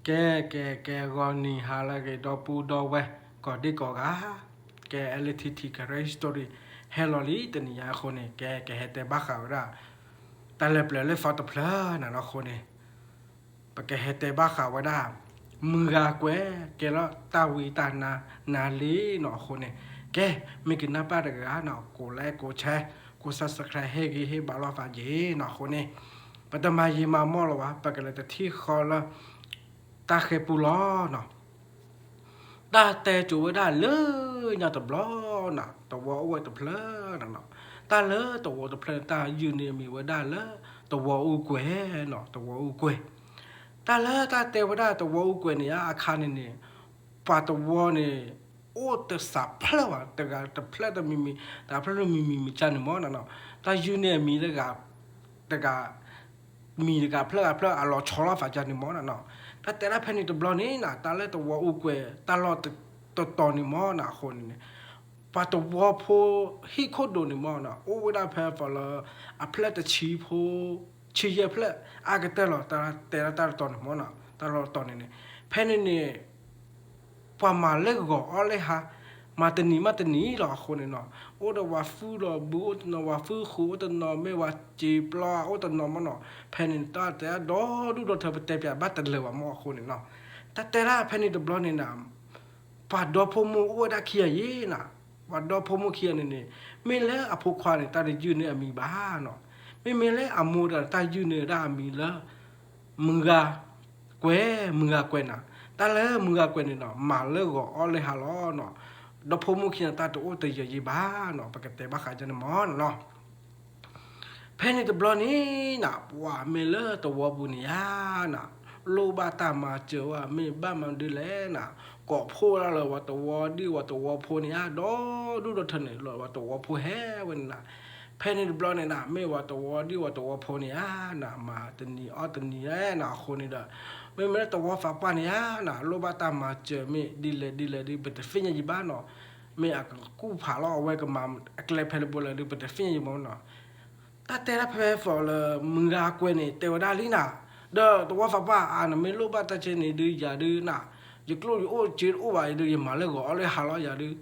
ကဲ ကဲ ကဲ ဂီၤနံၤဟါလၢအဂ့ၤ ဒီပုၢ်ဒီဝဲၢ် ကိးဒံကိးဂၤ, ကဲ အဲလထံထံ Karen Story ဟဲလီၤလံတနံၤညါအဃိန့ၣ် ကဲ ကဟဲတဲဘၣ်ဃးဝဲဒၣ် တၢ်လၢပျၢၤလၢသီတဖျၢၣ်န့ၣ်လီၤအဃိန့ၣ် ပကဟဲတဲဘၣ်ဃးဝဲဒၣ် မုၢ်ဂၤကွဲၤ ကဲလီၤတၢ်ဝံတၢ်နါ နၤလံန့ၣ်လီၤအဃိန့ၣ် ကဲ မ့ၢ်ကနၣ်ပၢ်တဂၤန့ၣ်လီၤ ကိး like ကိး share ကိး subscribe ဟ့ၣ်ဂံၢ်ဟ့ၣ်ဘါလိာ်သးက့ၤန့ၣ်လီၤအဃိန့ၣ် ပတမၤယံာ်မၤမီၢ်လၢၤဘၣ် ပကလဲၤတထံၣ်ဃီလၢ တၢ်ဃဲၤပူၤလီၤန့ၣ်လီၤ. တၢ်တဲစိၤဝဲဒၣ်လၢညါတဘျီန့ၣ်လီၤ သဝီအိၣ်ဝဲတဖျၢၣ်န့ၣ်လီၤ. တၢ်လၢသဝီတဖျၢၣ်န့ၣ် တၢ်ယုၢ်န့ၢ်အမံၤဝဲဒၣ်လၢ သဝီအူကွဲၤန့ၣ်လီၤ သဝီအူကွဲၤ. တၢ်လၢတၢ်တဲဝဲဒၣ်သဝီအူကွဲၤန့ၣ် အခါန့ၣ်န့ၣ် ပှၤသဝီန့ၣ် အိၣ်တစးဖျၢၣ်ဘၣ် တဂၤတဖျၢၣ်တမံၤမံၤ တဂၤဖျၢၣ်တမံၤမံၤမံၤကန့ၣ်လီၤန့ၣ်လီၤ. တၢ်ယုၢ်န့ၢ်အမံၤတဂၤ တဂၤ မံၤတဂၤဖျၢၣ်ဂၤဖျၢၣ်အလီၤဆီလီၤသးကန့ၣ်လီၤန့ၣ်လီၤ. တၢ်တဲဒၣ်ဖဲန့ၣ်တဘျီန့ၣ်လီၤ တၢ်လၢသဝီအူကွဲၤ တၢ်လီၢ်တတီၤန့ၣ်လီၤန့ၣ်လီၤအဃိန့ၣ်န့ၣ် ပှၤသဝီဖိဟံၣ်ခိၣ်ဒိၣ်န့ၣ်လီၤန့ၣ်လီၤ အိၣ်ဝဲဒၣ်ဖဲ for လၢ အဖျၢၣ်တဆံဖိ ဆံယဲၢ်ဖျၢၣ် အါကတၢၢ်လီၤ တၢ်တဲဒၣ်တၢ်တတီၤန့ၣ်လီၤန့ၣ်လီၤ တၢ်လီၢ်တတီၤန့ၣ်န့ၣ် ဖဲန့ၣ်န့ၣ် ပှၤမၤလၢဂီၤအီၣ်လၢဟါ မၤတနံၤမးတနံၤလီၤအဃိန့ၣ်လီၤ. အိၣ်ဒီးဝၤဖုလီၤဘု အိၣ်တနီၤဝၤဖုဃုာ် အိၣ်တနီၤမ့ၢ်ဝၤစ့ပျီ အိၣ်တနီၤမီၢ်လီၤ. ဖဲန့ၣ်တၢ်တဲဒၣ်ဒီဒူၣ်ဒီထၢ ပတဲပၠးဘၣ်တလၢာ်ဘၣ်မီၢ်အဃိန့ၣ်လီၤ. တၢ်တဲဒၣ်ဖဲန့ၣ်တဘျီန့ၣ်လီၤ ပှၤဒီဖိမိၢ်အိၣ်ဝဲဒၣ်ခံဂၤယဲၢ်လီၤ. ပှၤဒီဖိမိၢ်ခံဂၤန့ၣ်န့ၣ် မ့ၢ်လၢအဖိခွါန့ၣ် တၢ်တယုၢ်န့ၢ်အမံၤဘၣ်လီၤ. မ့မ့ၢ်လၢအမိၢ်ဒီး တၢ်ယုၢ်န့ၢ်ဝဲဒၣ်အမံၤလၢ မုၢ်ဂၤကွဲၤ မုၢ်ဂၤကွဲၤန့ၣ်လီၤ. တၢ်လၢမုၢ်ဂၤကွဲၤန့ၣ်လီၤ မၤလၢဂီၤအီၣ်လၢဟါလီၤန့ၣ်လီၤ. ဒီဖိမိၢ်ခံဂၤန့ၣ် တၢ်တအိၣ်တယၢၤယံၤဘၣ်လီၤ. ပကတဲဘၣ်ဃးကန့ၣ်မီၢ်န့ၣ်လီၤ. ဖဲန့ၣ်တဘျီန့ၣ်လီၤ ပှၤမ့ၢ်လၢသဝီပူၤန့ၣ်ဧါလီၤ လိၣ်ဘၣ်တၢ်မၤစၢၤဝဲ မ့ၢ်ဘၣ်မနုၤလဲၣ်န့ၣ်လီၤ ကိးဖှိၣ်ဝဲဒၣ်လၢပှၤသဝီဒံၣ်ပှၤသဝီဖိန့ၣ်ဧါ ဒီဒူၣ်ဒီထၢန့ၣ်လီၤ ပှၤသဝီဖိဟဲဝဲန့ၣ်လီၤ. ဖဲန့ၣ်တဘျီန့ၣ်လီၤ မ့ၢ်ပှၤသဝီဒံၣ်ပှၤသဝီဖိန့ၣ်ဧါန့ၣ်လီၤ မၤတနံၤအီၣ်တနံၤလီၤန့ၣ်လီၤ အဃိန့ၣ်ဒီး မ့မ့ၢ်လၢသဝီသးပှၢ်န့ၣ်ဧါန့ၣ်လီၤ လိၣ်ဘၣ်တၢ်မၤစၢၤ မ့ၢ်ဒ်လဲၣ်ဒ်လဲၣ်ဒီး ပတသ့ၣ်ညါယံၤဘၣ်လီၤ. မ့ၢ်အကကူၣ်ဖးလီၤ အဝဲကမၤအကျဲဖဲလဲၣ်ဘိလဲၣ်ဒီး ပတသ့ၣ်ညါယံၤဘၣ်လီၤ. တၢ်တဲဒၣ်ဖဲ for လၢ မုၢ်ဂၤကွဲၤန့ၣ် တဲဝဲဒၣ်လံန့ၣ်လီၤ ဒီးသဝီသးပှၢ်ဧါ နမ့ၢ်လိၣ်ဘၣ်တၢ်ကဲန့ၣ်ဒီး ယၤဒုးန့ၣ်လီၤ ယကျိၣ်ယအိၣ်စ့တအိၣ်ဘၣ်ဒီး ယမၤလၢဂီၤအီၣ်လၢဟါလီၤ ယၤဒုး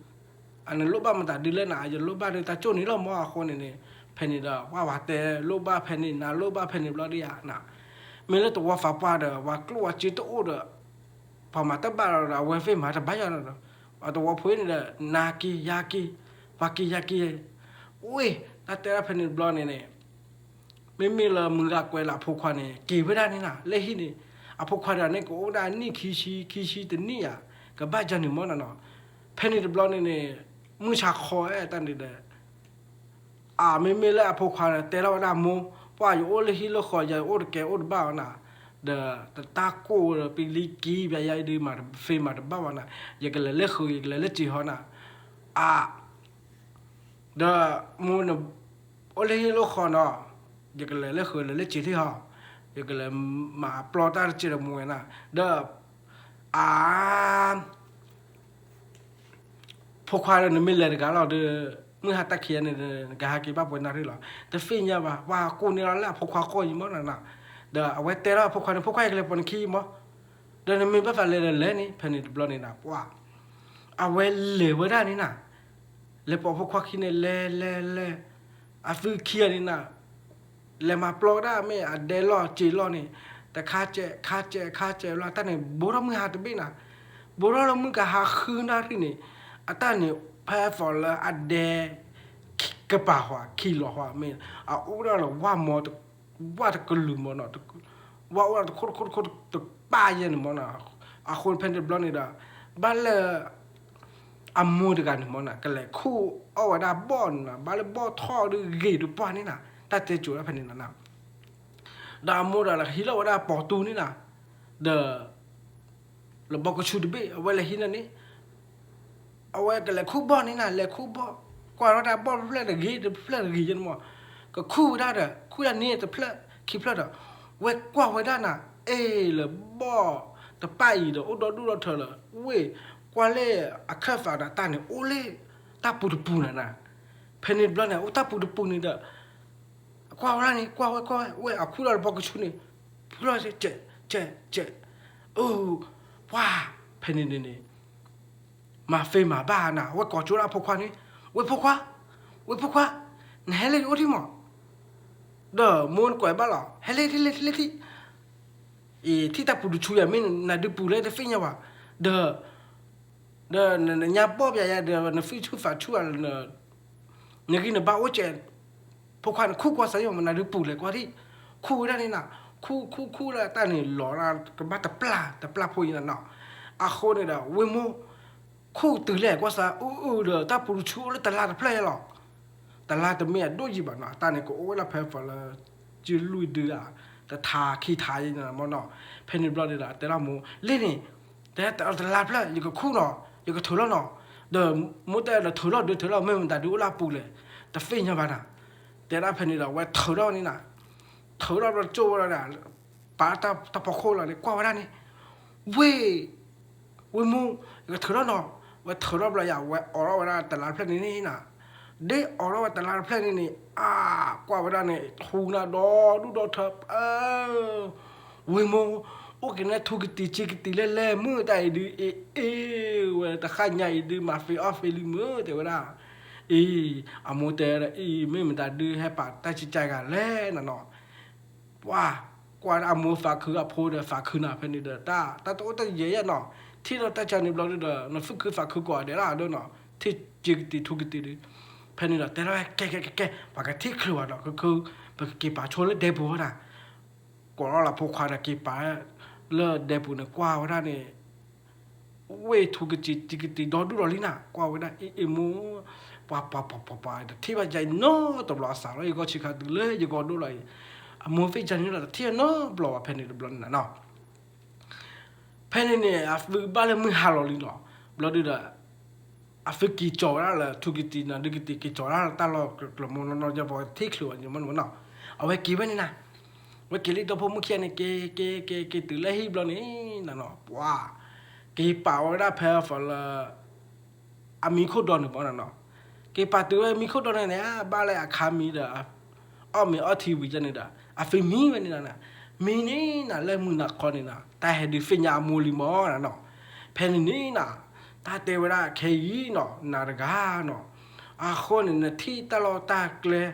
အနလိၣ်ဘၣ်မတၤဒုးလဲၣ်န့ၣ်လီၤ ယလိၣ်ဘၣ်ဒီးတၢ်ကၠိၣ်န့ၣ်လီၤမီၢ်အဃိန့ၣ်န့ၣ် ဖဲန့ၣ်ဒီး ပှၤဝၤတဲလိၣ်ဘၣ်ဖဲန့ၣ် နၤလိၣ်ဘၣ်ဖဲန့ၣ်တဘျီဒီးယၤန့ၣ်လီၤ မ့ၢ်လၢသဝီသးပှၢ်ဒီး ပှၤကျိၣ်ပှၤစ့တအိၣ်ဒီး ပှၤမၤတဘၣ်လီၤဒီး အဝဲသ့ၣ်မၤတဘၣ်ယၤလီၤဒီး ပှၤသဝီဖိန့ၣ်ဒီး နၤက့ၤယၤက့ၤ ပှၤက့ၤယၤက့ၤ ဝ့ၢ် တၢ်တဲဒၣ်ဖဲန့ၣ်တဘျီန့ၣ်န့ၣ် မ့မ့ၢ်လၢမုၢ်ဂၤကွဲၤလၢအဖိခွါန့ၣ် က့ၤဝဲဒၣ်န့ၣ်လီၤ လၢဟံၣ်န့ၣ် အဖိခွါဒီးန့ၣ် ကအိၣ်ဒၣ်နံၣ်ခံဆံ ခံဆံတနံၣ်ဧါ ကဘၣ်ယၤန့ၣ်မီၢ်န့ၣ်လီၤ. ဖဲန့ၣ်တဘျီန့ၣ်န့ၣ် မုၢ်ဆါခီဝဲတၢ်န့ၣ်ဒီး အမ့မ့ၢ်လၢအဖိခွါန့ၣ် တဲထီၣ်ဝဲဒၣ်မိၢ် ပှၤယအိၣ်လၢဟံၣ်လၢဃီ ယအိၣ်တကဲအိၣ်တဘၣ်အီၤန့ၣ်လီၤ ဒီးတၢ်ကိၢ်ဒီးပလံၤက့ၤ ပယၤယၤအံၤဒုးမၤတသ့မၤတဘၣ်ဘၣ်န့ၣ်လီၤ ယကလဲၤလၢဃုာ် ယကလဲၤလၢစံာ်ဟီန့ၣ်လီၤ အ ဒီးမိၢ်န့ၣ် အိၣ်လၢဟံၣ်လၢဃီန့ၣ်လီၤ ယကလဲၤလၢဃုာ်လဲၤလၢစံာ်ထံၣ်ဟီ ယကလဲၤမၤပျီတၢ်တစဲးဒီးမိၢ်ဝဲန့ၣ်လီၤ ဒီး အ ဖိခွါဒီး နမ့ၢ်လဲၤတဂၤလီၤဒီး မုၢ်ဟါတၢ်ခံးန့ၣ်ဒီး နကဟဲက့ၤဘၣ်ပှဲၤနၣ်ရံၣ်လီၤ. တသ့ၣ်ညါဘၣ် ပှၤကိးန့ၢ်လီၤလၢအဖိခွါကိးအံၤမီၢ်န့ၣ်လီၤ. ဒီးအဝဲတဲထီၣ်အဖိခွါန့ၣ် ဖိခွါ ယကလဲၤပိာ်နခံအံၤမီၢ်, ဒီးနမ့ၢ်ဘၣ်သးလဲၤဒီးလဲၤန့ၣ် ဖဲန့ၣ်တဘျီန့ၣ်ဒီး ပှၤ အဝဲလဲၤဝဲဒၣ်န့ၣ်နၤ, လဲၤပိာ်ဖိခွါခံန့ၣ် လဲၤလဲၤလဲၤ, အသုခံဂၤန့ၣ်နၤ လဲၤမၤပျီဒၣ်မ့ၢ်အဒဲလီၢ်စ့လီၢ်န့ၣ်, တခါစဲးခါစဲးခါစဲးလီၤ တၢ်န့ၣ် ဘူးထီၣ်မုၢ်ဟါတဘ့ၣ်နၤ, ဘူးထီၣ်လၢမုၢ်ကဟါဃုနၣ်ရံၣ်န့ၣ်, အတၢ်န့ၣ် ဖဲသိးလၢအဒဲ ကပၤဃီၤခံလီၤဃီၤမ့ၢ် အအိၣ်ဒၣ်လီၤဝၣ်မီ ဝၣ်တကလုာ်မီၢ်နီၤ, ဝၣ်အိၣ်ဒၣ်တခိၣ်တခိၣ်တခိၣ်တပၣ်ယဲၢ်န့ၣ်မီၢ်နီၤ, အဃိဖဲန့ၣ်တဘျီန့ၣ်ဒီး ဘၣ်လၢ အမိၢ်တဂၤန့ၣ်မီၢ်နီၤ ကလဲၤခူၣ်အီၣ်ဝဲဒၣ်ဘီၣ်န့ၣ်နီၤ, ဘၣ်လၢဘီၣ်ထီၣ်ဒုးဂ့ၤဒုးပှၢ်န့ၣ်နီၤ, တၢ်တဲစိၤဒၣ်ဖဲန့ၣ်နီၤ, ဒီးအမိၢ်ဒီးဟံးလီၤဝဲဒၣ်ပိာ်တူန့ၣ်နီၤ, ဒီး လၢဘီကဆူတဘ့ၣ် အဝဲလဲၤဟံးန့ၢ်န့ၣ်, အဝဲကလဲၤခူၣ်ဘီၣ်န့ၣ်နီၤ, လဲၤခူၣ်ဘီၣ်, ကွၢ်ထီၣ်တၢ်ဘီၣ်တဖျၢၣ်တဂ့ၤ တဖျၢၣ်တဂ့ၤယဲၢ်န့ၣ်မီၢ်, ကခူၣ်ဝဲဒၣ်ဒီး ခူၣ်ဒၣ်န့ၣ်တဖျၢၣ်ခံဖျၢၣ်ဒီး ဝဲကွၢ်ဝဲဒၣ်နီၤ, အ့ၣ်လၢဘီၣ်တပၣ်အံၤဒီး အိၣ်ဒီဒူၣ်ဒီထၢလၢ ဝ့ၢ်ကွၢ်လၢအခၢၣ်သးဒီးတၢ်န့ၣ် အိၣ်လၢ တၢ်ပူၤတပူၤန့ၣ်နီၤ, ဖဲန့ၣ်တဘျီန့ၣ် အိၣ်တၢ်ပူၤတပူၤန့ၣ်ဒီး ကွၢ်ဝဲဒၣ်န့ၣ် ကွၢ်ဝဲကွၢ်ဝဲ ဝဲအခူၣ်လီၤလၢဘီကဆူန့ၣ်, ခူၣ်လီၤစဲး စဲး စဲး, အိၣ်, ပှၤ, ဖဲန့ၣ်န့ၣ်န့ၣ် မၤသ့မၤဘၣ်နၤ ဝဲကိးကၠိဒၣ်ဖိခွါန့ၣ်, ဝဲဖိခွါ, ဝဲဖိခွါ, နဟဲလၢယအိၣ်ထံမး, ဒီးမိၢ်နကွဲးဘၣ်လီၤ ဟဲလၢထံၣ်လၢထံၣ်လၢထံၣ်, အံၤ ထံၣ်တၢ်ပူၤတဆူယၤ မ့ၢ်နဒုးပူၤလဲၣ်တသ့ၣ်ညါဘၣ်, ဒီး ဒီးနညါဘီၣ်ပယၤယၤဒီး နသ့ၣ်ဆူၣ်သးဆူၣ်အလၢ နဂံၢ်နဘါအိၣ်ကဲး, ဖိခွါန့ၣ်ခူၣ်ကွၢ်စၢ်ယိၣ် မနုၤဒုးပူၤလဲၣ်ကွၢ်ထံၣ်, ခူၣ်ဝဲဒၣ်န့ၣ်နၤ, ခူၣ်ခူၣ်ခူၣ်ဒၣ်တၢ်န့ၣ်လီၤ ကဘၣ်တပျၢ်တပျၢ်ဖိအံၤနၤနီၤ, အဃိန့ၣ်ဒီး ဝ့ၢ်မိၢ် ခူၣ်တုၤလဲၣ်ကွၢ်စၢ် အုအုဒီးတၢ်ပူၤတဆူၣ်အိၣ်လၢတလါတဖျၢၣ်ယဲလီၤ, တလါတမ့ၢ်အဒိၣ်ယံၤဘၣ်နီၤ အတၢ်န့ၣ်ကအိၣ်ဝဲဒၣ်ဖဲဖီလၢ ကလုၢ်ဒုဧါ, တထးခံထးယဲန့ၣ်မ့ၢ်နီၤ, ဖဲန့ၣ်ဘျီန့ၣ်ဒီး တဲဒၣ်မိၢ် လ့ၢ်န့ၣ် တဲတလါဖျၢၣ် ယကခူၣ်နီၤ ယကထုးလီၤနီၤ, ဒီးမိၢ်တဲဒီးထုးလီၤဒုးထုးလီၤ မ့ၢ်မတၤဒုးအိၣ်လၢအပူၤလဲၣ်, တသ့ၣ်ညါဘၣ်နၤ, တဲဒၣ်ဖဲန့ၣ်ဒီး ဝဲထုးထီၣ်န့ၣ်နၤ, ထုးထီၣ်ဘျီကၠိဝဲဒၣ်ဒီး ပာ်တၢ်ဖီခိၣ်လီၤန့ၣ် ကွၢ်ဝဲဒၣ်န့ၣ်, ဝ့ၢ် ဝ့ၢ်မိၢ် ယကထုးထီၣ်နီၤ, ဝဲထုးထီၣ်ဘျီယၤ ဝဲအိးထီၣ်ဝဲဒၣ်တလါတဖျၢၣ်န့ၣ်န့ၣ်နၤ, ဒ်အိးထီၣ်ဝဲတလါတဖျၢၣ်န့ၣ်န့ၣ် အါ ကွၢ်ဝဲဒၣ်န့ၣ် ထူနၤဒီဒူၣ်ဒီထၢ ဝ့ၢ်မိၢ် အိၣ်က့ၤန့ၣ်ထူကတံၤစ့ကတံၤလၢလဲၤမုၢ်တၢ်အံၤဒုး အ့ၣ်အ့ၣ်ဝဲ တဃၣ်ညါအံၤဒုး မၤသ့အီၣ်သ့လံမုၢ် တဲဝဲဒၣ်, အံၤ အမိၢ်တဲဝဲဒၣ် အံၤ မ့ၢ်မတၤဒုးဟဲပာ်တၢ်စံးကါဂၤလဲၣ်နၤနီၤ, ပှၤ ကွၢ်အမိၢ်သးခုအဖိဒီး သးခုနၤဖဲန့ၣ်ဒီး တၢ် တၢ်တအိၣ်တယဲၢ်ယဲၢ်နီၤ, ထံၣ်ဒီးတၢ်ကန့ၣ်ဘျီဒုဒီး နသူၣ်ခုသးခုကိးဂၤဒဲးလီၤဒုနီၤ, ထံၣ်စ့ကတံၤထူကတံၤဒု, ဖဲန့ၣ်ဒီး တဲထီၣ်ဝဲ ကဲ ကဲ ကဲ ကဲ ပှၤကထံၣ်ချုးဘၣ်ဒီး က ပကက့ၤပာ်ဆိလၢဒဲပူၤဝဲဒၣ်, ကိးလီၤလၢဖိခွါဒီးက့ၤပာ် လၢဒဲပူၤန့ၣ် ကွၢ်ဝဲဒၣ်န့ၣ် ဝ့ၢ်ထူကတံၤစ့ကတံၤဒီဒူၣ်ဒီလံနၤ, ကွၢ်ဝဲဒၣ်အ့ၣ်အ့ၣ်မိၢ်, ပှၤ ပှၤ ပှၤ ပှၤ ပှၤ တထံၣ်ဘၣ်ယၤအံၤနီတဘျီ အစးလီၤ ယဂီၢ်ဆံးခါတုၤလၢယဂီၢ်ဒိၣ်လီၤအံၤ, အမိၢ်သ့ၣ်ကန့ၣ်ဒီး တထံၣ်အနီတဘျီဘၣ်ဖဲန့ၣ်တဘျီန့ၣ်နၤနီၤ, ဖဲန့ၣ်န့ၣ် အသုဘၣ်လၢမုၢ်ဟါလီၤလံလီၤ, ဘျီဒုဒီး အသုက့ၤကၠီၤဝဲဒၣ်လၢ ထူကတံၤနၤဒုကတံၤ က့ၤကၠီၤဝဲဒၣ်လၢတၢ်လီၢ်ကျီၤမိၢ်နီၢ်နီၢ် ယပှၤထံၣ်ချုးဝဲန့ၣ်မ့ၢ်နီၤ, အဝဲက့ၤဝဲန့ၣ်နၤ, ဝဲက့ၤလံဒီဖိမုၣ်ခံဂၤန့ၣ် က့ၤ က့ၤ က့ၤ က့ၤတုၤလၢဟံၣ်ဘျီန့ၣ်နၤနီၤ ပှၤ က့ၤပာ်ဝဲဒၣ်ဖဲအသီလၢ အမံခိၣ်ဒီန့ၣ်မ့ၢ်နီၤနီၤ, က့ၤပာ်တုၤဝဲမံခိၣ်ဒီန့ၣ်န့ၣ် ဘၣ်လၢအခါမံဒီး အီၣ်မ့ၤအီထံဝံၤန့ၣ်ဒီး အသုမံဝဲန့ၣ်နၤ, မံန့ၣ်နၤလၢမုၢ်နၤခီန့ၣ်နၤ တၢ်ဟဲဒုးသ့ၣ်ညါအမိၢ်လံမ့ၢ်နီၤနီၤ, ဖဲန့ၣ်န့ၣ်နၤ တၢ်တဲဝဲဒၣ်ခဲအံၤနီၤ နၤတဂၤနီၤ, အဃိန့ၣ် နထံၣ်တၢ်လီၢ်တၢ်ကျဲ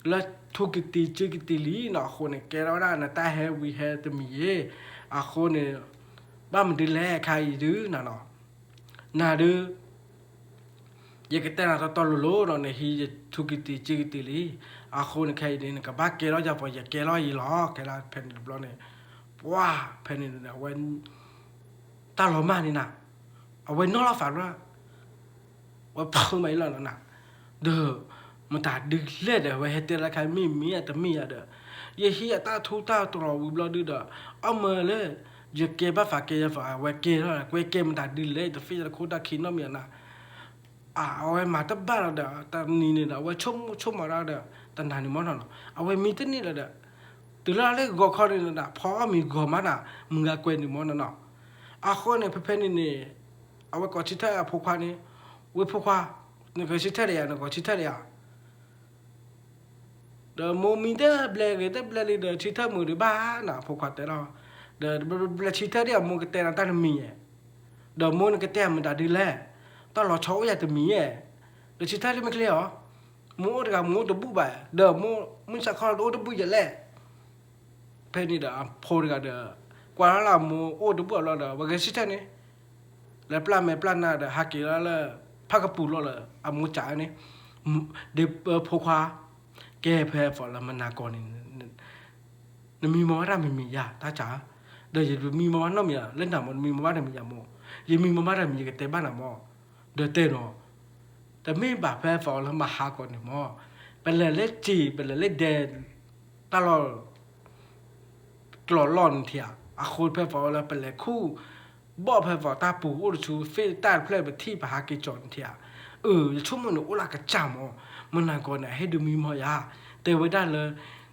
လၢထူကတံၤစ့ကတံၤလံနီၤ, အဃိန့ၣ် ကဲထီၣ်ဝဲဒၣ်နတၢ်ဟဲဝံၤဟဲတမံၤယဲၢ်, အဃိန့ၣ် ဘၣ်မနုၤလဲၣ်ခါအံၤဒုနီၤနီၤ နၤဒုး ယကတဲနၤတီတီလိၤလိၤနီၤ နဟံးယထူကတံၤစ့ကတံၤလံ, အဃိန့ၣ်ခဲအံၤန့ၣ် နကဘၣ်ကဲထီၣ်ယၤပှၤ ယကဲထီၣ်အံၤလီၤ ကဲဒၣ်ဖဲန့ၣ်တဘျီန့ၣ်, ပှၤ ဖဲန့ၣ်န့ၣ် အဝဲ တၢ်လီၤမၢ်န့ၣ်နၤ, အဝဲနီၣ်လီၤသးဘျီ ဝဲဖုးမးအံၤလီၤနၤ, ဒီး မတၤဒုးလဲၣ်ဒီး အဝဲဟဲတဲလၢခါမ့ၢ်မ့ၢ်အတမ့ၢ်ယၤဒီး ယဟံးအတၢ်ထူတၢ်တီၤဝံၤဘျီဒုဒီး အီၣ်မၢလၢ ယကဲဘၣ်သးကဲယၤသး အဝဲကဲထီၣ် ကွဲကဲမတၤဒုးလဲၣ် တသ့ၣ်ညါတခိၣ်တၢ်ခံနီတမံၤနၤ, အဝဲမၤတဘၣ်လီၤဒီး တနံၤန့ၣ်ဒီး အဝဲဆိကမိၣ်ဆိကမးဒၣ်ဒီး တနၤန့ၣ်မ့ၢ်နီၤနီၤ အဝဲမံတန့ၢ်လၢၤဒီး တုၤလၢလၢဂီၤခီန့ၣ်ဒီး ဖီအီၣ်မ့ၤဂီၤမးနၤ မုၢ်ဂၤကွဲးန့ၣ်မ့ၢ်နီၤနီၤ, အဃိန့ၣ် ဖဲဖဲန့ၣ်န့ၣ် အဝဲကိးဆံထၢၣ်အဖိခွါန့ၣ်, ဝဲၢ်ဖိခွါ, နကဆံထၢၣ်ဒီးယၤ နကိးဆံထၢၣ်ဒီးယၤ ဒီးမိၢ်မံတဘျဲဂ့ၤတဘျဲလံဒီး ဆံထၢၣ်မုာ်ဒံးဘၣ်နၤ အဖိခွါတဲလီၤ, ဒီးဘျဲဆံထၢၣ်ဒံးအမိၢ်ကတဲနၤတၢ်တမံၤဧါ, ဒီးမိၢ်နကတဲမတၤဒုးလဲၣ်, တၢ်လီၤဆီအိၣ်ယၤတမံၤဧါ, ဒီးဆံထၢၣ်ဒံးမ့ၢ်ချ့အီၤ, မိၢ်အိၣ်တဂၤမိၢ်အိၣ်တဘူၣ်ဘၣ်, ဒီးမိၢ်မုၢ်ဆါခီတအိၣ်တဘူၣ်ယၤလဲၣ် ဖဲန့ၣ်ဒီးအဖိတဂၤဒီး ကွၢ်လၢအမိၢ်အိၣ်တဘူၣ်အဘျီဒီး ဝဲဂဲၤဆံထၢၣ်န့ၣ် လဲၤပျၢ်မဲာ်ပျၢ်နါဒီး ဟးက့ၤလီၤလၢ ဖးကပူၤလီၤလၢ အမိၢ်စံးန့ၣ်, ဒီးဖိခွါ ကဲဖဲအသီလၢမနၤကီၢ်န့ၣ် နမံမီၢ်ဘၣ်တၢ်မံၤမံၤယၤ တၢ်စံး, ဒီးယမံမီၢ်ဘၣ်နီတမံၤ လၢနၤမ့ၢ်နမံမီၢ်ဘၣ်တၢ်မံၤယၤမ့ၢ်, ယမံမီၢ်ဘၣ်တၢ်မံၤ ယကတဲဘၣ်နၤမ့ၢ်, ဒီးတဲနီၤ တမ့ၢ်ဘၣ်ဖဲအသီလၢမဟါကီၢ်န့ၣ်မ့ၢ်, ပလဲၤလၢစံာ် ပလဲၤလၢဒဲ တၢ်လီၢ် ကျီၢ်လီၢ်န့ၣ်ထံဧါ, အဃိဖဲအသီလၢပလဲၤခူၣ် ဘီၣ်ဖဲအသီတၢ်ပူၤအိၣ်တဆူ သ့ၣ်တၢ်တဖျၢၣ်ပထံၣ်ပဟးက့ၤကၠီၤန့ၣ်ထံဧါ, အၢ ယဆိကမိၣ်န့ၣ်အိၣ်လၢကစၢ်မ့ၢ်, မနၤကီၢ်န့ၣ် အဟ့ၣ်ဒုးမံမီၢ်ယၤ, တဲဝဲဒၣ်လၢ ဒ်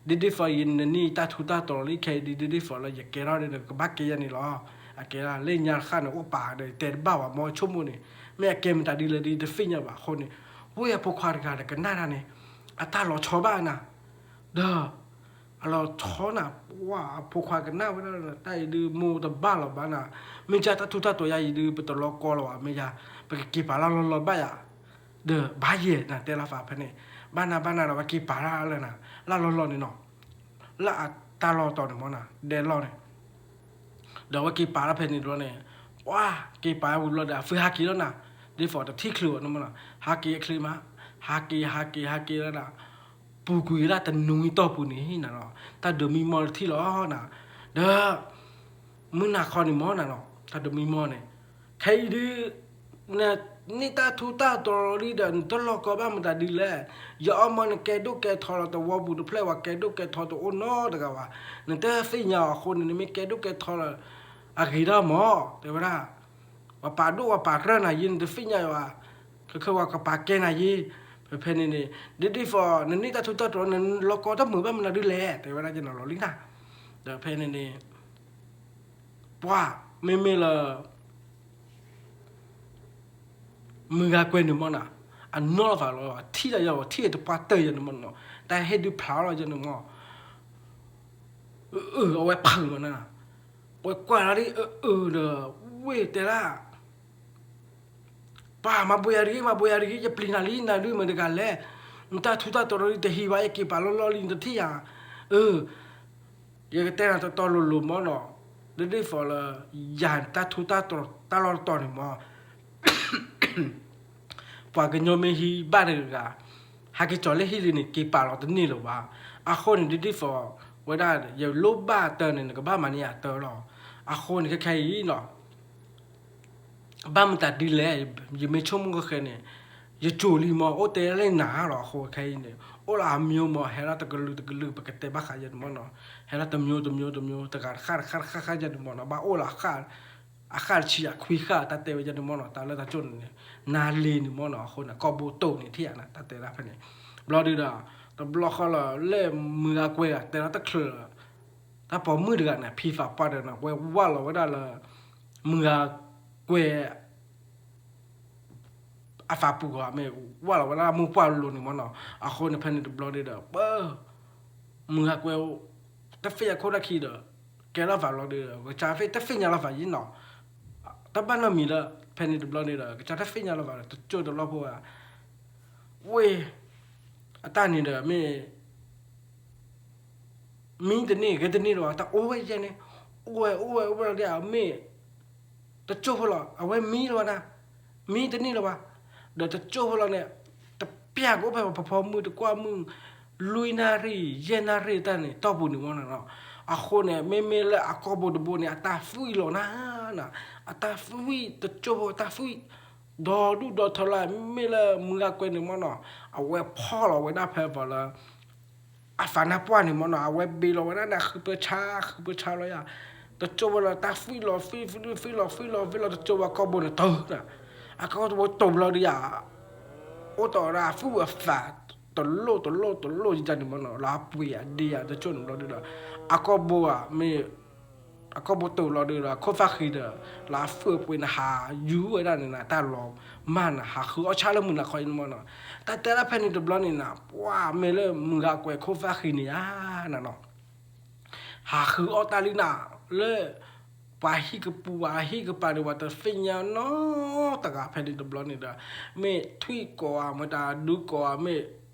ဒ်သိးယနန့ၢ်တၢ်ထူတၢ်တီၤလံခဲအံၤဒ် ဒ်ဒ်သိးလၢယကဲထီၣ်ဒီး ကဘၣ်ကဲယၤန့ၣ်လီၤ, အကဲဒၣ်လၢညါတဃၣ်န့ၣ် အိၣ်ပာ်ဒီး ယတဲတဘၣ်ဘၣ်မ့ၢ် ဆိကမိၣ်န့ၣ်, မ့ၢ်အကဲမတၤဒ်လဲၣ်ဒ် ယတသ့ၣ်ညါဘၣ်အဃိန့ၣ်, ဝဲၢ်အဖိခွါတဂၤဒီးကနၣ်တၢ်န့ၣ်, အတၢ်လီၤဆီဘၣ်နၤ, ဒီး အလီၤဆီနၤ, ပှၤအဖိခွါကနၣ်ဝဲဒၣ်လၢ တၢ်အံၤဒုးမိၢ်တဘၣ်လီၤဘၣ်နၤ, မ့ၢ်ယါတၢ်ထူးတၢ်တီၤယါအံၤဒုး ပတလီၤကီလီၤဘၣ် မ့ၢ်ယါ, ပကက့ၤပာ်လၢလီၢ်လီၢ်ဘၣ်ယၤ, ဒီးဘၣ်ယဲၢ်နၤတဲလီၤသးဖဲန့ၣ်, ဘၣ်နၤဘၣ်နၤဒီး ဝဲက့ၤပာ်လၢလၢနၤ, လၢလီၢ်လီၢ်န့ၣ်နီၤ, လၢအတၢ်လီၢ်တီၤန့ၣ်မ့ၢ်နၤ ဒဲလီၢ်န့ၣ် ဒီးဝဲက့ၤပာ်လၢဖဲန့ၣ်တဘျီန့ၣ်, ပှၤက့ၤပာ်ဝံၤဘျီဒီး အဖုဟးက့ၤလီၤနၤ, ဒ်သိးတထံၣ်ချုးအီၤန့ၣ်မ့ၢ်နီၤ, ဟးက့ၤအချ့မး, ဟးက့ၤ ဟးက့ၤ ဟးက့ၤလီၤဒီး ပူၤကွံာ်ဝဲဒၣ်တနွံတီၢ်ပူၤန့ၣ်နၤနီၤ, တၢ်ဒုးမံမီၢ်တထံၣ်လီၤနၤ, ဒီး မုၢ်နၤခီန့ၣ်မ့ၢ်နၤနီၤ, တၢ်ဒုးမံမီၢ်န့ၣ်, ခဲအံၤဒုး နန့ၢ်တၢ်ထူးတၢ်တီၤလံဒီး နတလီၤကီဘၣ်မတၤဒ်လဲၣ်, ယအီၣ်မီနကဲဒိၣ်ကဲထီလီၤ တဝီပူၤတဖျၢၣ် ပှၤကဲဒိၣ်ကဲထီတအိၣ်နီတဂၤဘၣ်, နတသ့ၣ်ညါအီၤအဃိန့ၣ် နမ့ၢ်ကဲဒိၣ်ကဲထီလီၤ အဂ့ၤဒၣ်မး တဲဝဲဒၣ်, ပှၤပာ်ဒိၣ်ပှၤပာ်ရၢၢ်နၤယ့ နတသ့ၣ်ညါယၤဘၣ်, ခဲခဲဝဲကပာ်ကဲနၤယ့, ဖဲဖဲန့ၣ်န့ၣ် ဒ်ဒ်သိး နန့ၢ်တၢ်ထူးတၢ်တီၤ နလီၤကီတမုာ်ဘၣ်မတၤဒ်လဲၣ် တဲဝဲဒၣ်ယနီၤလီၤလံနၤ, ဒီးဖဲန့ၣ်န့ၣ် ပှၤ မ့မ့ၢ်လၢ မုၢ်ဂၤကွဲၤန့ၣ်မ့ၢ်နၤ, အနီၢ်လီၤသးလီၤ အထံၣ်ဒီးယၤ အထံၣ်တပှၢ်တၢၢ်ယၤန့ၣ်မ့ၢ်နီၤ, တၢ်ဟ့ၣ်ဒုးဖျါလီၤယၤန့ၣ်မ့ၢ်, အၢ အဝဲဖုးမ့ၢ်နၤ, ပှၤကွၢ်လီၤဒ်အၢအၢဒီး ဝ့ၢ်တဲဒၣ် ပှၤမၤဘှံးယၤတဂ့ၤ မၤဘှံးယၤတဂ့ၤ ယပျံၤနၤလံ နၤဒုးမတၤတဂၤလဲၣ်, နတၢ်ထူးတၢ်တီၤဒီးတဟံးဘၣ် ယက့ၤပာ်လီၢ်လီၢ်လံ နတထံၣ်ယၤ, အၢ ယကတဲနၤတီတီလိၤလိၤမ့ၢ်နီၤ, ဒ်ဒ်သိးလၢ ယၤတၢ်ထူးတၢ်တီၤတၢ်လီၢ်တတီၤန့ၣ်မ့ၢ် ပှၤကညီမ့ၢ်ဟံးဘၣ်တဂၤဂၤ, ဟဲက့ၤကၠီၤလၢဟံၣ်လံန့ၣ် က့ၤပာ်လီၤတန့ၢ်လၢၤဘၣ်. အဃိန့ၣ် ဒ်ဒ်သိးဝဲဒၣ် ယလိၣ်ဘၣ်တၢ်န့ၣ် နကဘၣ်မၤန့ၢ်ယၤတၢ်လီၤ. အဃိန့ၣ်ခဲခဲအံၤနီၤ ဘၣ်မတၤဒ်လဲၣ်, ယမ့ၢ်ဆိကမိၣ်ခဲခဲန့ၣ် ယစိၤလံမ့ၢ် အိၣ်တဲလၢနၤလီၤ. အဃိခဲအံၤန့ၣ် အိၣ်လၢအမျိုးမ့ၢ် ဟဲလၢတကလုာ်တကလုာ် ပကတဲဘၣ်ဃးယၤန့ၣ်မ့ၢ်နီၤ, ဟဲလၢတမျိုးတမျိုးတမျိုး တဂၤတဃၣ်တဃၣ်တဃၣ်ဃၣ်ယၤန့ၣ်မ့ၢ်နီၤ, ဘၣ်အိၣ်လၢ အဃၣ်တဆံအခွံဃၣ် တၢ်တဲဝဲယၤန့ၣ်မ့ၢ်နီၤ, တၢ်လၢတၢ်ကၠိၣ်န့ၣ် နၤလ့ၤန့ၣ်မ့ၢ်နီၤ, အဃိန့ၣ် ကီၢ်ဘိတိၢ်န့ၣ်ထံၣ်ဧါနၤ တၢ်တဲဒၣ်ဖဲန့ၣ်, ဘျီဒုဒီး တဘျီဃီလၢ လၢမုၢ်ဂၤကွဲၤဂၤ တဲလီၤတချုး တၢ်ပိာ်မုၣ်တဂၤန့ၣ် ဖံသးပှၢ်ဒီးန့ၣ် ဝဲဝၢ်လီၤဝဲဒၣ်လၢ မုၢ်ဂၤကွဲၤ အသးပူၤဂီၢ် မ့ၢ်ဝၢ်လီၤဝဲဒၣ်မိၢ်ပှၢ်လိၤန့ၣ်မ့ၢ်နီၤ, အဃိန့ၣ်ဖဲန့ၣ်တဘျီဒုဒီး ပ မုၢ်ဂၤကွဲၤ တသ့ၣ်ညါခိၣ်တၢ်ခံဒီး ကဲထီၣ်သးလီၤဒုဒီး ကစၢ်သ့ၣ်တသ့ၣ်ညါလီၤသးယံၤနီၤ, တဘၣ်နီတမံၤလၢ ဖဲန့ၣ်တဘျီန့ၣ်ဒီး ကစၢ်တသ့ၣ်ညါလီၤသးဒီး တကၠိၢ်တလီၢ်ဖိဧါ, ဝ့ၢ် အတၢ်န့ၣ်ဒီး မ့ၢ် မံတန့ၢ်ဂဲၤတန့ၢ်လၢၤဘၣ်, တၢ်အိၣ်ဝဲယဲၢ်န့ၣ် အိၣ်ဝဲအိၣ်ဝဲအိၣ်ဝဲလီၤဒုဒီး မ့ၢ် တကၠိၢ်ဖိလီၤ အဝဲမံလၢၤဘၣ်နၤ, မံတန့ၢ်လၢၤဘၣ်, ဒီးတကၠိၢ်ဖိလီၤန့ၣ် တပျၢ်ကအိၣ်ဖဲပဖီမုၢ်တကွၢ်မုၢ် လွံၢ်နၣ်ရံၣ် ယဲၢ်နၣ်ရံၣ်တၢ်န့ၣ် တီၢ်ပူၤန့ၣ်မ့ၢ်နီၤ, အဃိန့ၣ် မ့မ့ၢ်လၢအကီၢ်ဘိတဘိန့ၣ် အတၢ်သွံၣ်လီၤနၤ, အတၢ်သွံၣ် တကၠိၢ်ဖိအတၢ်သွံၣ် ဒီဒူၣ်ဒီထၢလီၤ, မ့ၢ်လၢမုၢ်ဂၤကွဲၤန့ၣ်မ့ၢ်နီၤ အဝဲဖီၣ်လီၤဝဲဒၣ်ဖဲပှၤလၢ အသးနါပှၢ်န့ၣ်မ့ၢ်နီၤ အဝဲဘ့လီၤဝဲဒၣ်န့ၣ် ဃုပၢဆါ ဃုပၢဆါလီၤယၤ, တကၠိၢ်ဖိလီၤ တၢ်သွံၣ်လီၤ သွံၣ်သွံၣ်သွံၣ်လီၤ သွံၣ်လီၤ သွံၣ်လီၤ တကၠိၢ်ဖိအကီၢ်ဘိန့ၣ်တၢ်နၤ, အကီၢ်ဘိတိၢ်ဘျီဒုယၤ အိၣ်တီၢ်ဝဲဒၣ်အသူၣ်အသး တလိၣ်တလိၣ်တလိၣ်ယၤန့ၣ်မ့ၢ်နီၤ လၢအပှ့ၤအဒ့ယၤ တကၠိၢ်န့ၣ်ဘျီဒုဒီး အကီၢ်ဘိဧါ မ့ၢ် အကီၢ်ဘိတိၢ်လီၤဒုဒီး ခိၣ်သၣ်ဃံၤဒီး လၢအသူၣ်အပှ့ၤန့ၣ် ဟးယူၤဝဲဒၣ်န့ၣ်နၤ တၢ်လီၤမၢ်နၤ ဟးဃုအီၣ်ဆၣ်လၢမုၢ်နၤခီအံၤန့ၣ်မ့ၢ်နီၤ, တၢ်တဲဒၣ်ဖဲန့ၣ်တဘျီန့ၣ်နၤ ပှၤမ့ၢ်လၢမုၢ်ဂၤကွဲၤခိၣ်သၣ်ဃံၤန့ၣ်ဧါနၤနီၤ ဟးဃုအီၣ်တၢ်လံနၤ လၢ ပှၤဟံၣ်ကပူၤပှၤဟံၣ်ကပၤန့ၣ် ပှၤတသ့ၣ်ညါနီတဂၤဖဲန့ၣ်တဘျီန့ၣ်ဒီး မ့ၢ်ထွံၣ်ကိးဧါ မ့ၢ်တၢ်ဒုးကိးဧါ မ့ၢ်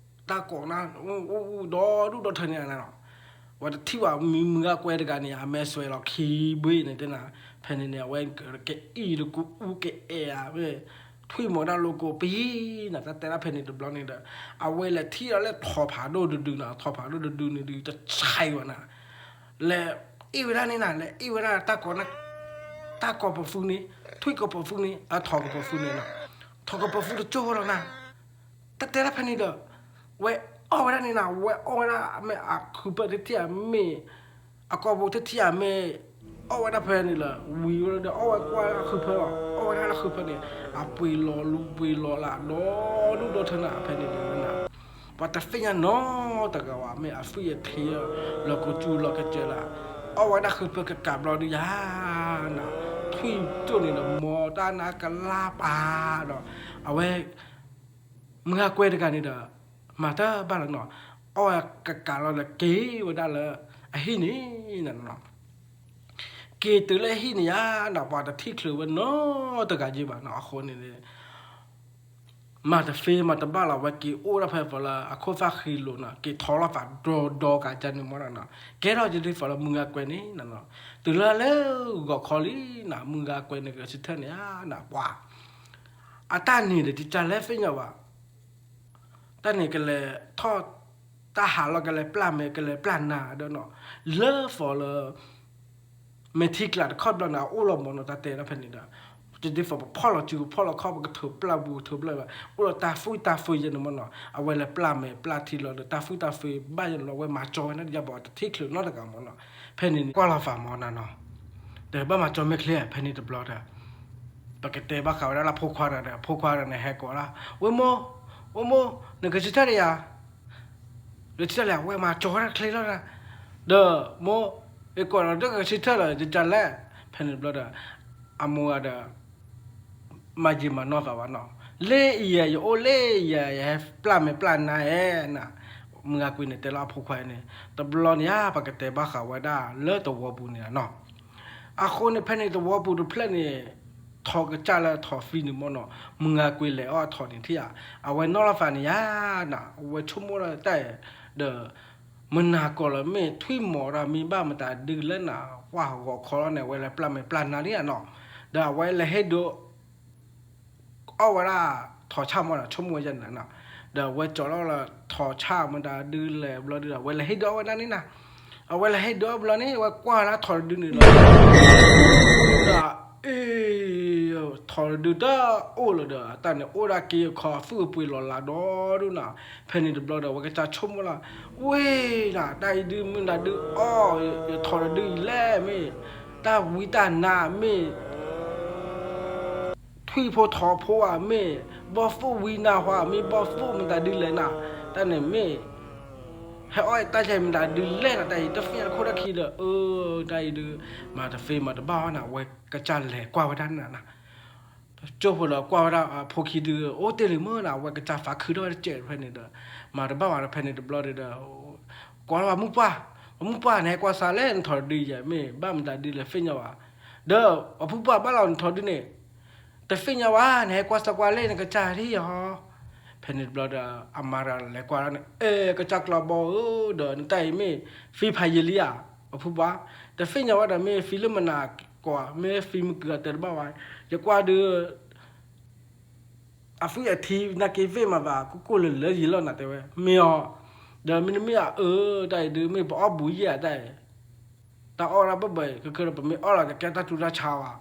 တၢ်ကိးနၤ ဒီဒူၣ်ဒီထၢန့ၣ်နၤနီၤ ပှၤတထံၣ်ဘၣ်မုၢ်ဂၤကွဲၤတဂၤန့ၣ် အမဲာ်စွဲးလီၤခံဘ့ၣ်န့ၣ်တဲနၤ ဖဲန့ၣ်န့ၣ် အဝဲကအံၣ်တကူအူကအအဲၣ်ဧါ မ့ၢ်ထွံၣ်မီၤတၢ်လိၤကိးပယံၤနၤ တၢ်တဲဒၣ်ဖဲန့ၣ်တဘျီန့ၣ်ဒီး အဝဲလဲၤထံၣ်ဒီးလၢထိးဖးဒိၣ်တဒုနၤ ထိးဖးဒိၣ်တဒုန့ၣ်ဒုး တဆဲးဝဲနၤ လဲၤအ့ၣ်ဝဲဒၣ်န့ၣ်နၤ လဲၤအ့ၣ်ဝဲဒၣ်တၢ်ကိး တၢ်ကိးပသူန့ၣ် ထွံၣ်ကိးပသူန့ၣ် အထိးကိးပသူန့ၣ်နီၤ ထိးကိးပသူတကၠိၢ်ဖိလီၤနၤ တၢ်တဲဒၣ်ဖဲန့ၣ်ဒီး ဝဲအီၣ်ဝဲဒၣ်န့ၣ်နၤ ဝဲအီၣ်ဝဲဒၣ် မ့ၢ်အခုဖၢတထံၣ်ဧါ မ့ၢ် အကီၢ်ဘိတထံၣ်ဧါ မ့ၢ် အီၣ်ဝဲဒၣ်ဖဲန့ၣ်လီၤ ဝံၤဝဲဒီး အီၣ်ဝဲကွၢ်လၢအခုဖၢလီၤ အီၣ်ဝဲဒၣ်လၢအခုဖၢန့ၣ် အပှ့ၤလီၤလူၤပှ့ၤလီၤလၢ ဒီဒူၣ်ဒီထၢနၤ ဖဲန့ၣ်န့ၣ်နၤ ပှၤတသ့ၣ်ညါနီတဂၤဝဲ မ့ၢ်အသွံၣ်အထံ လီၤကစူၤလီၤကစၢၤလၢ အီၣ်ဝဲဒၣ်ခုဖၢကကးဘျီဒုးယၤနၤ ထွံၣ်ကၠိၣ်န့ၣ်ဒီး မီၤတၢ်နါကလါပၤဒီး အဝဲ မုၢ်ဂၤကွဲၤတဂၤန့ၣ်ဒီး မၤတၢ်ဘၣ်လီၤနီၤ အီၣ်ဝဲကကးလီၤဒီးက့ၤဝဲဒၣ်လၢအဟံၣ်န့ၣ်နၤနီၤ. က့ၤတုၤလၢအဟံၣ်န့ၣ်ယါနီၤ ပှၤတထံၣ်ချုးဝဲနီတဂၤယ့ဘၣ်နီၤ. အဃိန့ၣ် မၤတသ့မၤတဘၣ်လီၤ အဝဲက့ၤအိၣ်ဒၣ်ဖဲပှၤလၢအခိၣ်သၣ်ဃံလိၤနီၤ က့ၤထီၣ်လီၤသးဒီဒီကးကန့ၣ်မ့ၢ်နီၤ. ကဲထီၣ်ယဒ်သိးလၢမုၢ်ဂၤကွဲၤန့ၣ်နီၤ တုၤလၢလၢဂီၤခီလံနီၤ မုၢ်ဂၤကွဲၤန့ၣ် ကဆံထၢၣ်န့ၣ်ဧါနီၤ ပှၤ အတၢ်န့ၣ်ဒီး တကလဲၤသ့ၣ်ညါဘၣ် တၢ်န့ၣ်ကလဲၤထီၣ် တၢ်ဟးလီၤကလဲၤပျၢ်မဲာ် ကလဲၤပျၢ်နါဒီးနီၤ လၢသိးလၢ မဲာ်ထံကျးတခီဘျီန့ၣ် အအိၣ်လီၤမ့ၢ်နီၤ တၢ်တဲဒၣ်ဖဲန့ၣ်ဒီး တဒ်သိးပဖီၣ်လီၤစုပဖီၣ်လီၤခီၣ် ပကထိးပျၢ်ပူၤထိးပျၢ်ဘၣ် အိၣ်ဒီးတၢ်သူၣ်တၢ်သၢယဲန့ၣ်မ့ၢ်နီၤ အဝဲလဲၤပျၢ်မဲာ်ပျၢ်ထံလီၤဒီး တၢ်သူၣ်တၢ်သၢဘၣ်ယဲန့ၣ်လီၤ အဝဲမၤကၠီဝဲန့ၣ် ယဘၣ်တထံၣ်ချုးနီတဂၤမ့ၢ်နီၤ. ဖဲန့ၣ်ကွၢ်လီၤသးမ့ၢ်နီၤနီၤ ဒီးဘၣ်မၤကၠီမဲာ်ချ့ ဖဲန့ၣ်တဘျီဒီး ပကတဲဘၣ်ဃးဝဲဒၣ်လၢဖိခွါဒီး ဖိခွါဒီးန့ၣ်ဟဲကိးလၢ ဝ့ၢ်မိၢ်, ဝ့ၢ်မိၢ်, နကဆံထၢၣ်တယၤ, နဆံထၢၣ်လၢ ဝဲမၤကၠီဝဲဒၣ်ချ့လီၤဒီး, ဒီးမိၢ်, ယကိးဒီးကဆံထၢၣ်ဒီး ယကလဲၣ်, ဖဲန့ၣ်တဘျီဒီး အမိၢ်ဂၤဒီး မၤယံာ်မၤနီၢ်သးဘၣ်နီၤ, လၢအံၤ ယအိၣ်လၢအံၤ ယဟဲပျၢ်မဲာ်ပျၢ်နါဧဲနီၤ, မုၢ်ဂၤကွံန့ၣ်တဲလၢအဖိခွါန့ၣ်, တဘျီန့ၣ်ဧါ ပကတဲဘၣ်ဃးဝဲဒၣ်လၢသဝီပူၤန့ၣ်နီၤ. အဃိန့ၣ် ဖဲန့ၣ်သဝီပူၤတဖျၢၣ်န့ၣ် ထိးကစၢ်လၢထိးသံန့ၣ်မ့ၢ်နီၤ, မုၢ်ဂၤကွံလဲၤအီၣ်အထိးန့ၣ်ထံၣ်ဧါ, အဝဲနီၢ်လီၤသးန့ၣ်ဧါနီၤ, အဝဲဆိကမိၣ်လၢတၢ်ဒီး မနၤကိးလၢမ့ၢ်ထွံၣ်မီၤဒီးမ့ၢ်ဘၣ်မတၤဒုလဲၣ်နၤ, ပှၢ်ဂီၤခီလီၤန့ၣ် အဝဲလဲၤပျၢ်မဲာ်ပျၢ်နါလံဧါနီၤ, ဒီးအဝဲလဲၤဟ့ၣ်ဒုး အီၣ်ဝဲဒၣ်ထိးဆၣ်မ့ၢ်နီၤ, ဆိကမိၣ်ဝဲယဲန့ၣ်နီၤ, ဒီးအဝဲကၠီလီၤလၢထိးဆၣ်မတၤဒုလဲၤဘျီဒုဒီး အဝဲလဲၤဟ့ၣ်ဒုးအီၣ်ဝဲဒၣ်န့ၣ်နၤ, အဝဲလဲၤဟ့ၣ်ဒုးအီၣ်ဘျီန့ၣ် အဝဲကွၢ်ဝဲဒၣ်ထိးတဒုန့ၣ်လီၤ ဒီး အ့ ထိးတဒုတအိၣ်လၢၤဒီး တၢ်န့ၣ်အိၣ်ဒၣ်က့အခီ သူၣ်အပှ့ၤလီၤလးဒီဒုနီၤ, ဖဲန့ၣ်တဘျီဒီး အဝဲကစၢ်ဆိကမိၣ်လီၤ, ဝ့ၢ်နၤ တၢ်အံၤဒုမ့ၢ်မတၤဒုအီၣ် ယထိးတဒုအံၤလဲၣ်, မ့ၢ်တၢ်ဝံတၢ်နါ မ့ၢ် ထွံၣ်ဖိထိးဖိဧါ, မ့ၢ်ဘီၣ်သိၣ်ဝံနါဟါ, မ့ၢ်ဘီၣ်သိၣ်မတၤဒုလဲၣ်နၤ, တၢ်န့ၣ်မ့ၢ် ဟဲအီၣ်တၢ်ယဲမတၤဒုလဲၣ်နၤ, တၢ်အံၤတသ့ၣ်ညါတခိၣ်တၢ်ခံဒီး အၢ တၢ်အံၤဒု မၤတသ့မၤတဘၣ်ဘၣ်နၤ, အဝဲကစၢ်လဲၤကွၢ်ဝဲဒၣ်န့ၣ်နၤ, ကၠိဖိဒီးကွၢ်ဝဲဒၣ်အဖိခံဒု အိၣ်တ့ၢ်လံမ့ၢ်နၤ, အဝဲကစၢ်သးခုထီၣ်ဝဲတစဲးဖဲန့ၣ်ဒီး မၤတဘၣ်ဘၣ်ဒီး ဖဲန့ၣ်တဘျီဒီး ကိးလၢပှၤမုၢ်ပှၢ်, ပှၤမုၢ်ပှၢ် နဟဲကွၢ်စးလဲၣ် နထိးတဒုယဲ မ့ၢ်ဘၣ်မတၤဒုလဲၣ် သ့ၣ်ညါဘၣ်, ဒီးပှၤမုၢ်ပှၢ် ဘၣ်လီၤနထိးတဒုန့ၣ် တသ့ၣ်ညါဘၣ်, နဟဲကွၢ်စးကွၢ်လဲၣ် နကစၢ်ထံၣ်ယီၤ, ဖဲန့ၣ်တဘျီဒီး အမါတဂၤလဲၤကွၢ်လီၤန့ၣ် အဲ ကစၢ်ကျီဘီဧၢ ဒီးနတၢ်အံၤမ့ၢ်သံဖးယံာ်လံဧါ, ပှၤမုၢ်ပှၢ် တသ့ၣ်ညါဘၣ်ဒီး မ့ၢ်သံလၢမနၤကိး မ့ၢ်သံမုၢ်ကုၢ်အတဲတဘၣ်ဘၣ်, ယကွၢ်ဒုး အသွံၣ်အထံနာ်က့သ့ၣ်မၤသး ကိၢ်ကိၢ်လၢၤလၢၤယံာ်လီၤနၤ တဲဝဲ, မ့ၢ်အီၤ, ဒီးမ့တမ့ၢ်ဧါ အၢ တၢ်အံၤဒုး မ့ၢ်ပအီၣ်ဘူးယဲၢ်ဧါ တၢ်အံၤ, တၢ်အီၣ်ဒၣ်ဘၣ်ဘၣ်အံၤ ကကၢဒီး ပမ့ၢ်အီၣ်လီၤ ကကဲတၢ်တူၢ်တၢ်ဆါဘၣ်,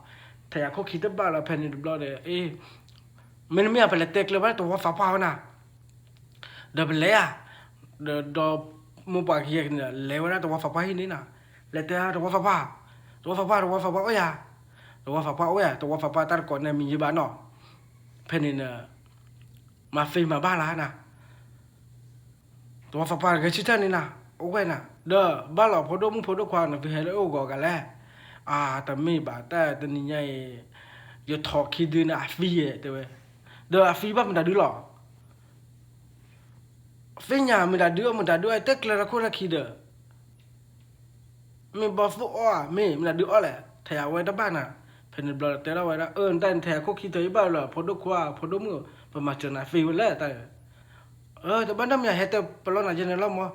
ထဲယၤခိၣ်ခံတဘၣ်လၢ ဖဲန့ၣ်တဘျီဒီး အ့ မ့တမ့ၢ်ဧါ ပလဲၤတဲကျၢၤဘၣ်သဝီသးပှၢ်ဝဲနၤ ဒီးပလဲၤဧါ, ဒီး ဒီးမိၢ်ပှၢ်ခံဂၤန့ၣ် လဲၤဝဲဒၣ်သဝီသးပှၢ်ဟံၣ်န့ၣ်နၤ, လဲၤတဲသဝီသးပှၢ်, သဝီသးပှၢ် သဝီသးပှၢ်အိၣ်ယၤ, သဝီသးပှၢ်အိၣ်ယၤ, သဝီသးပှၢ်တၢ်တကိးန့ၣ်မံၤယံၤဘၣ်နီၤ, ဖဲန့ၣ် မၤသ့မၤဘၣ်လၢနၤ သဝီသးပှၢ်ဂဲၤဆၢထၢၣ်န့ၣ်နၤ, အိၣ်ဝဲနၤ, ဒီးဘၣ်လီၤဖိဒိၣ်မုၣ်ဖိဒိၣ်ခွါ နသုဟဲလၢအအိၣ်ဂီၤဂၤလဲၣ်, အတမ့ၢ်ဘၣ် တၢ်တနံၤညါအံၤ ယထိးခံဒုန့ၣ်အသံယဲ တဲဝဲ, ဒီးအသံဘၣ်မတၤဒုလီၤ သ့ၣ်ညါမတၤဒုအီၣ်မတၤဒုအီၣ် တဲကျၢၤတၢ်ခိၣ်တၢ်ခံဒီး မ့ၢ်ဘီၣ်သိၣ်အီၣ်ဧါ မ့ၢ်မတၤဒုအီၣ်လဲၣ် ထဲယၤဝဲတဘၣ်နၤ, ဖဲန့ၣ်တဘျီတဲထီၣ်ဝဲဒၣ် အၢ နတၢ်န့ၣ် ထဲယၤခိၣ်ခံတယံာ်ဘၣ်လီၤ ဖိဒိၣ်ခွါ ဖိဒိၣ်မုၣ် ပမၤစၢၤနၤသ့ဝဲလဲၣ်တၢ်, တဘၣ်နီတမံၤ ဟဲတဲပလီၢ်နၤယဲန့ၣ်လီၤမး,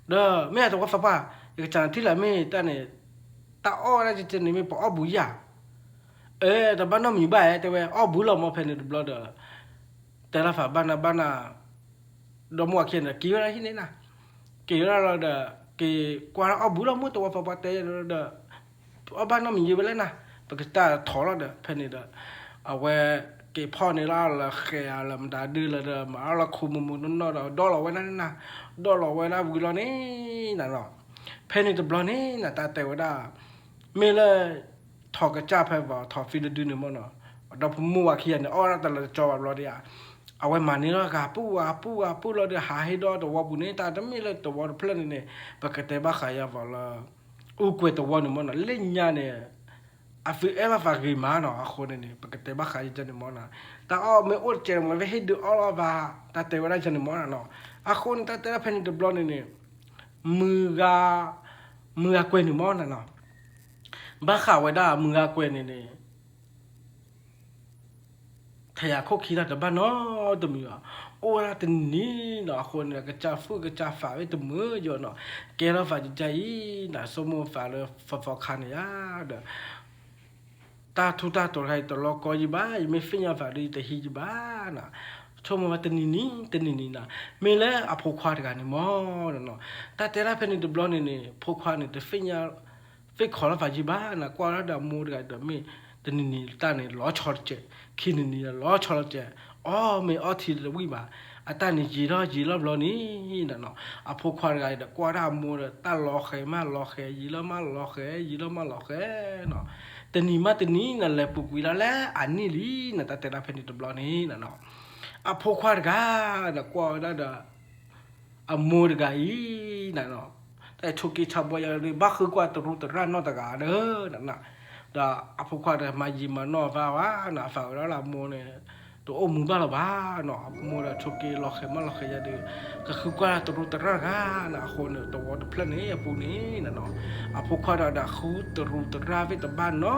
ဒီးမ့ၢ်အသဝီသးပှၢ် ယကစၢ်နထံၣ်လၢမ့ၢ်တၢ်န့ၣ် တၢ်အီၣ်ဝဲဒၣ်ကကဲန့ၣ်မ့ၢ်ပအီၣ်ဘူးယၤ, အဲ တဘၣ်နီတမံၤဘၣ် တဲဝဲ အီၣ်ဘူးလီၤမး ဖဲန့ၣ်တဘျီဒီး တဲလီၤသးဘၣ်နၤဘၣ်နၤ, ဒီမါဝၤခံဂၤန့ၣ် က့ၤဝဲဒၣ်ဟံၣ်န့ၣ်နၤ, က့ၤဝဲဒၣ်လီၤဒီး က့ၤကွၢ်လၢအီၣ်ဘူးလီၤမး သဝီသးပှၢ်တဲဒီး အီၣ်ဘၣ်နီတမံၤယံၤဝဲလဲၣ်နၤ, ပကစၢ်ထိးလီၤဒီး ဖဲန့ၣ်ဒီး အဝဲက့ၤဖီၣ်န့ၢ်လၢလၢဃဲၤဧါလၢမတၤဒုလၢဒီး မၤအီၣ်လၢခိမူမူနီၢ်နီၢ်ဒီး ဒီးလီၤဝဲဒၣ်န့ၣ်နၤ, ဒီးလီၤဝဲဒၣ်ဝံၤလီၤန့ၣ်နၤလီၤ, ဖဲန့ၣ်တဘျီန့ၣ်နၤ တၢ်တဲဝဲဒၣ် မ့ၢ်လၢ ထိးကစၢ်ဖဲဘၣ် ထိးသံတဒုန့ၣ်မ့ၢ်နီၤ, ဒီဖိမိၢ်ဝၤခံဂၤန့ၣ် အီၣ်ဝဲဒၣ်တလၢတကၠီဘၣ်ဘျီဒီး အဝဲမၤန့ၢ်လီၤဂၤ ပူၣ်ဝါပူၣ်ဝါပူၣ်လီၤဒီး ဟးဟ့ၣ်ဒီးသဝီပူၤန့ၣ် တၢ်တမ့ၢ်လၢသဝီတဖျၢၣ်န့ၣ်န့ၣ် ပကတဲဘၣ်ဃးယၤဘၣ်လၢ အူကွဲၤသဝီန့ၣ်မ့ၢ်နီၤ လၢညါန့ၣ် အသုအဲၣ်လီၤသးဂ့ၤမးနီၤ. အဃိန့ၣ်န့ၣ် ပကတဲဘၣ်ဃးယန့ၣ်မၢ်နီၤ, တၢ်အီၣ်မ့ၢ်အိၣ်တကဲးမၢ် မ့ၢ်ဟ့ၣ်ဒုးအီၣ်လီၤဘၣ်, တၢ်တဲဝဲဒၣ်ယန့ၣ်မၢ်နီၤ. အဃိန့ၣ် တၢ်တဲဒၣ်ဖဲန့ၣ်တဘျီန့ၣ်န့ၣ် မုၢ်ဂၤ, မုၢ်ဂၤကွဲၤန့ၣ်မၢ်နီၤ, ဘၣ်ဃးဝဲဒၣ်မုၢ်ဂၤကွဲၤန့ၣ်န့ၣ် ထဲယၤခိၣ်ခံတၢ်တဘၣ်နီတမံၤဘၣ်, အိၣ်ဝဲဒၣ်တနံၤနီၤ. အဃိန့ၣ် ကစၢ်သူၣ်ကစၢ်သးဝဲတမုာ်ယီၤနီၤ, ကဲထီၣ်သးယအံၤနီၤ, ဆိကမိၣ်သးလၢ ဖီဖီခါန့ၣ်ယါဒီး တၢ်ထူးတၢ်တီၤတခါအံၤ တလီၤကီယံၤဘၣ်, ယမ့ၢ်သ့ၣ်ညါသးဒီး ယတဟံးယံၤဘၣ်နီၤ. ဆိကမိၣ်ဝဲတနံၤနံၤ တနံၤနံၤနီၤ, မ့ၢ်လၢအဖိခွါတဂၤန့ၣ်မၢ်နီၤ, တၢ်တဲဒၣ်ဖဲန့ၣ်တဘျီန့ၣ်န့ၣ် ဖိခွါန့ၣ် တသ့ၣ်ညါ သ့ၣ်ခီလီၤသးယံၤဘၣ်နီၤ, ကွၢ်ဝဲဒၣ်ဒီးအမိၢ်တဂၤဒီး မ့ၢ်တနံၤနံၤတၢ်န့ၣ် လီၤဆီတကဲး, ခံနံၤနံၤဒီး လီၤဆီလီၤကဲး, အီၣ်မ့ၤအီထံတဝံၣ်ဘၣ်, အတၢ်န့ၣ်ယံာ်ထီၣ်ယံာ်လီၤဘျီန့ၣ်နီၤ, အဖိခွါတဂၤဒီး ကွၢ်ဒၣ်အမိၢ်ဒီး တၢ်လီၤဃဲၤမးလီၤဃဲၤ ယံာ်လီၤမးလီၤဃဲၤ ယံာ်လီၤမးလီၤဃဲၤနီၤ, တနံၤမးတနံၤနီၤ လဲၤပူၤကွံာ်လၢ်လၢအနံၣ်လံနီၤ, တၢ်တဲဒၣ်ဖဲန့ၣ်တဘျီန့ၣ်နီၤ, အဖိခွါတဂၤဒီး ကွၢ်ဝဲဒၣ်ဒီး အမိၢ်တဂၤအံၤနီၤ, တၢ်ဆိးက့ဆါဘီယါဒီး ဘၣ်ဃုကွၢ်တရူးတရၣ်နီတဂၤဒီး, ဒီးအဖိခွါဒီး မၤယံာ်မၤနီၢ်သးဘၣ်နီၤ, အသးဝဲဒၣ်လၢအမိၢ်န့ၣ် တအိၣ်မူဘၣ်လၢၤဘၣ်နီၤ, အမိၢ်ဒီးဆိးက့လီၤဃဲၤမးလီၤဃဲၤယါဒီး ကဃုကွၢ်တရူးတရၣ်တဂၤနီၤ, အဃိန့ၣ် သဝီတဖျၢၣ်န့ၣ်အပူၤန့ၣ်နီၤ, အဖိခွါဒီးဃုတရူးတရၣ်သ့ၣ်တဘၣ်န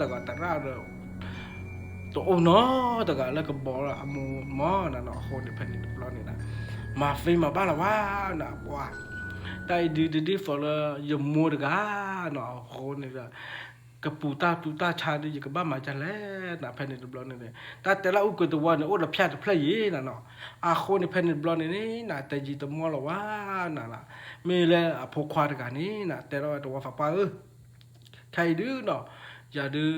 ီတဂၤ, တရၣ်ဒီး တအိၣ်နီတဂၤလၢကဘီလၢအမိၢ်မၢ်နီၤ, အဃိန့ၣ် ဖဲန့ၣ်တဘျီန့ၣ်နီၤ, မၤသ့မၤဘၣ်လၢၤဘၣ်နီၤ, ပှၤ တၢ်အံၤဒုးတဒ်သိးလၢယမိၢ်တဂၤနီၤ, အဃိန့ၣ်ဒီး ကပူၤတၢ်သူတၢ်ဆါဒီး ယကဘၣ်မၤဒ်လဲၣ်နီၤ, ဖဲန့ၣ်တဘျီန့ၣ်န့ၣ် တၢ်တဲလၢအူကွံာ်သဝီန့ၣ် အိၣ်ဒီးဖၠၣ်တဖျၢၣ်ယံၤနီၤနီၤ, အဃိန့ၣ် ဖဲန့ၣ်တဘျီန့ၣ်န့ၣ်နီၤ တဲယံာ်တမီၢ်လၢၤဘၣ်နီၤ, မ့ၢ်လၢအဖိခွါတဂၤန့ၣ်နီၤ တဲထီၣ်ဝဲသဝီသးပှၢ်ဧၢ ခဲအံၤဒုးနီၤ ယၤဒုး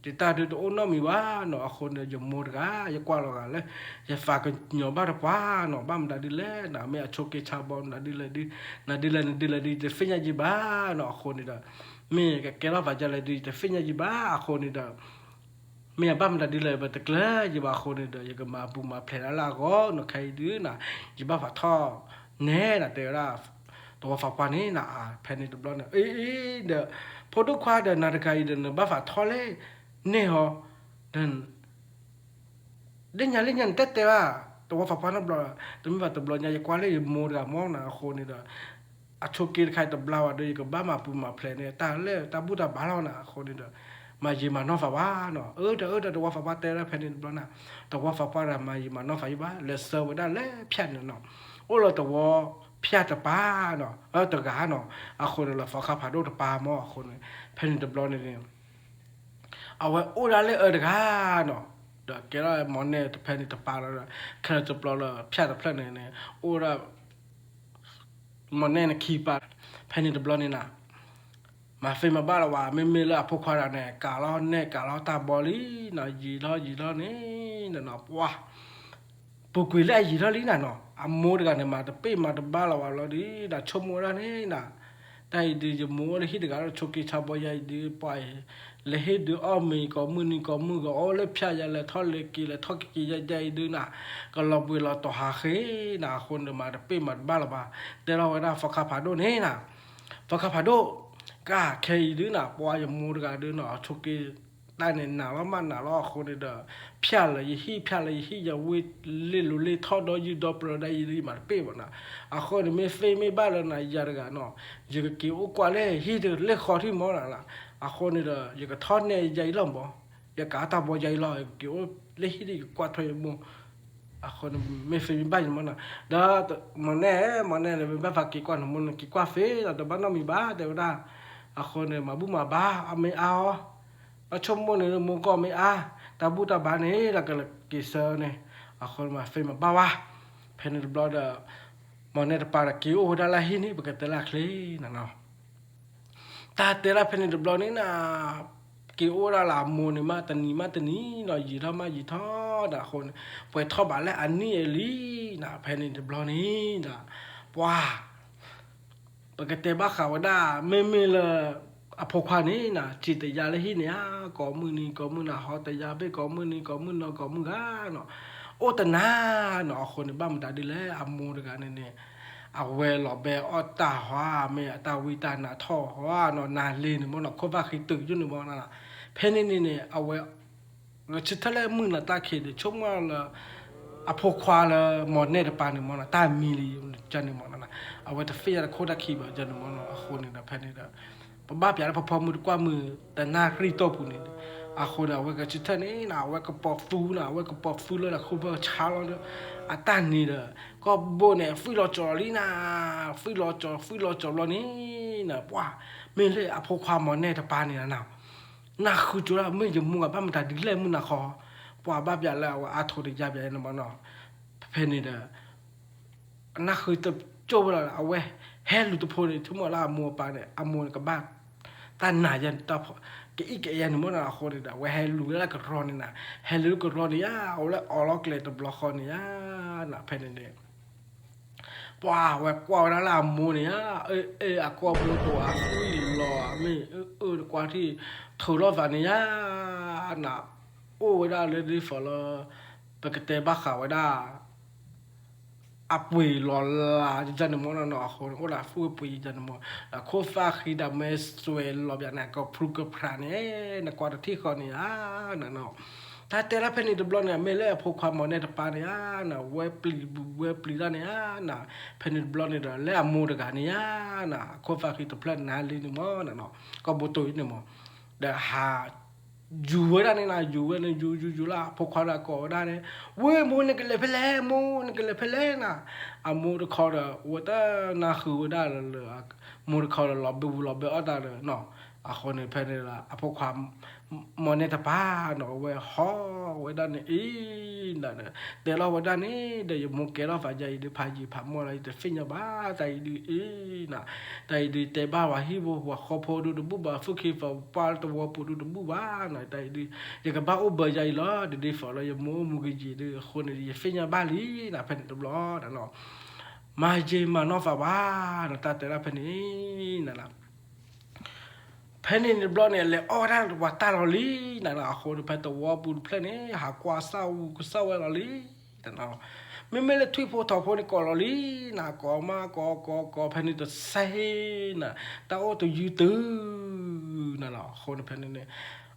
ယတၢ်ဒုးတအိၣ်နီတမံၤဘၣ်နီၤ, အဃိန့ၣ် ယမိၢ်တဂၤ ယကွၢ်လီၤဂာ်လၢ ယသးကညီၤဘၣ်တပှၢ်နီၤ, ဘၣ်မတၤဒ်လဲၣ်နီၤ, မ့ၢ်အဆိးက့ဆါဘီမတၤဒ်လဲၣ်ဒုး နၤဒ်လဲၣ်နဒ်လဲၣ်ဒုး ယတသ့ၣ်ညါယံၤဘၣ်နီၤ, အဃိန့ၣ်ဒီး မ့ၢ်ကကဲထီၣ်သးဒ်လဲၣ်ဒုး ယတသ့ၣ်ညါယံၤဘၣ်, အဃိန့ၣ်ဒီး မ့ၢ်အဘၣ်မတၤဒ်လဲၣ် ပတကျၢၤယံၤဘၣ်, အဃိန့ၣ်ဒီး ယကမၤပူၤမၤဖျဲးဒၣ်လၢအဂီၢ်နီၤ, ခဲအံၤဒုးနီၤ ယဘၣ်ဖးထီၣ်နဲနီၤ, တဲဝဲဒၣ် သဝီသးပှၢ်န့ၣ်နီၤ, ဖဲန့ၣ်တဘျီန့ၣ် အ့ ဒီး ဖိဒိၣ်ခွါဒီး နၤတဂၤအံၤဒီး နဘၣ်ဖးထီၣ်လဲၣ်န့ၣ်ဟီ, ဒီး လၢညါလၢညါန့ၣ် တဲတဲဘၣ် သဝီသးပှၢ်နီတဘျီ, တမ့ၢ်ဘၣ်တဘျီညါ ယကွၢ်လၢယမိၢ်တဂၤမၢ်နီၤ, အဃိန့ၣ်ဒီး အဆိးက့တခါအံၤတဘျါဘၣ်ဒီး ယကဘၣ်မၤပူၤမၤဖျဲးန့ၣ် တၢ်လၢတၢ်ဘူၣ်တၢ်ဘါလီၤနီၤ, အဃိန့ၣ်ဒီး မၤယံာ်မၤနီၢ်သးဘၣ်နီၤ, အၢ ဒီး အၢ ဒီး သဝီသးပှၢ်တဲဒၣ်ဖဲန့ၣ်တဘျီနီၤ, သဝီသးပှၢ်ဒီး မၤယံာ်မၤနီၢ်သးယံၤဘၣ် လဲၤဆှၢဝဲဒၣ်လၢဖၠၣ်န့ၣ်နီၤ, အိၣ်လၢသဝီဖၠၣ်တပၤနီၤ, အၢ တဂၤနီၤ, အဃိန့ၣ်လၢသီခါဖးဒိၣ်တပၤမၢ်, အဃိန့ၣ် ဖဲန့ၣ်တဘျီန့ၣ် အဝဲအိၣ်ဒၣ်လၢအၢတဂၤနီၤ, ဒီးကဲထီၣ်မီၢ်နဲၣ်တဖဲန့ၣ်တပၤလီၤ, ခဲလၢာ်တဘျီလၢဖၠၣ်တဖျၢၣ်န့ၣ်န့ၣ် အိၣ်ဒၣ် မီၢ်နဲၣ်န့ၣ်ခံပၤ, ဖဲန့ၣ်တဘျီန့ၣ်နီၤ မၤသ့မၤဘၣ်လၢၤဘၣ်, မ့မ့ၢ်လၢအဖိခွါတဂၤန့ၣ် ကးလီၤနဲၣ်ကးလီၤတၢ်ဘီလံနီၤ, ယံာ်လီၤယံာ်လီၤန့ၣ်နီၤ ပှၤ ပူၤကွံာ်လၢအယံာ်ထီၣ်လံနၤနီၤ, အမိၢ်တဂၤန့ၣ် မၤတပ့ၢ်မၤတဘါလၢၤဘၣ်လီၤဒီး ဒီးဆိကမိၣ်ဝဲဒၣ်န့ၣ်နီၤ, တၢ်အံၤဒုး ယမိၢ်အိၣ်လၢဟံၣ်တဂၤဒီး ဆိးက့ဆါဘီယါအံၤဒုး ပှၤအံၤ လဲၤဟ့ၣ်ဒုးအီၣ်မ့ၤကိးမုၢ်နံၤကိးမုၢ်ဂီၤ အိၣ်လၢဖၠၣ်ယါ လဲၤထီၣ်လဲၤက့ၤ လဲၤထီၣ်က့ၤက့ၤယါယါအံၤဒုးနီၤ, ကလီၤဘှံးလီၤတီၤဟးဃ့နီၤ, အဃိန့ၣ် မၤတပ့ၢ်မၤတဘါလၢၤဘၣ်, တဲထီၣ်ဝဲဒၣ်သီခါဖးဒိၣ်န့ၣ်နီၤ, သီခါဖးဒိၣ် ကခဲအံၤဒုးနီၤ ပှၤယမိၢ်တဂၤဒုးနီၤ ဆိးက့ တၢ်န့ၣ်နးလီၤမးနးလီၤ အဃိန့ၣ်ဒီး ဖၠၣ်လၢယဟံၣ် ဖၠၣ်လၢယဟံၣ် ယဝ့ၢ်လ့ၣ်လူၤလ့ၣ်ထီၣ်ဒီးယုၢ်ဒီးပြၢဒီးယံၤဒုး ယမၤတပ့ၢ်ဘၣ်နီၤ, အဃိန့ၣ် မ့ၢ်သ့မ့ၢ်ဘၣ်လၢနၤယၤတဂၤနီၤ ယကက့ၤအိၣ်ကွၢ်လၢဟံၣ်တလ့ၢ်ဃီထံၣ်မီၢ်နီၤ, အဃိန့ၣ်ဒီး ယကထီၣ်နဲၣ်ယါအံၤလီၤမီၢ်, ယကးတၢ်ဘီယါအံၤလီၤ ယကက့ၤအိၣ်လၢဟံၣ်ဒုး ယကကွၢ်ထွဲယမိၢ် အဃိန့ၣ် မ့ၢ်သ့မ့ၢ်ဘၣ်ယမိၢ်နီၤ, ဒီး မီၢ်နဲၣ် မီၢ်နဲၣ်န့ၣ် မ့ၢ်ဘၣ်သးက့ၤကွၢ်နမိၢ်န့ၣ် က့ၤကွၢ်သ့ဒီး တဘၣ်နီတမံၤဘၣ် တဲဝဲဒၣ်, အဃိန့ၣ် မၤဘူၣ်မၤဘါ အမ့ၢ်အါအီၤ အဆိကမိၣ်န့ၣ် မိၢ်ကီၢ်မ့ၢ်အါ တၢ်ဘူၣ်တၢ်ဘါန့ၣ် လၢကက့ၤဆၢန့ၣ်, အဃိန့ၣ် မၤသ့မၤဘၣ်ဝဲ, ဖဲန့ၣ်တဘျီဒီး မီၢ်နဲၣ်တပၤဒီးက့ၤအိၣ်ဝဲဒၣ်လၢဟံၣ်န့ၣ် ပကတဲလၢချ့နၤနီၤ တၢ်တဲဒၣ်ဖဲန့ၣ်တဘျီန့ၣ်နီၤ, က့ၤအိၣ်ဒၣ်လၢအမိၢ်န့ၣ်မး တနံၤမးတနံၤနီၤ ယံာ်ထီၣ်မးယံာ်ထီၣ်ဒီး အဃိန့ၣ် ပှဲၤထီၣ်ဘးလၢအနံၣ်အလံနီၤ, ဖဲန့ၣ်တဘျီန့ၣ်ဒီး ပှၤ ပကတဲဘၣ်ဃးဝဲဒၣ် မ့မ့ၢ်လၢ အဖိခွါန့ၣ်နီၤ စံးတယါလၢဟံၣ်န့ၣ်ဧါ, ကိးမုၢ်နံၤကိးမုၢ်နၤ ဟီတယါဘ့ၣ် ကိးမုၢ်နံၤကိးမုၢ်နီၤ ကိးမုၢ်ဂၤနီၤ, အိၣ်တနၤနီၤ, အဃိန့ၣ် ဘၣ်မတၤဒ်လဲၣ် အမိၢ်တဂၤန့ၣ်န့ၣ် အဝဲလီၤဘဲအီၣ်တၢ်ဟီ မ့ၢ်အတၢ်ဝံတၢ်နါထီၣ်ဟီနီၤ နၤလ့ၤန့ၣ်မီၢ်နီၤ ခိၣ်ဘၣ်ဃံတုးယုၢ်န့ၣ်မီၢ်နီၤ, ဖဲန့ၣ်န့ၣ်န့ၣ် အဝဲ ဂဲၤဆၢထၢၣ်လၢမုၢ်နၤတၢ်ခံးဒီး ဆိကမိၣ်လၢ အဖိခွါလၢ မိၢ်နဲၣ်တပၤန့ၣ်မ့ၢ်နီၤ တၢ်မံလံ န့ၣ်မ့ၢ်နီၤ, အဝဲတသ့ၣ်ညါတခိၣ်တၢ်ခံးဘၣ် န့ၣ်မ့ၢ်နီၤ. အဃိန့ၣ်ဒီး ဖဲန့ၣ်ဒီး ပဘၣ်ပျးလၢဖီဖီမုၢ်တကွၢ်မုၢ် တနၣ်ရံၣ်တီၢ်ပူၤန့ၣ်, အဃိဒီး အဝဲဂဲၤဆၢထၢၣ်န့ၣ်နီၤ အဝဲကပီၤသူနီၤ အဝဲကပီၤသူလၢအခိၣ်ဖၢဆါလီၤဒီး အတၢ်န့ၣ်ဒီး ကီၢ်ဘိန့ၣ် ဖှံၣ်လီၤကၠီၤလံနီၤ, ဖှံၣ်လီၤကၠီၤ ဖှံၣ်လီၤကၠီၤဘျီန့ၣ်နီၤ ပှၤ မ့ၢ်လၢအဖိခွါမိၢ်နဲၣ်တပၤန့ၣ်နီၤ နၢ်ဃုကၠိလၢ မ့ၢ်ယမိၢ်ဂၤဘၣ်မတၤဒ်လဲၣ်မုၢ်နၤဃီ, ပှၤဘၣ်ပျးလၢအဝဲအါထိးတယါပျးန့ၣ်မ့ၢ်နီၤ. ဖဲန့ၣ်ဒီး နၢ်ဃုတကၠိဝဲလီၤ အဝဲဟဲလူၤတဖိန့ၣ် ဆိကမိၣ်လၢအမိၢ်အပၢ်န့ၣ် အမိၢ်န့ၣ်ကဘၣ် တၢ်နာ်ယၤန့ၣ် တၢ်ဖီ ကအံၣ်ကအဲၣ်ယၤန့ၣ်မ့ၢ်နီၤ. အဃိန့ၣ်ဒီး အဝဲဟဲလူၤဝဲလၢကရီန့ၣ်နီၤ, ဟဲလူၤကရီန့ၣ်ယါ အဝဲလၢအီၣ်လီၤကျဲတဘျီဃီန့ၣ်ယါနီၤ. ဖဲန့ၣ်န့ၣ် ပှၤဝဲကွၢ်ဝဲဒၣ်လၢအမိၢ်န့ၣ်ဧါ, အ့ၣ် အ့ၣ် အကိာ်ဘိတိၤအသွံၣ်လီၤ မ့ၢ်အ့ၣ် အ့ၣ် တကွၢ်ထံၣ် ထုးထီၣ်သးန့ၣ်ဧါ, န အိၣ်ဝဲဒၣ်လၢဒ်သိးလၢ ပကတဲဘၣ်ဃးဝဲဒၣ် အပှ့ၤလီၤလးန့ၣ်မ့ၢ်နီၤ, အဃိန့ၣ် အိၣ်ဒီးအသွံၣ်ပှ့ၤန့ၣ်မ့ၢ် ဒီးခိၣ်သၣ်ဃံဒီးမ့ၢ်စွဲးလီၤဘၣ်န့ၣ် ကဖုကဖျးန့ၣ် နကွၢ်တထံၣ်ဃီန့ၣ်ဧါ နနီၤ. တၢ်တဲဒၣ်ဖဲန့ၣ်တဘျီန့ၣ် မ့ၢ်လၢအဖိခွါမိၢ်နဲၣ်တပၤန့ၣ်ဧါ, ဝဲပျံၤဝဲပျံၤတၢ်န့ၣ်ဧါ, ဖဲန့ၣ်တဘျီန့ၣ်ဒီး လၢအမိၢ်တဂၤန့ၣ်ဧါ, ခိၣ်သၣ်ဃံတဖျၢၣ်နၤလံန့ၣ်မ့ၢ် နနီၤ, ကီၢ်ဘိတိၤအံၤန့ၣ်မ့ၢ်, ဒီးဟး ယူၤဝဲဒၣ်န့ၣ်နၤ, ယူၤဝဲန့ၣ် ယူၤယူၤယူၤလၢအဖိခွါဒီးကိးဝဲဒၣ်န့ၣ်, ဝ့ၢ်မိၢ် နကလဲၤဖဲလဲၣ်, မိၢ် နကလဲၤဖဲလဲၣ်နၤ. အမိၢ်တခီဒီး ဝဲတနၢ်ဃုာ်ဝဲဒၣ်လၢ မိၢ်တခီဒီး လီၤဘၢပူၤလီၤဘၢအီၣ်တၢ်ဒီးနီၤ. အဃိန့ၣ် ဖဲန့ၣ်လၢ အဖိခွါ မိၢ်နဲၣ်တပၤနီၤ အဝဲဟီၣ်ဝဲဒၣ်န့ၣ်အံၤ နၤဒီး တဲလီၤဝဲဒၣ်န့ၣ် ဒီးယမိၢ်ကဲထီၣ်သးယၤအံၤဒုး ဖးယံာ်ဖးမီၢ်လီၤ ယတသ့ၣ်ညါဘၣ် တၢ်အံၤဒုးအံၤနၤ, တၢ်အံၤဒုးတဲဘၣ်ဝဲဟံၣ်ဖိဃီဖိဒုးတဘူၣ်ဘၣ် သူၣ်က့သးပှၢ်တဝီပူၤဒုးတဘူၣ်ဘၣ်နၤ, တၢ်အံၤဒုး ယကဘၣ်အိၣ်ဘၢယၤအံၤလီၤ ဒ်ဒ်သိးလၢယမိၢ်အိၣ်မူကယံာ်ဒုး အဃိန့ၣ် ယသ့ၣ်ညါဘၣ်လံနၤ ဖဲန့ၣ်တဘျီနၤနီၤ. မၤယံာ်မၤနီၢ်သးဘၣ်နၤ တၢ်တဲဒၣ်ဖဲန့ၣ်နၤနီၤ. ဖဲန့ၣ်န့ၣ်တဘျီန့ၣ် လဲၤအီၣ်ဝဲဒၣ်ပှၤတၢ်လီၤလံနၤနီၤ, အဃိန့ၣ် ဖဲသဝီပူၤတဖျၢၣ်န့ၣ် ဟးကွၢ်စၢ်အူကစၢ်ဝဲလီၤလံ မ့မ့ၢ်လၢထွံၣ်ဖိထိးဖိန့ၣ် ကိးလီၤလံနၤ, ကိးမးကိးကိးကိး ဖဲန့ၣ်တစဲးနၤ, တၢ်အိၣ်တယုၢ်တုၤနၤနီၤ. အဃိန့ၣ်ဖဲန့ၣ်န့ၣ်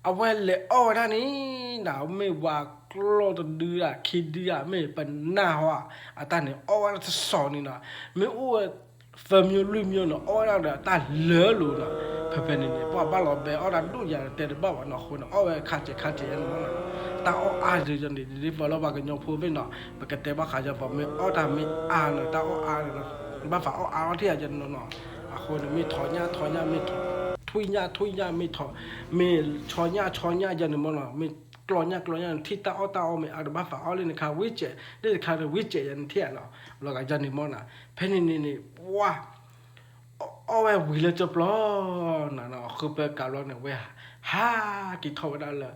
အဝဲလဲၤအီၣ်ဝဲဒၣ်န့ၣ်နၤ, မ့ၢ်ဝၤကျီၢ်တဒုဧါ ခံဒုဧါ မ့ၢ်ပနၢ်ဟီဧါ, အတၢ်န့ၣ်အီၣ်ဝဲဒၣ်တစီၤန့ၣ်နၤ, မ့ၢ်အိၣ်ဝဲ သၢမၠိလွံၢ်မၠိန့ၣ် အီၣ်ဝဲဒၣ်ဒီးတၢ်လၢလိၤနၤ. ဖဲဖဲန့ၣ်န့ၣ် ပှၤဘၣ်လီၤဘဲအီၣ်တၢ်ဒိၣ်ယၤတဲတဘၣ်ဘၣ်နီၤ, အဃိန့ၣ် အီၣ်ဝဲခါစဲးခါစဲးန့ၣ်မ့ၢ်နီၤ. တၢ်အီၣ်အါဒ်န့ၣ် ဒ်သိးလၢပှၤကညီဖိသ့ၣ်နီၤ ပကတဲဘၣ်ဃးယၤပှၤမ့ၢ်အီၣ်တၢ်မ့ၢ်အါန့ၣ် တၢ်အီၣ်အါန့ၣ် ဘၣ်ဖးအီၣ်အါအီၣ်ထံၣ်ယၤယနီၤနီၤ. အဃိန့ၣ် မ့ၢ်ထိးညၣ်ထိးညၣ် မ့ၢ်ထိး ထွံၣ်ညၣ်ထွံၣ်ညၣ် မ့ၢ်ထိး မ့ၢ်ဆီညၣ်ဆီညၣ်ယၤန့ၣ်မ့ၢ်နီၤ, မ့ၢ်ကျီၢ်ညၣ်ကျီၢ်ညၣ်န့ၣ် ထံၣ်တၢ်အီၣ်တၢ်အီမ့ၢ်အါတဘၣ်ဖးအီၣ်လၢနခါဝံၣ်စဲး လၢနခါဝံၣ်စဲးယၤန့ၣ်ထံၣ်ဧါနီၤ, လီၤဂာ်ယၤန့ၣ်မ့ၢ်နီၤ. ဖဲန့ၣ်န့ၣ်န့ၣ် ပှၤ အီၣ်ဝဲဝံၤလၢကၠီပျီနၤနီၤ, ဃုပၢကးဘျီန့ၣ် ဝဲဟးက့ၤထီၣ်ဝဲဒၣ်လၢ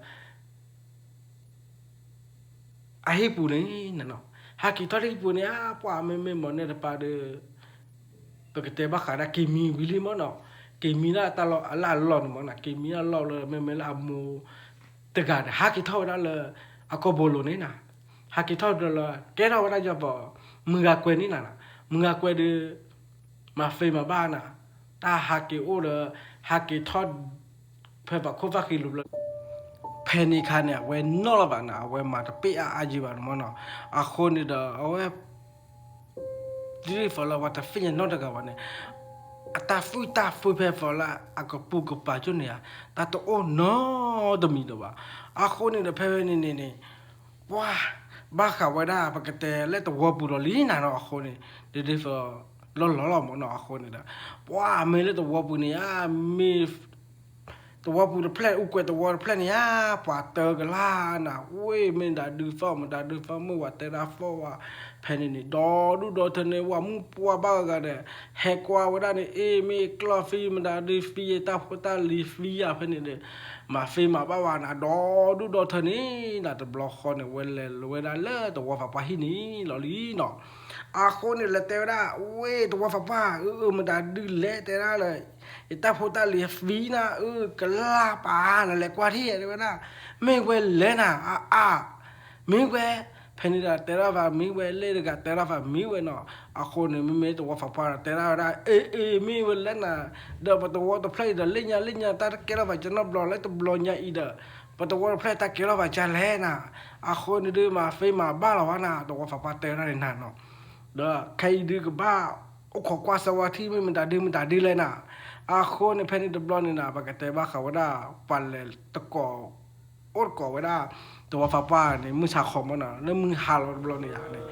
အဟံၣ်ပူၤန့ၣ်နနီၤ, ဟးက့ၤထီၣ်လၢဟံၣ်ပူၤန့ၣ် ပှၤမ့မ့ၢ်မိၢ်နဲၣ်တပၤဒီး ပကတဲဘၣ်ဃးဒၣ်က့ၤမံဝံၤလံမ့ၢ်နီၤ, က့ၤမံဒၣ်တၢ်လီၢ်အလၢအလီၢ်န့ၣ်မ့ၢ်နီၤ, က့ၤမံဒၣ်လီၢ်လၢမ့မ့ၢ်လၢအမိၢ်တဂၤဒီး ဟးက့ၤထီၣ်ဝဲဒၣ်လၢ အကီၢ်ဘိလိၤန့ၣ်နၤ, ဟးက့ၤထီၣ်ဒီးလၢ ကဲထီၣ်ဝဲဒၣ်ယၤပှၤ မုၢ်ဂၤကွဲၤန့ၣ်နၤ, မုၢ်ဂၤကွဲၤဒီး မၤသ့မၤဘၣ်နၤ, တၢ်ဟးက့ၤအိၣ်ဒီး ဟးက့ၤထီၣ် ဖဲပှၤခိၣ်သၣ်ဃံလိၤဘျီ ဖဲန့ၣ်ခါန့ၣ် အဝဲနီၣ်လီၤဘၣ်နၤ, အဝဲမၤတပ့ၢ်အါအါယံၤဘၣ်န့ၣ်မ့ၢ်နီၤ. အဃိန့ၣ်ဒီး အဝဲ ဒ်သိးလၢပှၤတသ့ၣ်ညါနီတဂၤဘၣ်န့ၣ် အတၢ်သွံၣ်တၢ်သွံၣ်ဖဲသိးလၢအကပူၤကပၤကၠိန့ၣ်ဧါ တၢ်တအိၣ်နီတမံၤဒီးဘၣ်. အဃိန့ၣ်ဒီး ဖဲဖဲန့ၣ်န့ၣ်န့ၣ် ပှၤ ဘၣ်ဃးဝဲဒၣ် ပကတဲလၢသဝီပူၤလီၤလံနၤနီၤ. အဃိန့ၣ် ဒ်သိးလီၤလီၤလီၤမ့ၢ်နီၤ. အဃိန့ၣ်ဒီး ပှၤမ့ၢ်လၢသဝီပူၤန့ၣ်ဧါ မ့ၢ် သဝီပူၤတဖျၢၣ် အူကွဲးသဝီတဖျၢၣ်န့ၣ်ဧါ ပှၤတၢကလၢ်နၤ ဝ့ၢ်မ့ၢ်ဒၣ်ဒုးသီၣ် မတၤဒုးသီၣ် မ့ၢ်ဝဲတဲဒၣ်သီၣ်ဝဲ ဖဲန့ၣ်န့ၣ် ဒီဒူၣ်ဒီထၢန့ၣ် ပှၤမုၣ်ပှၢ်ဘၣ်ဂၤဒီး ဟဲကွၢ်ဝဲဒၣ်န့ၣ် အ့ၣ် မ့ၢ်ကျီၢ်သံ မတၤဒုးသံ တၢ်ဖိတၢ်လံၤသံဧါ ဖဲန့ၣ်န့ၣ် မၤသ့မၤဘၣ်ဝဲနၤ ဒီဒူၣ်ဒီထၢန့ၣ် နၤတဘျီဃီန့ၣ် ဝဲလဲၤဝဲဒၣ်လၢသဝီဖးပှၢ်ဟံၣ်န့ၣ်လီၤလံနီၤ. အဃိန့ၣ် လဲၤတဲဝဲဒၣ် ဝ့ၢ်သဝီဖးပှၢ် အၢ အၢ မတၤဒုးလဲၤတဲဒၣ်လၢ ယတၢ်ဖိတၢ်လံၤသံနၤ အၢ ကလၢ်ပာ်နၤ လဲၤကွၢ်ထံၣ်တဲဝဲဒၣ် မ့ၢ်ဝဲလဲၤနၤ အါအါ မ့ၢ်ဝဲ ဖဲန့ၣ်ဒီးတဲထီၣ်ဖးမံဝဲ လ့တဂၤတဲထီၣ်ဖးမံဝဲနီၤ. အဃိန့ၣ် မ့မ့ၢ်သဝီဖးပှၢ်ဒီးတဲထီၣ်ဝဲဒၣ် အ့ အ့ မ့ၢ်ဝဲလဲၣ်နၤ, ဒီးပသဝီတဖျၢၣ်အံၤဒီး လ့ၣ်ညါလ့ၣ်ညါ တၢ်တကဲထီၣ်ဖးကနီတဘျီ လၢတဘျီညါအံၤဒီး ပသဝီတဖျၢၣ်တၢ်ကဲထီၣ်ဖးကလဲၣ်နၤ. အဃိန့ၣ်ဒုး မၤဖံးမၤဘၣ်လီၤဝဲနၤ, သဝီဖးပှၢ်တဲဝဲဒၣ်န့ၣ်နၤနီၤ. ဒီးခဲအံၤဒုးကဘၣ် အိၣ်ခိးကွၢ်ဆၢဝါထံၣ် မ့ၢ်မတၤဒုမတၤဒုလဲၣ်နၤ. အဃိန့ၣ် ဖဲန့ၣ်တဘျီန့ၣ်နၤ ပကတဲဘၣ်ဃးဝဲဒၣ် ပှၤလဲၤတကိး အိၣ်တကိးဝဲဒၣ် သဝီဖးပှၢ်န့ၣ် မုၢ်ဆါခီမီနီၤ လၢမုၢ်ဟါလီၤတဘျီန့ၣ်ယါန့ၣ်,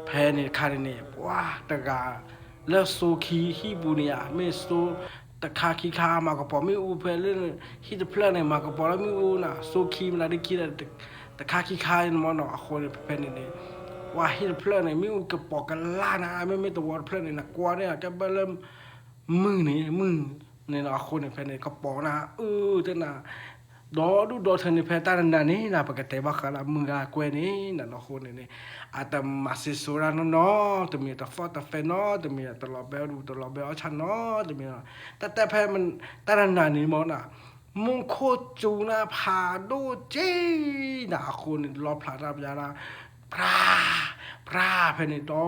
ဖဲန့ၣ်တခါန့ၣ်န့ၣ် ပှၤတဂၤ လၢစိခံဟံၣ်ပူၤန့ၣ်ယါ မ့ၢ်စိတခါခံခါ မၤကပီၤမ့ၣ်အူဖဲလၢ ဟံၣ်တဖျၢၣ်န့ၣ် မၤကပီၤလၢမ့ၣ်အူနၤ စိခံမတၤဒုခံဒီး တခါခံခါန့ၣ်မီနီၤ. အဃိန့ၣ် ဖဲဖဲန့ၣ်န့ၣ် ပှၤဟံၣ်တဖျၢၣ်န့ၣ် မ့ၣ်အူကပီၤကလါနၤ မ့မ့ၢ်သဝီတဖျၢၣ်န့ၣ် နကွၢ်န့ၣ် ကဲဘၣ်လၢ မုၢ်န့ၣ် မုၢ်န့ၣ်နီၤ. အဃိန့ၣ် ဖဲန့ၣ် ကပီၤနၤ အၢ တဲနၤ ဒီဒူၣ်ဒီထၢန့ၣ် ဖဲတၢ်တနၤန့ၣ်နၤ ပကတဲဘၣ်ဃးလၢမုၢ်ဂၤကွဲန့ၣ် နနီၤ. အဃိန့ၣ်န့ၣ် အတမၤစ့စိဒၣ်နီၢ်နီၢ် တမ့ၢ်တဖီၣ်တဖဲနီၤ တမ့ၢ်တလီၤဘဲဒူတလီၤဘဲအီၣ်ဆၣ်နီၤ တမ့ၢ် တၢ်တဲဖဲ တၢ်တနၤန့ၣ်မီနီၤ မူခိၣ်စူၤနၤဖးဒိၣ်က့နၤ. အဃိန့ၣ် လီဖျးတၢ်ပယါဒၣ် ဖြါ ဖြါ ဖဲန့ၣ် ဒီ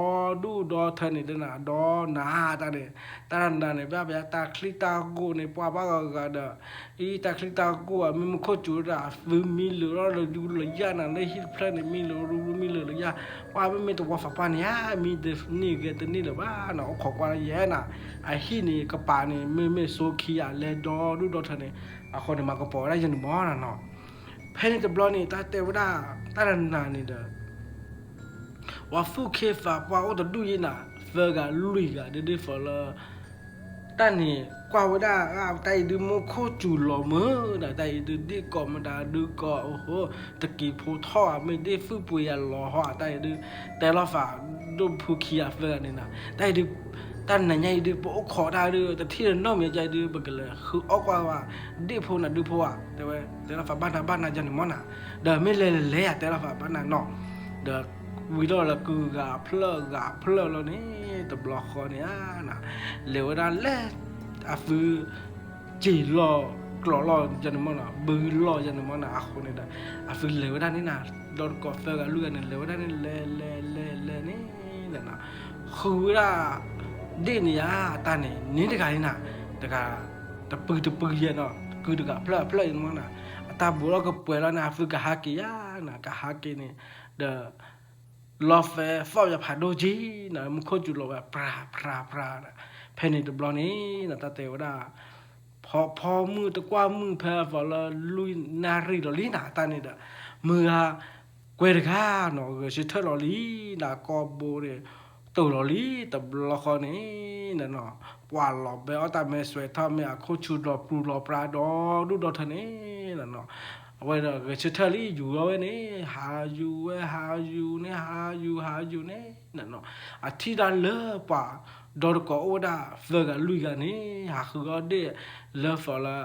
ဒူၣ်ဒီထၢန့ၣ်တနၤ ဒီနၤတၢ်န့ၣ် တၢ်တနၤန့ၣ် ဘၣ်ပယါတၢ်ချံတၢ်ဂိၢ်န့ၣ် ပှၤဘၣ်ဂၤဂၤဒီး အံၤတၢ်ချံတၢ်ဂိၢ်ဧါ မ့ၢ်မူခိၣ်စူၤတၢ် အသုမံလၢာ်ထီၣ်လၢဒူလၢယၢ်နၤ လၢဟံၣ်တဖျၢၣ်န့ၣ် မံလၢာ်ရူရူ မံလၢာ်လၢယၢ် ပှၤမ့မ့ၢ်သဝီဖးပှၢ်န့ၣ်ဧါ မံတန့ၢ်ဂဲၤတန့ၢ်လၢၤဘၣ်နီၤ. အိၣ်ခိးကွၢ်ယဲနၤ အဟံၣ်န့ၣ် ကပၤန့ၣ် မ့မ့ၢ်စိခံဧါ လဲၤဒီဒူၣ်ဒီထၢန့ၣ် အဃိန့ၣ် မၤကပီၤဝဲဒၣ်ယဲန့ၣ်မီနီၤ. ဖဲန့ၣ်တဘျီန့ၣ် တၢ်တဲဝဲဒၣ် တၢ်တနၤန့ၣ်ဒီး ပှၤသူၣ်ခ့သးပှၢ်အိၣ်တဒူၣ်ယဲနၤ သၢဂၤလွံၢ်ဂၤ ဒ်ဒ်သိးလၢ တၢ်န့ၣ် ကွၢ်ဝဲဒၣ် တၢ်အံၤဒုးမူခိၣ်စူၤလီၤမုၢ်ဒီး တၢ်အံၤဒုးဒ့ၣ်ကိးမတၤဒုးကိး အိၣ်ဟိ တက့ၤဖိထီၣ်ဧါ မ့ၢ်ဒ့ၣ်ဖုၣ်ပှ့ၤယၤလီၤဟီ တၢ်အံၤဒုး တဲလီၤသးဒိၣ်ဖုခံဂၤသၢဂၤန့ၣ်နၤ တၢ်အံၤဒုး တၢ်နၤညါအံၤဒုး ပအိၣ်ခိးတၢ်ဒုး တထံၣ်လၢနီတမံၤ တၢ်အံၤဒုး ပကလဲၤဃုအီၣ်ကွၢ်ဝဲ ဒ့ၣ်ဖိနၤဒုးဖိဧါ တဲဝဲ တဲလီၤသးဘၣ်နၤဘၣ်နၤယဲန့ၣ်မီနၤ ဒီးမ့ၢ်လဲၤလဲၤလဲၤဧါ တဲလီၤသးဘၣ်နၤနီၤ ဒီးဝံၤထီၣ်လၢကုဂၤဖျၢၣ်ဂၤဖျၢၣ်လီၤန့ၣ် တဘျီဃီန့ၣ်ဧါ လဲၤဝဲဒၣ်လဲၤ အသု စ့ၤလီၤကျိးလီၤယဲန့ၣ်မီနီၤ ဘုလီၤယဲန့ၣ်မီနီၤ အဃိန့ၣ်ဒီး အသုလဲၤဝဲဒၣ်န့ၣ်နၤ ဒီးတကိးသၢဂၤလွံၢ်ဂၤန့ၣ် လဲၤဝဲဒၣ်န့ၣ် လဲၤလဲၤလဲၤလဲၤန့ၣ် ဃုဝဲဒၣ် ဒ့ၣ်န့ၣ်ဧါ တၢ်န့ၣ် န့ၣ်တဂၤန့ၣ်နၤ တဂၤ တပုၢ်တပုၢ်ယဲနီၤ ကုတဂၤဖျၢၣ်ဖျၢၣ်ယဲန့ၣ်မီနီၤ အတၢ်ဘူးလီၤကပှဲၤလီၤန့ၣ် အသုကဟးက့ၤယါနၤ ကဟးက့ၤန့ၣ် ဒီး လီၤသဲသီၣ်ယဖးဒိၣ်က့နၤ မူခိၣ်စူၤလီၤဝဲ ဖြါ ဖြါ ဖြါ ဖဲန့ၣ်တဘျီန့ၣ်နၤ တၢ်တဲဝဲဒၣ် ဖီဖီမုၢ်တကွၢ်မုၢ်ဖဲအသီလၢလွံၢ်နၣ်ရံၣ်လီၤလံနၤ တၢ်န့ၣ်ဒီး မုၢ်ဂၤကွဲၤတဂၤနီၤ ဂဲၤဆၢထၢၣ်လီၤလံနၤ ကိာ်ဘိန့ၣ် တိၢ်လီၤလံ တဘျီဃီန့ၣ်နၤ ပှၤလီၤဘဲအီၣ်တၢ်မဲဆွဲထီၣ် မ့ၢ်အခိၣ်ဆူၣ်ဒီးပြူလီၤပြါဒီး ဒူၣ်ဒီထၢန့ၣ်နၤ အဝဲဒီးဂဲၤဆၢထၢၣ်လံ ယူၤထီၣ်ဝဲန့ၣ် ဟးယူၤဝဲ ဟးယူၤန့ၣ် ဟးယူၤ ဟးယူၤန့ၣ်နၤ အထံၣ်တၢ်လၢပှၤဒီတကိးအိၣ်ဝဲဒၣ်သၢဂၤလွံၢ်ဂၤန့ၣ် ဟးဃုအီၣ်ဒ့ၣ်လၢသီလၢ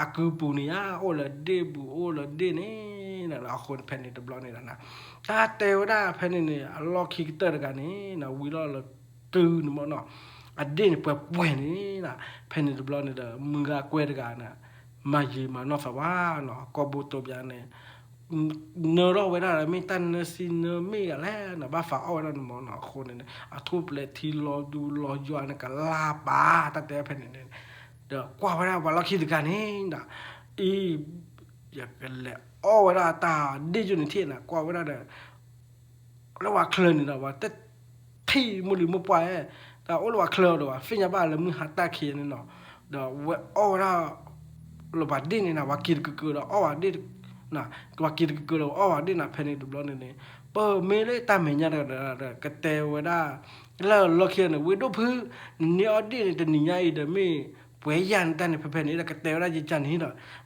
အကုပူၤန့ၣ်ဧါ အိၣ်လၢဒ့ၣ်ပူၤ အိၣ်လၢဒ့ၣ်န့ၣ်နၤ အဃိန့ၣ်ဖဲန့ၣ်တဘျီန့ၣ်ဒီးနၤ တၢ်တဲဝဲဒၣ်ဖဲန့ၣ်န့ၣ် အလီၢ်ခံကတၢၢ်တဂၤန့ၣ်နၤ ဝံၤလီၤလၢကုန့ၣ်မီနီၤ အဒ့ၣ်န့ၣ်ပှဲၤပှဲၤန့ၣ်နၤ ဖဲန့ၣ်တဘျီန့ၣ်ဒီး မုၢ်ဂၤကွဲၤတဂၤန့ၣ် မၤယံာ်မၤနီၢ်သးဝဲနီၤ ကိာ်ဘိတိၢ်ပၠးန့ၣ် နၢထီၣ်ဝဲဒၣ်လၢမ့ၢ်တၢ်နၢဆံနၢမ့ၢ်ဂၤလဲၣ်နၤ ဘၣ်သးအီၣ်ဝဲဒၣ်န့ၣ်မီနီၤ အဃိန့ၣ် အထူၣ်ပျဲၤထံလီၤဒူလီၤယွၤန့ၣ် ကလါပာ်တၢ်တဲဖဲန့ၣ်န့ၣ် ဒီးကွၢ်ဝဲဒၣ်ပှၤလီၢ်ခံတဂၤန့ၣ်နၤ အံၤ ယကလဲၤအီၣ်ဝဲဒၣ်တၢ်ဒ့ၣ်ယိန့ၣ်ထံၣ်နၤ ကွၢ်ဝဲဒၣ်ဒီး လၢပှၤချၢန့ၣ်ဒီး ပှၤတထံၣ်မိၢ်လံၤမိၢ်ပှၢ်ဧၢ, တၢ်အိၣ်လၢပှၤချၢဒီး ပှၤသ့ၣ်ညါဘၣ်လၢမုၢ်ဟါတၢ်ခံးန့ၣ်နီၤ, ဒီးဝဲအီၣ်ဝဲဒၣ် လၢပှၤဒ့ၣ်န့ၣ်နၤ ပှၤက့ၤတကကၢၤဒီးအီၣ်ဝဲဒ့ၣ်, ပှၤက့ၤတကကၢၤဒီးအီၣ်ဝဲဒ့ၣ်နၤ ဖဲန့ၣ်တဘျီန့ၣ်န့ၣ် ပမ့ၢ်လၢတၢ်မဲာ်ညါဒီး ကတဲဝဲဒၣ် လၢလီၢ်ခံန့ၣ် ဝ့ၢ်ဒိၣ်ဖု နန့ၢ်အီၣ်ဒ့ၣ်န့ၣ် တနံၤညါအံၤဒီးမ့ၢ် ပှဲၤယၤန့ၣ်တၢ်န့ၣ် ဖဲဖဲန့ၣ်ဒီး ကတဲဝဲဒၣ်ယကန့ၣ်ဒီး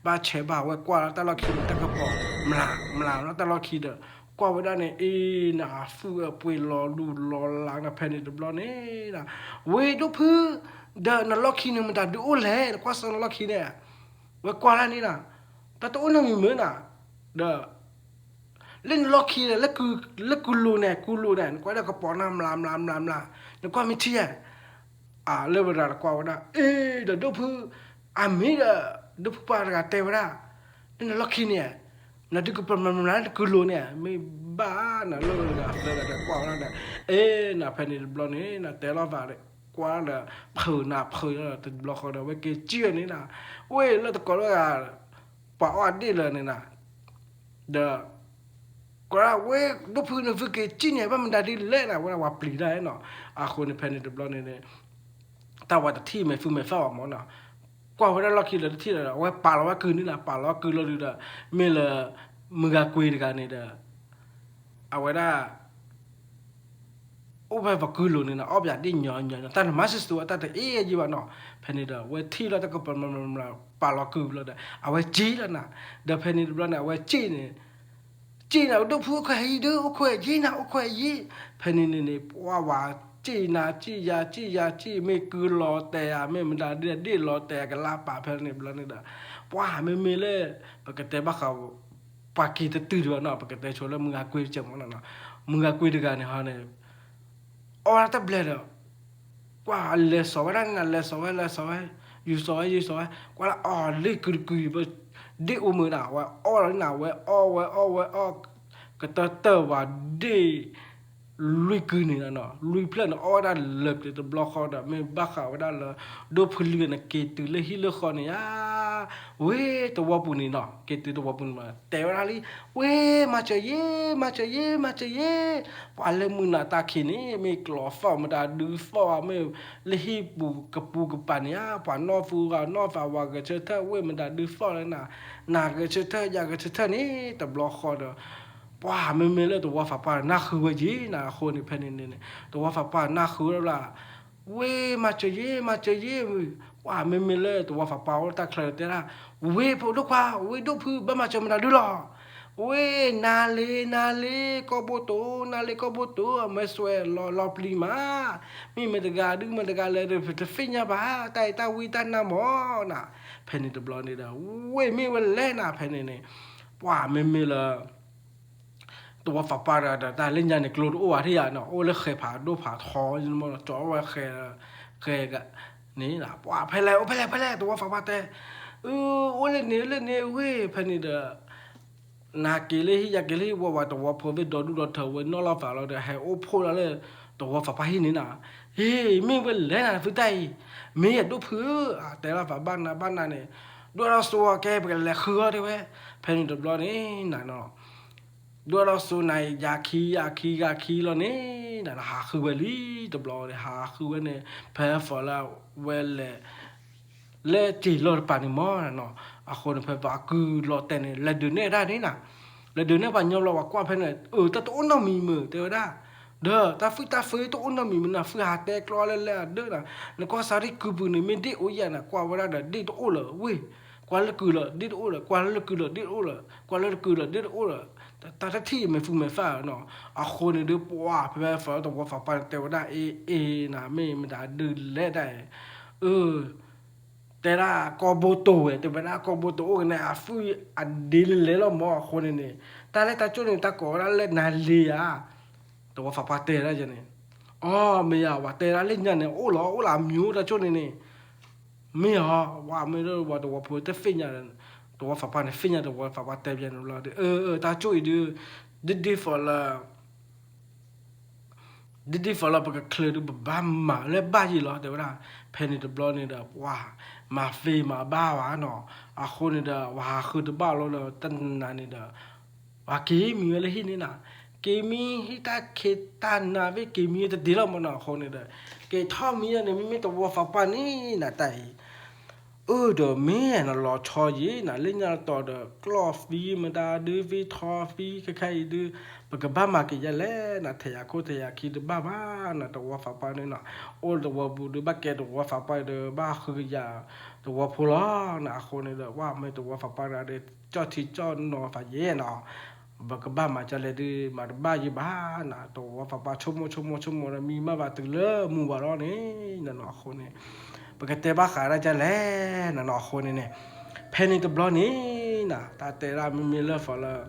ဘၣ်ဆဲးဘၣ်ဝဲကွၢ်လီၤတၢ်လီၢ်ခံန့ၣ် တၢ်ကပီၤ မျး မျးလီၤတၢ်လီၢ်ခံဒီး ကွၢ်ဝဲဒၣ်န့ၣ် အ့ နအသူၣ်အပှ့ၤလီၤလူၤလီၤလးနၤ ဖဲန့ၣ်တဘျီန့ၣ်ဒီး ဝ့ၢ်ဒိၣ်ဖု ဒီးနလီၢ်ခံန့ၣ် မတၤဒုးအိၣ်လဲၣ် နကွၢ်စၢၤနလီၢ်ခံန့ၣ် ဝဲကွၢ်လၢန့ၣ်ဒီး တၢ်တအိၣ်နီတမံၤမ့ၢ်နၤ ဒီး လၢနလီၢ်ခံဒီး လၢကုလိၤန့ၣ် ကုလိၤန့ၣ် နကွၢ်ဒီးကပီၤနၤ မျး မျး မျး မျး နကွၢ်မ့ၢ်ထံဧါ လၢဝဲဒၣ်တကွၢ်ဝဲဒၣ် အ့ ဒီးဒိၣ်ဖု အမ့ၢ်ဒီး ဒိၣ်ဖုပှၤတဂၤတဲဝဲဒၣ် လၢနလီၢ်ခံန့ၣ် နဒုးကပီၤမျး မျး မျး လၢနကုလိၤန့ၣ် မ့ၢ် ဘၣ်နၤလၢဒီးအသၢဂၤဒီးကွၢ်ဝဲဒၣ်ဒီး အဲနၤဖဲန့ၣ်တဘျီန့ၣ် နတဲလီၤသးဒီး ကွၢ်ဒီး ဖုးနၤဖုးလီၤတဘျီဃီဒီး အဝဲက့ၤစံၣ်ဝဲန့ၣ်နၤ, ဝဲလၢတကိးလၢဂၤ ပှၤအီၣ်အဒ့ၣ်လၢန့ၣ်နၤ, ဒီး ကွၢ်ဝဲဒၣ်ဝဲဒိၣ်ဖုန့ၣ် ဖုက့ၤစံၣ်န့ၣ် ဘၣ်မတၤဒ်လဲၣ်နၤ ဝဲဒၣ်ပှၤပျံၤတၢ်နီၤ, အဃိန့ၣ်ဖဲန့ၣ်တဘျီန့ၣ်န့ၣ် တၢ်ဝဲတထံၣ်မဲာ်သူမဲာ်သၣ်ဘၣ်မၢ်နီၤ, ကွၢ်ဝဲဒၣ်လီၢ်ခံလၢတထံၣ်လၢၤဒီး အဝဲပာ်လီၤဝဲကုၢ်န့ၣ်နၤ, ပာ်လီၤကုၢ်လီၤဒုးဒီး မ့ၢ်လၢ မုၢ်ဂၤကွ့တဂၤန့ၣ်ဒီး အဝဲဒၣ် အိၣ်ဖဲပကုၢ်လိၤန့ၣ်နၤ, အီၣ်ပယၤဒ့ၣ်ညီညီညီ တၢ်နမၤစၢၤစၢၤဝဲတၢ်တအ့ၣ်ယံၤဘၣ်နီၤ, ဖဲန့ၣ်ဒီး ဝဲထံၣ်လီၤတၢ်ကပၤ ပာ်လီၤကုၢ်လီၤဒီး အဝဲစံၣ်လီၤနၤ, ဒီးဖဲန့ၣ်တဘျီန့ၣ် အဝဲစံၣ်န့ၣ် စံၣ်နၤ ဒိၣ်ဖုအိၣ်ခွဲးယံၤဒုး အိၣ်ခွဲးယံၤနၤ အိၣ်ခွဲးယံၤ, ဖဲန့ၣ်န့ၣ်န့ၣ် ပှၤဝဲစံၣ်နၤ စံၣ်ယၤ စံၣ်ယၤ စံၣ် မ့ၢ်ကုၢ်လီၤတဲာ်ဧါ မ့ၢ်မတၤဒ်ဒ့ၣ်လီၤတဲာ်ဧါ ကလါပာ်ဖဲန့ၣ်တဘျီန့ၣ်ဒီး ပှၤမ့မ့ၢ်လၢ ပကတဲဘၣ်ဃး ပှၤက့ၤတတုၤဒံးဘၣ်နီၤ, ပကတဲဆိလၢမုၢ်ဂၤကွ့တစဲးမၢ်နီၤ, မုၢ်ဂၤကွ့တဂၤန့ၣ်ဟီန့ၣ် အီၣ်ဝဲဒၣ်တဘျဲၣ်ဒီး ကွၢ်လဲၤစိာ်ဝဲဒၣ်န့ၣ်နၤ လဲၤစိာ်ဝဲ လဲၤစိာ်ဝဲ ယူၤစိာ်ဝဲ ယူၤစိာ်ဝဲ ကွၢ်လၢအီၣ်လံကုၢ်တကုၢ် ဒ့ၣ်အိၣ်မုာ်နၤ ဝဲအီၣ်လီၤနၤ ဝဲအီၣ်ဝဲအီၣ်ဝဲအီၣ် ကတၢၢ်တၢၢ်ဝဲဒ့ၣ် လွံၢ်ကုၢ်န့ၣ်နၤနီၤ, လွံၢ်ဖျၢၣ်န့ၣ် အီၣ်ဝဲဒၣ်လၢာ်ပျ့ၤတဘျီဃီဒီး မ့ၢ်ဘၣ်ဃးဝဲဒၣ်လၢ ဒိၣ်ဖုလံၤန့ၣ် က့ၤတုၤလၢဟံၣ်လၢဃီန့ၣ်ဧါ, ဝ့ၢ်သဝီပူၤန့ၣ်နီၤ, က့ၤတုၤသဝီပူၤန့ၣ်မး တဲဝဲဒၣ်လံ, ဝ့ၢ် မၤစၢၤယ့ မၤစၢၤယ့ မၤစၢၤယ့, ပှၤလၢမုၢ်နၤတၢ်ခံးန့ၣ် မ့ၢ်ကျီၤသီၣ်မတၤဒုးသီၣ်ဧါ မ့ၢ်လၢဟံၣ်ပူၤကပူၤကပၤန့ၣ်ဧါ, ပှၤနီၢ်သူဂၤနီၢ်သးဝၤဂဲၤဆၢထၢၣ် ဝ့ၢ်မတၤဒုးသီၣ်လၢနၤ, နၤဂဲၤဆၢထၢၣ် ယၤဂဲၤဆၢထၢၣ်န့ၣ် တဘျီဃီဒီး ပှၤမ့မ့ၢ်လၢသဝီသးပှၢ်နၢ်ဃုဝဲယံၤနၤ အဃိန့ၣ် ဖဲန့ၣ်န့ၣ် သဝီသးပှၢ်နၢ်ဃုဝဲဒၣ် ဝ့ၢ် မၤစၢၤယ့ မၤစၢၤယ့, ပှၤမ့မ့ၢ်လၢသဝီသးပှၢ်အိၣ်တၢ်ချၢတဲဒၣ်, ဝ့ၢ်ဖိဒိၣ်ခွါ ဝ့ၢ်ဒိၣ်ဖု ဘၣ်မၤစၢၤမတၤဒုးလီၤ, ဝ့ၢ် နၤလ့ နၤလ့ ကီၢ်ဘိတိၤ နၤလ့ကီၢ်ဘိတိၤ အမဲာ်စွဲးလီၤလီၤပျံၤမး, မ့ၢ်မတၤတဂၤဒုး မတၤတဂၤလဲၣ်ဒီး တသ့ၣ်ညါဘၣ် တၢ်အံၤတၢ်ဝံတၢ်နါမၢ်နၤ, ဖဲန့ၣ်တဘျီန့ၣ်ဒီး ဝ့ၢ်မ့ၢ်ဝဲလဲၣ်နၤ ဖဲန့ၣ်န့ၣ် ပှၤမ့မ့ၢ်လၢ သဝီသးပှၢ်ဒီး တၢ်လၢညါန့ၣ် ကျိတအိၣ်ဘၣ်ထံၣ်ယၤနီၤ, အိၣ်လၢဃဲၤဖးဒိၣ်ဖးထီ ကၠီဝဲဃဲၤ ဃဲၤဂၤန့ၣ် ပှၤဖဲလဲၣ် အိၣ်ဖဲလဲၣ် ဖဲလဲၣ် သဝီသးပှၢ်တဲ, အၢ အိၣ်လၢန့ၣ်လၢန့ၣ်ဝ့ၢ် ဖဲန့ၣ်ဒီး နၤက့ၤလၢဟံၣ် ယၤက့ၤလၢဟံၣ် ဝဲဝဲသဝီဖိသ့ၣ်ဒီဒူၣ်ဒီထၢဝဲ နီၣ်လီၤသးလီၤဒီး ဟဲအိၣ်ဖှိၣ်လီၤလၢ သဝီသးပှၢ်ဟံၣ်န့ၣ်နၤ, ဟ့ၣ် မ့ၢ်ဝဲလဲၣ်နၤ သုတၢ်အံၤ, မ့ၢ်ယဒိၣ်ဖုဧၢ, တဲလီၤသးဘၣ်နၤဘၣ်နၤန့ၣ်, ဒွဲၣ်ဒီးစိကဲ ပကလဲၤဃုအီၤတဲဝဲ, ဖဲန့ၣ်တဘျီန့ၣ် နၤနီၤ ဒွဲၣ်ဒီးစိနၤ ယၤခံ ယၤခံ ယၤခံလီၤန့ၣ် နၤ ဟးဃုဝဲလံတဘျီန့ၣ် ဟးဃုဝဲန့ၣ် ဖဲဖီလၢဝဲလဲၤ လၢစ့ၤလီၢ်တပၤန့ၣ်မၢ်နီၤ, အဃိန့ၣ် ဖဲပှၤကုၢ်လီၤတဲာ်န့ၣ် လဲၤဒုးနဲၣ်တၢ်န့ၣ်နၤ, လဲၤဒုးနဲၣ်ပှၤညီဘျီ ပှၤကွၢ်ဖဲန့ၣ် အၢ တၢ်တအိၣ်နီတမံၤမုာ် တဲဝဲဒၣ်, ဒီးတၢ်ဖုၣ်တၢ်ဖုတအိၣ်နီတမံၤမုာ်နၤ ဖုဟးတဲကျီလၢလဲၤအဒၢးနၤ, နကွၢ်စးထံၣ်ကုၢ်ပူၤန့ၣ် မ့ၢ်ဒ့ၣ်အိၣ်ယၤနၤ ကွၢ်ဝဲဒၣ်ဒီးဒ့ၣ်တအိၣ်လၢၤဝ့ၢ်, ကွၢ်လၢကုၢ်လၢၤ ဒ့ၣ်တအိၣ်လၢၤ, ကွၢ်လၢကုၢ်လၢၤ ဒ့ၣ်တအိၣ်လၢၤ, ကွၢ်လၢကုၢ်လၢၤ ဒ့ၣ်တအိၣ်လၢၤ, တၢ်တထံၣ်မဲာ်သူမဲာ်သၣ်နီၤ, အဃိန့ၣ်ဒီး ပှၤဖဲဖီလၢသဝီသးပှၢ်န့ၣ် တဲဝဲဒၣ် အ့ အ့ နၤ မ့ၢ်မတၤဒုးလဲၣ်တၢ်အံၤ, အၢ တဲဒၣ်ကီၢ်ဘိတိၤဝဲ တဲဝဲဒၣ်ကီၢ်ဘိတိၤအိၣ်ကနဲ အသူၣ်အဒ့လၢလဲၤလီၤမၢ် အဃိန့ၣ်န့ၣ်, တၢ်လၢတၢ်ကၠိန့ၣ် တၢ်ကိးဝဲဒၣ်လၢနၤလ့ဧါ, သဝီသးပှၢ်တဲဒၣ်ယဲန့ၣ်, အီ မ့ၢ်ယၤ ပှၤတဲဒၣ်လၢညါန့ၣ် အိၣ်လီၤ အိၣ်လၢအမံၤအိၣ်တၢ်ကၠိန့ၣ်န့ၣ်, မ့ၢ်အီၤ ပှၤမ့ၢ်လၢပှၤသဝီဖိတသ့ၣ်ညါ, သဝီသးပှၢ်န့ၣ် သ့ၣ်ညါသဝီသးပှၢ်တဲဘၣ်န့ၣ်ဘျီဒီး အၢ အၢ တၢ်ကၠိအံၤဒုး ဒ်ဒ်သိးလၢ ဒ်ဒ်သိးလၢပကချုးဒုး ပဘၣ်မၤလၢဘၣ်ယံၤလီၤ တဲဝဲဒၣ်, ဖဲန့ၣ်တဘျီန့ၣ်ဒီး ပှၤမၤသ့မၤဘၣ်ဘၣ်နီၤ, အဃိန့ၣ်ဒီး ပှၤဟးဃုတဘၣ်လီၤဒီး တနၤန့ၣ်ဒီး ပှၤက့ၤမံဝဲလၢဟံၣ်န့ၣ်နၤ, က့ၤမံဟံၣ်တၢ်ခံးတၢ်နၤ မ့ၢ်က့ၤမံတဒ့လီၤမၢ်နီၤ အဃိန့ၣ်ဒီး က့ၤထီၣ်မံယၤန့ၣ် မ့မ့ၢ်သဝီသးပှၢ်န့ၣ်နၤတၢ်အံၤ အၢ ဒီးမ့ၢ်နလီၤဆီယံၤနၤ လၢညါတတီၤဒီး ကျီၢ်သံမတၤဒုး သံထီသံခဲခါအံၤဒုး ပကဘၣ်မၤက့ၤယဲလဲၣ်နၤ ထဲးယၤခိၣ်ထဲးယၤခံတဘၣ်ဘၣ်နၤ သဝီသးပှၢ်န့ၣ်နီၤ, အိၣ်သဝီပူၤဒုး ဘၣ်ကဲသဝီသးပှၢ်ဒီး ဘၣ်ဃုကယၤသဝီဖိလီၤနၤ အဃိန့ၣ်ဒီး ပှၤမ့ၢ်သဝီသးပှၢ်တဂၤဒီး ကၠီၣ်ထံကၠီၣ်နီၤသးယဲၢ်နီၤ ပကဘၣ်မၤကလဲၣ်ဒုး မၤတဘၣ်ယံၤဘၣ်နၤ သဝီသးပှၢ်ဆိကမိၣ်ဆိကမိၣ်ဆိကမိၣ်ဒီး မံမ့ၢ်ဘၣ်တုၤလၢမုၢ်ဝါလီၤန့ၣ် နနီၤ အဃိန့ၣ် ပကတဲဘၣ်ဃးဒၣ်ဒ်လဲၣ်နနီၤ အဃိန့ၣ်န့ၣ် ဖဲန့ၣ်တဘျီန့ၣ်နၤ တၢ်တဲဒၣ်မ့မ့ၢ်လၢဖီလၢ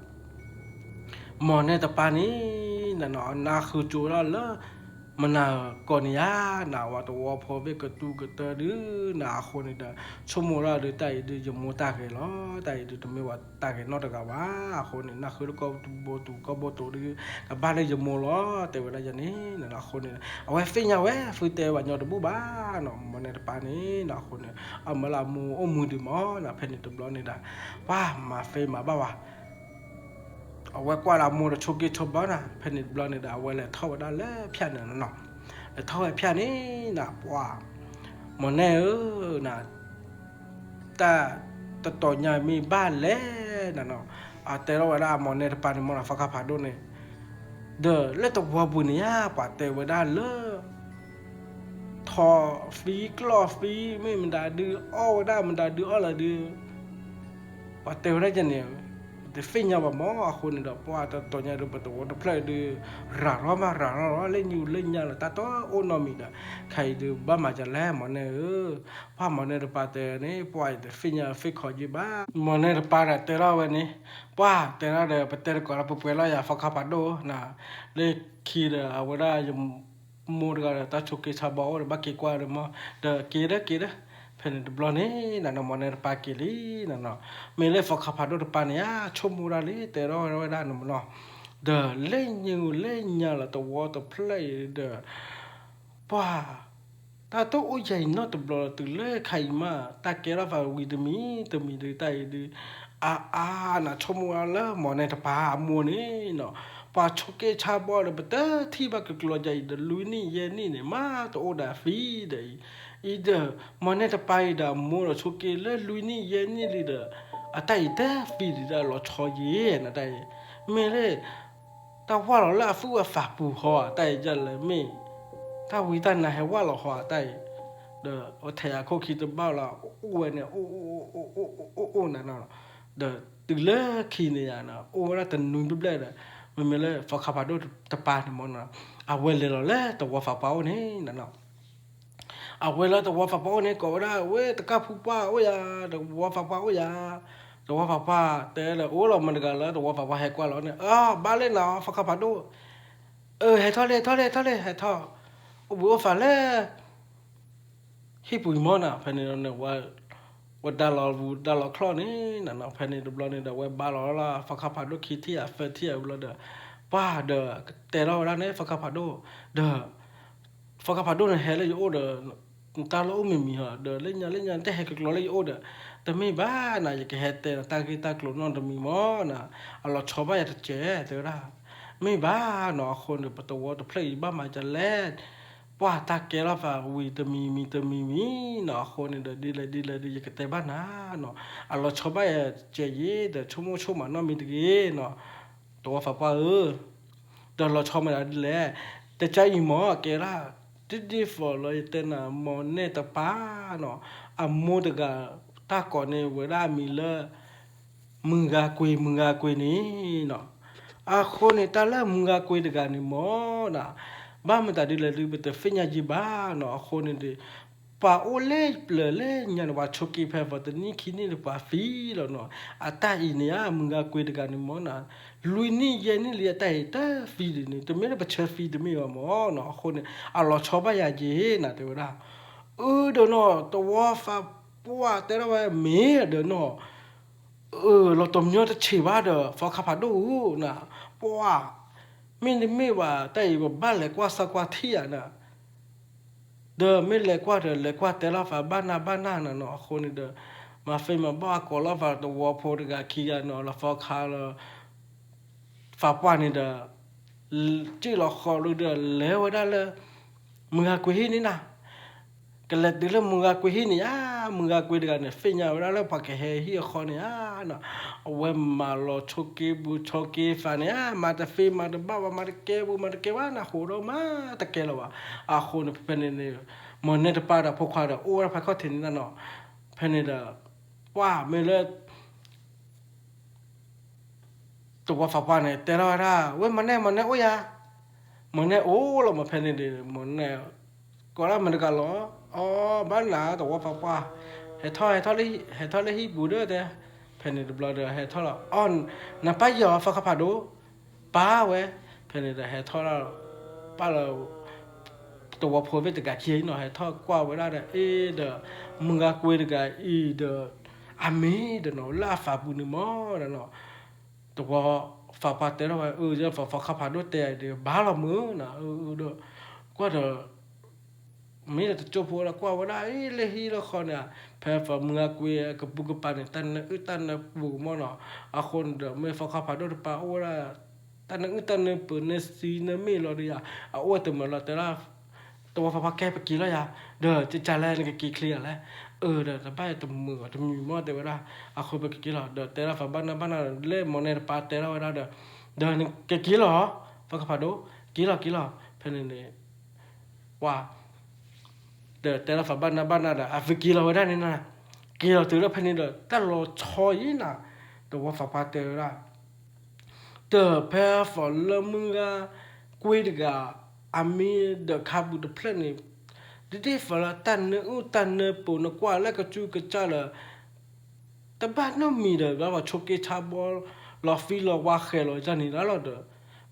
မီၢ်နဲၣ်တပၤန့ၣ် နနီၤ နၢ်ဃုကၠိဒၣ်လၢ မနၤကိးန့ၣ်ယါ, နဝၤတဝီဖိဘ့ၣ်ကတူၢ်ကတၢၢ်ဒုးနၤအဃိန့ၣ်ဒီး ဆိကမိၣ်ဒၣ်ဒုးတၢ်အံၤဒုးယမိၢ်တၢ်ဂဲၤလီၤ, တၢ်အံၤဒုးတမ့ၢ်ဝဲတၢ်ဂဲၤနီတဂၤဘၣ်. အဃိန့ၣ် နဃုတကီၢ်ဘိတူးကီၢ်ဘိတူးဒုး ကဘၣ်လၢယမိၢ်လီၤ တဲဝဲဒၣ်ယၤန့ၣ်နၤ. အဃိန့ၣ် အဝဲသ့ၣ်ညါဝဲ ဖုတဲဝဲညီတဘူၣ်ဘၣ်နီၤ, မီၤနဲတပၤန့ၣ်နၤအဃိန့ၣ် အမၢလၢအမိၢ်အိၣ်မူဒံးမီၤနၤ. ဖဲန့ၣ်တဘျီန့ၣ်ဒီး ပှၤမၤသ့မၤဘၣ်ဝဲ အဝဲကွၢ်ဒီးအမိၢ်ဒီးဆိးက့ဆိးဘီနၤ. ဖဲန့ၣ်တဘျီန့ၣ်ဒီး အဝဲလဲၤထီၣ်ဝဲဒၣ်လၢဖၠၣ်န့ၣ်နၤနီၤ, လဲၤထီၣ်ဝဲဖၠၣ်န့ၣ်နၤ ပှၤ မီၤနဲဧၢနၤ, တၢ်တတီၤညါမ့ၢ်ဘၣ်လဲၣ်နၤနီၤ, အတဲထီၣ်ဝဲဒၣ်မီၤနဲတပၤန့ၣ်မီၤနီၤ ဖီခါဖးဒိၣ်န့ၣ်, ဒီးလၢတဝီပူၤန့ၣ်ဧါ ပှၤတဲဝဲဒၣ်လၢ ထီၣ်သံကျီၢ်သံ မ့ၢ်မတၤဒုးအီၣ်ဝဲဒၣ် မတၤဒုးအီၣ်လၢဒုး ပှၤတဲဝဲဒၣ်ယၤန့ၣ် တသ့ၣ်ညါဘၣ်မီၤ. အဃိန့ၣ်ဒီး ပှၤတတီၤညါဒီး ပတဝီတဖျၢၣ်ဒုး ရၤထီၣ်မးရၤထီၣ်လီၤ လၢညူလၢညါလီၤ တၢ်တအိၣ်နီတမံၤဒီး ခဲအံၤဒုးဘၣ်မၤဒ်လဲၣ် မီၤနဲဧၢ. ပှၤမီၤနဲတပၤတဲန့ၣ် ပှၤအံၤတသ့ၣ်ညါသ့ၣ်ခီယုၢ်ဘၣ်. မီၤနဲတပၤဒီးတဲထီၣ်ဝဲန့ၣ် ပှၤတဲထီၣ်ဒီး ပတဲတကိးလၢပပှဲၤလီၤယၤ ဖီခါဖးဒိၣ်နၤ, လၢခံဒီး အဝဲဒၣ်ယ မိၢ်တဂၤဒီး တၢ်ဆိးက့ဆါဘီအိၣ်ဒီး ဘၣ်က့ၤကွၢ်ဒီးမီၤ, ဒီးက့ၤဒီးက့ၤဒီး ဖဲန့ၣ်တဘျီန့ၣ်နၤနီၤ မီၤနဲတပၤက့ၤလံနၤနီၤ. မ့ၢ်လၢဖီခါဖးဒိၣ်တပၤန့ၣ်ဧါ ဆိကမိၣ်ဒၣ်လံ တဲထီၣ်ဝဲဒၣ်န့ၣ်မီၤနီၤ, ဒီးလၢညူလၢညါလီၤတဝီတဖျၢၣ်အံၤဒီး ပှၤ တၢ်တအိၣ်ယၤအံၤနီတဘျီ တုၤလၢခါအံၤမး တၢ်ကဲထီၣ်သးဝံၤတမံၤတမံၤဒုး တၢ်အံၤဒုး အါအါနၤဆိကမိၣ်အါလၢမီၤနဲတပၤအမိၢ်န့ၣ်နီၤ, ပှၤဆိးက့ဆါဘီဒီး ပတထံၣ်ဘၣ်ကကျိၤယၤအံၤဒီး လွံၢ်နံၣ်ယဲၢ်နံၣ်န့ၣ် မးတအိၣ်ဒၣ်သံဒီးအံၤ, အံၤဒီး မီၤနဲတပၤအံၤဒီး အမိၢ်ဒီးဆိးက့လၢလွံၢ်နံၣ်ယဲၢ်နံၣ်လံဒီး အတၢ်အံၤတသံဒံးဒၣ်လီၤဆီယံၤနၤ တၢ်အံၤ မ့ၢ်လၢ တၢ်ဝၢ်လီၤလၢအသူၣ်အသးပူၤဟီ တၢ်အံၤဒ်လဲၣ်မ့ၢ် တၢ်ဝံတၢ်နါဟဲဝၢ်လီၤဟီတၢ်အံၤ, ဒီးအဝဲထဲးယၤခိၣ်ခံတဘၣ်လီၤ အိၣ်ဝဲန့ၣ် အိၣ်အိၣ်အိၣ်အိၣ်အိၣ်အိၣ်အိၣ်နၤနီၤ, ဒီးတုၤလၢခံန့ၣ်ယါနီၤ အိၣ်ဝဲဒၣ်တနွံဘျဲၣ်ဘျဲၣ်ဒီး မ့မ့ၢ်လၢဖီခါဖးဒိၣ်တပၤန့ၣ်မ့ၢ်နီၤ, အဝဲလဲၤလီၤလၢတဝီဖးပှၢ်အိၣ်န့ၣ်နၤနီၤ အဝဲလၢတဝီဖးပှၢ်အိၣ်န့ၣ် ကိးဝဲဒၣ် ဝဲတကၢ်ဖူပှၢ်အိၣ်ယၤ, တဝီဖးပှၢ်အိၣ်ယၤ, တဝီဖးပှၢ်တဲဒီး အိၣ်လီၤမတၤတဂၤလၢတဝီဖးပှၢ်ဟဲကွၢ်လီၤန့ၣ် အဘၣ်လၢနၤ ဖီခါဖးဒိၣ်, အၢ ဟဲထီၣ်လံ ဟဲထီၣ်လံ ဟဲထီၣ်လံ ဟဲထီၣ်, အိၣ်ဘှံးအိၣ်သါလၢ ဟံၣ်ပူၤမီၤနၤ, ဖဲန့ၣ်န့ၣ် ဝဲဒါလီၤဝူဒါလီၤချီၣ်န့ၣ်နၤနီၤ, ဖဲန့ၣ်တဘျီန့ၣ်ဒီး ဝဲဘါလီၤလၢ ဖီခါဖးဒိၣ်ခံထံၣ်ဧါသၢထံၣ်ဧါဝံၤလီၤဒီး ပှၤဒီးတဲထီၣ်ဝဲဒၣ်န့ၣ် ဖီခါဖးဒိၣ်, ဒီး ဖီခါဖးဒိၣ်န့ၣ်ဟဲလၢယအိၣ်ဒီး နတၢ်လၢအိၣ်မံၤမံၤဟီ ဒီးလၢညါလၢညါ နတဟဲကကျိၤလၢယအိၣ်ဒီး တမ့ၢ်ဘၣ်နၤ ယကဟဲတဲနၤတၢ်ဂ့ၢ်တၢ်ကျိၤနီတမံၤမီၤနၤ, အလီၤဆီဘၣ်ယၤတစဲး တဲဝဲဒၣ်, မ့ၢ်ဘၣ်နီၤ အဃိန့ၣ် ပတဝီတဖျၢၣ်အံၤဘၣ်မၤဒ်လဲၣ်, ပှၤတၢ်ကဲထီၣ်သးဝံၤတမံၤမံၤတမံၤမံၤနီၤ, အဃိန့ၣ်ဒီး ဒ်လဲၣ်ဒ်လဲၣ်ဒီး ယကတဲဘၣ်နၤနီၤ, အလီၤဆီဘၣ်ယၤတစဲးယံၤဒီး ဆိကမိၣ်ဆိကမးနီတမံၤတဂ့ၤနီၤ, တဝီဖးပှၢ်ဧၢ ဒီးလီၤဆီမးဒ်လဲၣ်, တကါအံၤမ့ၢ်ကဲဒၣ် ဒ်ဒ်သိးလၢယတဲနၤ မီၢ်နဲၣ်တပၤနီၤ, အမိၢ်တဂၤ တၢ်ကိးန့ၢ်ဝဲဒၣ်အမံၤလၢ မုၢ်ဂၤကွ့ၤ မုၢ်ဂၤကွ့ၤန့ၣ်နီၤ, အဃိန့ၣ် တၢ်လၢမုၢ်ဂၤကွ့ၤတဂၤန့ၣ်မ့ၢ်နီၤ, ဘၣ်မတၤဒ်လဲၣ်ဒုး ပတသ့ၣ်ညါယံၤဘၣ်နီၤ, အဃိန့ၣ်ဒီး ပှၤအိၣ်လၢပျၢၤလၢညါန့ၣ် ပှၤဆိးက့ဖဲ ပှၤတနံၣ်ခံနံၣ်ဒီးပှၤသံလီၤနီၤ, အတၢ်အံၤန့ၣ်ဧါ မုၢ်ဂၤကွ့ၤတဂၤန့ၣ်မ့ၢ်နီၤ, လွံၢ်နံၣ်ယဲၢ်နံၣ်လံအတၢ်အံၤတသံဒ်န့ၣ် တမ့ၢ်လၢပဆၢသံတမ့ၢ်ဘၣ်မ့ၢ်နီၤ, အဃိန့ၣ် အလီၤဆီဘၣ်ယၤက့ၤနၤ တဲဝဲဒၣ်, အၢဒီးနီၤ တဝီဖးပှၢ်တဲထီၣ်ဝဲမ့ၢ်ဒီးနီၤ အၢ လီၤတမျီတဆံးဘၣ်ဒီး ဖီခါဖးဒိၣ်ဧၢနၤ, ပှၤ မ့တမ့ၢ်ဘၣ် တၢ်အံၤပဘၣ်လဲၤကွၢ်စၢၤကွၢ်ထံၣ်ဧါနၤ, ဒီးမ့ၢ်လဲၤကွၢ်ဒီး လဲၤကွၢ်တဲလီၤသးဘၣ်နၢ်ဘၣ်နၢ်နၤနီၤ, အဃိန့ၣ်ဒီး မၤသ့မၤဘၣ်အကိးလီၤသးတဝီဖိတဂၤခံဂၤနီၤ လီၤဖီခါလီၤ ဖးပှၢ်န့ၣ်ဒီး စံၣ်လီၤဃီၤလၢဒီး လဲၤဝဲဒၣ်လၢ မုၢ်ဂၤကွ့ၤဟံၣ်န့ၣ်နၤ, ကလဲၤတုၤလၢမုၢ်ဂၤကွ့ၤဟံၣ်န့ၣ်ဧါ, မုၢ်ဂၤကွ့ၤတဂၤန့ၣ် သ့ၣ်ညါဝဲဒၣ်လၢပှၤကဟဲဟံၣ်အဃီန့ၣ်ဧါနီၤ, အဝဲမၤလီၤဆိးက့ဘူးဆိးက့သးန့ၣ်ဧါ, မၤတသ့မၤတဘၣ်ဘၣ် မၤတကဲဘူးမၤတကဲဘၣ်နၤ ဃိးဒီးမၤတကဲလၢၤဘၣ်, အဃိန့ၣ် ဖဲန့ၣ်န့ၣ် မီၢ်နဲၣ်တပၤဒီးဖိခွါဒီး အိၣ်ဝဲဒၣ်ဖဲခီၣ်ထံးန့ၣ်နၤနီၤ, ဖဲန့ၣ်ဒီး ပှၤမ့ၢ်လၢ တဝီဖးပှၢ်န့ၣ် တဲထီၣ်ဝဲဒၣ် ဝဲမီၢ်နဲၣ် မီၢ်နဲၣ်အိၣ်ယၤ, မီၢ်နဲၣ်အိၣ်လီၤမး ဖဲန့ၣ်ဒီး မီၢ်နဲၣ် ကိးဒၣ်မတၤတဂၤလီၤ, အီ ဘၣ်နၤတဝီဖးပှၢ်, ဟဲထီၣ် ဟဲထီၣ်လၢ ဟဲထီၣ်လၢဟံၣ်ပူၤဒီးတဲ, ဖဲန့ၣ်တဘျီဒီး ဟဲထီၣ်လီၤ အီ နပၢ်ယီၤ ဖီခါဖးဒိၣ်, ပၢ်ဝဲ, ဖဲန့ၣ်ဒီး ဟဲထီၣ်လီၤ ပၢ်လီၤ သဝီဖိသ့ၣ်တဂၤခံအံၤနီၤ ဟဲထီၣ်ကွၢ်ဝဲဒၣ်ဒီး အ့ဒီး မုၢ်ဂၤကွ့တဂၤအံၤဒီး အမ့ၢ်ဒီးနီၤ လၢအသးပူၤန့ၣ်မ့ၢ်ဒီးနီၤ သဝီသးပှၢ်တဲထီၣ်ဝဲ အၢ သဝီသီခါဖးဒိၣ်တဲဒီး ဘၣ်လီၤမုၢ်နီၤ အၢ ဒီး ကွၢ်ဒီး မ့ၢ်ဒီးတကၠိဖိဒီးကွၢ်ဝဲဒၣ် အ့ လၢဟံၣ်လၢဃီန့ၣ် ဖဲသဝီမုၢ်ဂၤကွ့ကပူၤကပၤန့ၣ် တၢ်နၢအုၣ်တၢ်နၢပူၤမ့ၢ်နီၤ အဃိန့ၣ်ဒီး မ့ၢ်သီခါဖးဒိၣ်တပၤအိၣ်ဝဲဒၣ် တၢ်နၢအုၣ်တၢ်နၢပူၤ နၢစံနၢမ့ၢ်လီၤဒီးယၤ အအိၣ်တမုာ်လီၤ တဲဒၣ် သဝီသးပှၢ်ကဲပက့ၤလီၤယၤ ဒီး ကကလဲၣ် နကက့ၤချ့ယၤလဲၣ် အၢ ဒီး တဘၣ်တမုာ်ဘၣ် တမံၤမ့ၢ်တဲဝဲဒၣ် အဃိပကက့ၤလီၤ ဒီးတဲဒၣ်သးဘၣ်နၢ်ဘၣ်နၢ်ဒီး လၢမီၢ်နဲတပၤတဲထီၣ်ဝဲဒၣ်ဒီး ဒီးနကက့ၤလီၤ သီခါဖးဒိၣ် က့ၤလီၤက့ၤလီၤ ဖဲန့ၣ်န့ၣ် ပှၤ ဒီးတဲထီၣ်သးဘၣ်နၢ်ဘၣ်နၢ်ဒီး အဝဲက့ၤလီၤဝဲဒၣ်န့ၣ်နီၤ က့ၤလီၤတုၤလၢဖဲန့ၣ်ဒီး တၢ်လီၤဆီအံၤနီၤ သဝီသးပှၢ်တဲဝဲဒၣ် ဒီးဖဲသီလၢမုၢ်ဂၤကွ့တဂၤ အမ့ၢ်ဒီးခါပူၤတဖျၢၣ်န့ၣ် ဒ်ဒ်သိးလၢတၢ်နၢအုၣ်တၢ်နၢပူၤ နကွၢ်လၢကစူးကစၢ်လၢ တဘၣ်နီတမံၤဒီး ဘၣ်ပှၤဆိးက့ဆါဘီ လီၤသံလီၤဝါဃဲၤလီၤယၤန့ၣ်လီၤဒီး